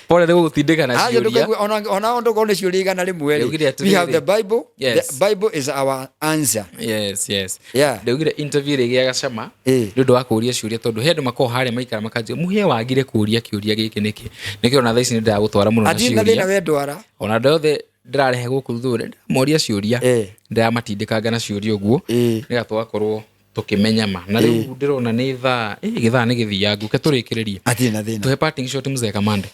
pole nĩ gũgũtindĩka na Aje ciũria. ndũkaigue ona ndũkorwo nĩ ciũria 100 rĩ, Ndaugire we have the atĩrĩrĩ. Bible. The Bible is our answer. Yes. Ndaugire interview ĩrĩgĩaga cama nĩ ũndũ wa kũũria ciũria, tondũ he andũ makoragwo harĩa maikara makanjia mũhĩa wagire kũũria kĩũria gĩkĩ nĩkĩ. Nĩkĩo ona thaa ici nĩ ndĩragũtwara mũno na Hatirĩ na thĩna. ciũria. We ndwara. Ona andũ othe ndĩrarehe gũkũ thutha ndĩramoria ciũria, ndĩramatindĩkanga na ciũria ũguo, nĩgetha tũgakorwo tũkĩmenya ma. Na rĩu ndĩrona nĩ thaa gĩthaa nĩ gĩthiangu, ke tũrĩkĩrĩrie. Hatirĩ na thĩna. Tũhe parting shot, mzee Kamande.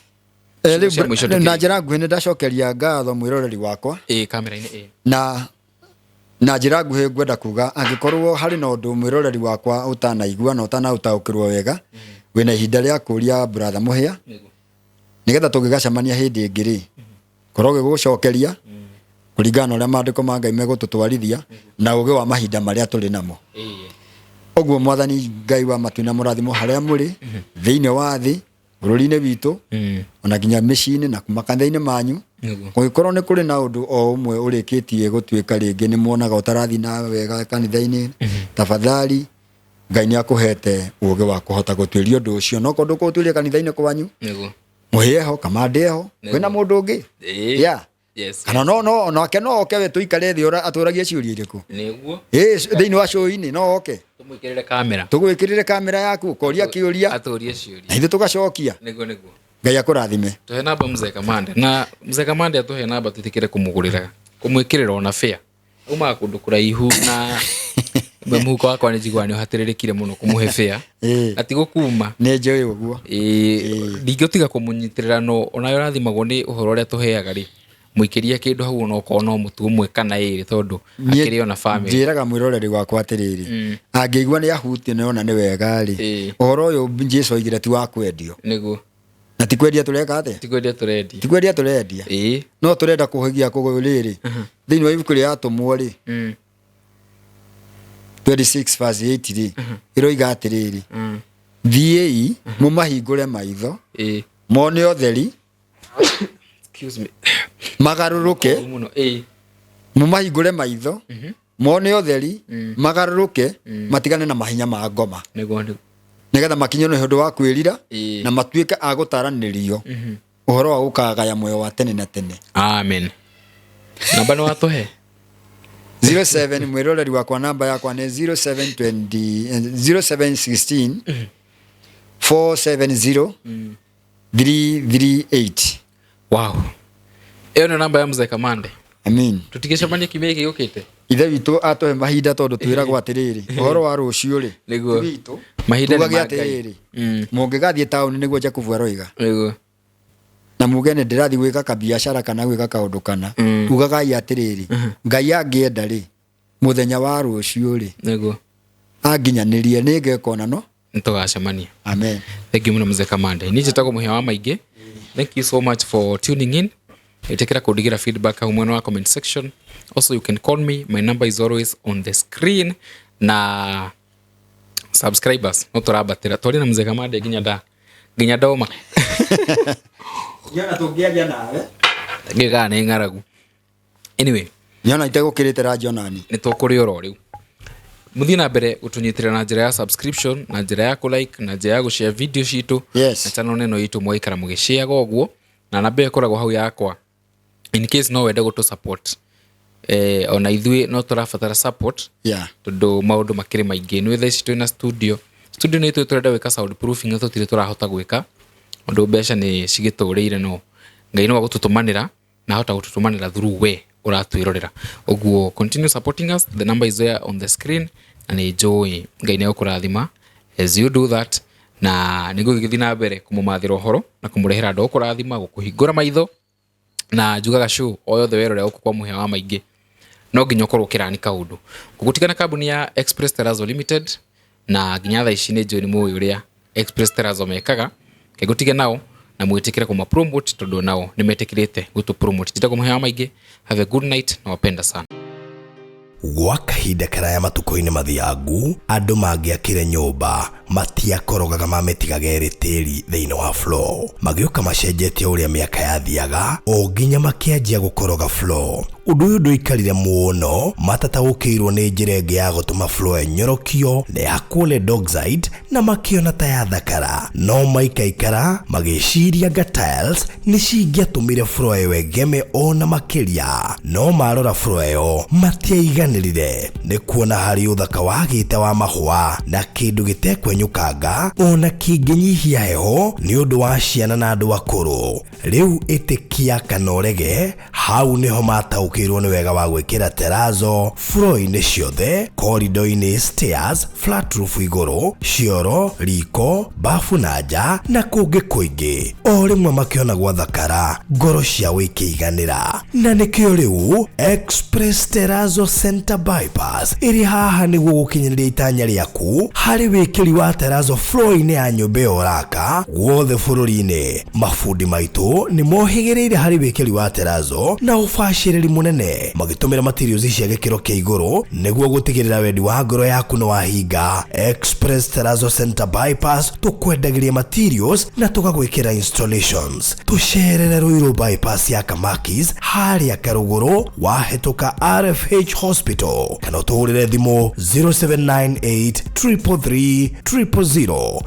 Rĩu Cia mũico na tũkĩrĩkia. njĩra nguhĩ, nĩ ndacokeria ngatho mwĩroreri wakwa. Kamera-inĩ Na njĩra nguhĩ ngwenda kuga, angĩkorwo harĩ na ũndũ mwĩroreri wakwa ũtanaigua na ũtanaũtaũkĩrwo wega, wĩna ihinda rĩa kũria brother Mũhĩa, nĩgetha tũngĩgacemania hĩndĩ ĩngĩ rĩ, korwo gĩgũcokeria kũringana na ũrĩa maandĩko ma Ngai megũtũtwarithia na ũgĩ wa mahinda marĩa tũrĩ namo. Ũguo Mwathani Ngai wa matu na mũrathimo harĩa mũrĩ thĩinĩ wa thĩ, bũrũri-inĩ witũ, ona nginya mĩciĩ-inĩ na makanitha-inĩ manyu. Kũngĩkorwo nĩ kũrĩ na ũndũ o ũmwe ũrĩkĩtie gũtuĩka rĩngĩ nĩ muonaga ũtarathiĩ na wega kanitha-inĩ, tafadhali, Ngai nĩ akũhete ũgĩ wa kũhota gũtuĩria ũndũ ũcio. No korwo ndũkũũtuĩria kanitha-inĩ kwanyu, mũhĩe ho, kamande ho, kwĩna mũndũ ũngĩ. Yeah. Kana no onake no oke we tũikare thĩ atũragie ciũria irĩkũ. Thĩinĩ wa show-inĩ no oke. Tũmwĩkĩrĩre kamera. Tũgwĩkĩrĩre kamera yaku, ũkoria kĩũria atũrie ciũria na ithuĩ tũgacokia. Nĩguo nĩguo. Ngai akũrathime. Tũhe namba, mzee Kamande, na mzee Kamande atũhe namba twĩtĩkĩre kũmũgũrĩra, kũmwĩkĩrĩra ona fare. Umaga kũndũ kũraihu na we mũhuko wakwa nĩ njiguaga nĩ ũhatĩrĩrĩkire mũno kũmũhe fare, na ti gũkuma. Nĩ njũĩ ũguo. Ndingĩtiga kũmũnyitĩrĩra, no onawe ũrathimagwo nĩ ũhoro ũrĩa tũheaga rĩ, mũikĩrie kĩndũ hau, ona okorwo no mũtu ũmwe kana ĩrĩ, tondũ akĩrĩ ona family. Njĩraga mwĩroreri wakwa atĩrĩrĩ, angĩigua nĩ ahutie nĩ ona nĩ wega rĩ, ũhoro ũyũ Jesu oigire ti wa kwendio. Na ti kwendia tũreka atĩa? Ti kwendia tũrendia. Ti kwendia tũrendia. No tũrenda kũhĩgia kũgũ rĩrĩ, thĩinĩ wa ibuku rĩa Atũmwo rĩ, 26 verse 8 rĩ, ĩroiga atĩrĩrĩ, thiĩi mũmahingũre maitho mone ũtheri, Excuse me. Magarũrũke. Mũno. Mũmahingũre maitho mone ũtheri, magarũrũke, matigane na mahinya ma ngoma. Nĩguo nĩguo. Nĩgetha makinyĩrwo nĩ ũndũ wa kwĩrira Ĩĩ. na matuĩke a gũtaranĩrio ũhoro wa gũkagaya muoyo wa tene na tene. Amen. Namba nĩ watũhe? 07, mwĩroreri wakwa, namba yakwa nĩ 0720 0716 470 338. Wow, ĩyo nĩ namba ya Mzee Kamande. Amin. Tũtigĩcemania kiumia gĩkĩ gĩũkĩte. Ithe witũ atũhe mahinda, tondũ twĩragwo atĩrĩrĩ, ũhoro wa rũciũ rĩ, Nĩguo. ti witũ. Mahinda nĩ Tugage ma Ngai. atĩrĩrĩ, mũngĩgathiĩ taũni, nĩguo Jakubu aroiga, na muge nĩ ndĩrathiĩ gwĩka kabiacara kana gwĩka kaũndũ kana, ugagai atĩrĩrĩ, Ngai angĩenda rĩ, mũthenya wa rũciũ rĩ, anginyanĩrie, nĩ ngeka ona no. Nĩ tũgacemania. Amen. Thank you mũno, Mzee Kamande. Niĩ njĩtagwo Mũhĩa wa Maingĩ. Thank you so much for tuning in. Ĩtĩkĩra kũndigĩra feedback hau mwena wa comment section. Also, you can call me, my number is always on the screen. Na subscribers no tũrambatĩra, twarĩ na Mzee Kamande nginya nda nginya ndoma. Nyona tũngĩaria nawe. Ngĩgaa nĩ ng'aragu. Anyway. Nyona itegũkĩrĩte ranjonani. Nĩ tũkũrĩ oro rĩu mũthiĩ na mbere gũtũnyitĩrĩra na njĩra ya subscription, na njĩra ya kũlike, na njĩra ya gũshare video citũ na channel ĩno itũ. Mũgaikara mũgĩshareaga ũguo, na namba ĩyo ĩkoragwo hau yakwa in case no wende gũtũ support. Ona ithuĩ no tũrabatara support tondũ maũndũ makĩrĩ maingĩ. Nĩ thaa ici twĩna studio, studio nĩ ithuĩ tũrenda gwĩka sound proofing, no tũtirĩ tũrahota gwĩka ũndũ, mbeca nĩ cigĩtũrĩire, no Ngai no agũtũtũmanĩra na ahota gũtũtũmanĩra through we ũratwĩrorera ũguo. Continue supporting us, the number is there on the screen, na nĩ njũĩ Ngai nĩ egũkũrathima as you do that, na nĩ ngũgĩthiĩ na mbere kũmũmathĩra ũhoro na kũmũrehera andũ gũkũrathima, gũkũhingũra maitho. Na njugaga show o yothe werorera gũkũ kwa Mũhĩa wa Maingĩ, no nginya ũkorwo ũkĩrani kaũndũ. Ngũgũtigana kambuni ya Express Terrazzo Limited, na nginya thaa ici nĩ njũĩ nĩ mũĩ ũrĩa Express Terrazzo mekaga. Ngũtige nao na mwĩtĩkĩre kũma promote, tondũ nao nĩ metĩkĩrĩte gũtũ promote. Njĩtagwo Mũhĩa wa Maingĩ. Have a good night na wapenda sana. Gwa kahinda karaya matukũ-inĩ mathiangu, andũ mangĩakire nyũmba matiakorogaga, mamĩtigaga ĩrĩ tĩri thĩinĩ wa floor. Magĩũka macenjetie ũrĩa mĩaka yathiaga, o nginya makĩanjia gũkoroga floor. Ũndũ ũyũ ndũikarire mũno matataũkĩirwo nĩ njĩra ĩngĩ ya gũtũma floor ĩnyorokio na yakwo lead oxide, na makĩona ta yathakara. No maikaikara magĩciria nga tiles nĩ cingĩatũmire floor ĩyo ĩgeme ona makĩria. No marora floor ĩyo matiaiganĩrire nĩ kuona harĩ ũthaka wagĩte wa mahũa na kĩndũ gĩtekwenyũkanga ona kĩngĩnyihia heho nĩ ũndũ wa ciana na andũ akũrũ. Rĩu ĩtĩkia kana ũrege, hau nĩho mataũkĩirwo nĩ wega wa gwĩkĩra terrazzo floor-inĩ ciothe, corridor-inĩ, stairs, flat roof igũrũ, cioro, riko, bafu na nja na kũngĩ kũingĩ. O rĩmwe makĩona gwathakara, ngoro ciao ikĩiganĩra, na nĩkĩo rĩu Express Terrazzo Center Bypass ĩrĩ haha nĩguo gũkinyanĩria itanya rĩaku harĩ wĩkĩri wa terrazzo floor-inĩ ya nyũmba ĩyo ũraka guothe bũrũri-inĩ. Mabundi maitũ nĩ mohĩgĩrĩire harĩ wĩkĩri wa terrazzo na ũbacĩrĩri mũnene, magĩtũmĩra materials cia gĩkĩro kĩa igũrũ nĩguo gũtigĩrĩra wendi wa ngoro yaku nĩ wahinga. Express Terrazzo Center Bypass, tũkwendagĩria materials na tũgagwĩkĩra installations. Tũcerere Ruiru Bypass ya Kamakis, harĩa Karũgũrũ wahĩtũka RFH Hospital, kana ũtũhũrĩre thimũ 0798 333 000.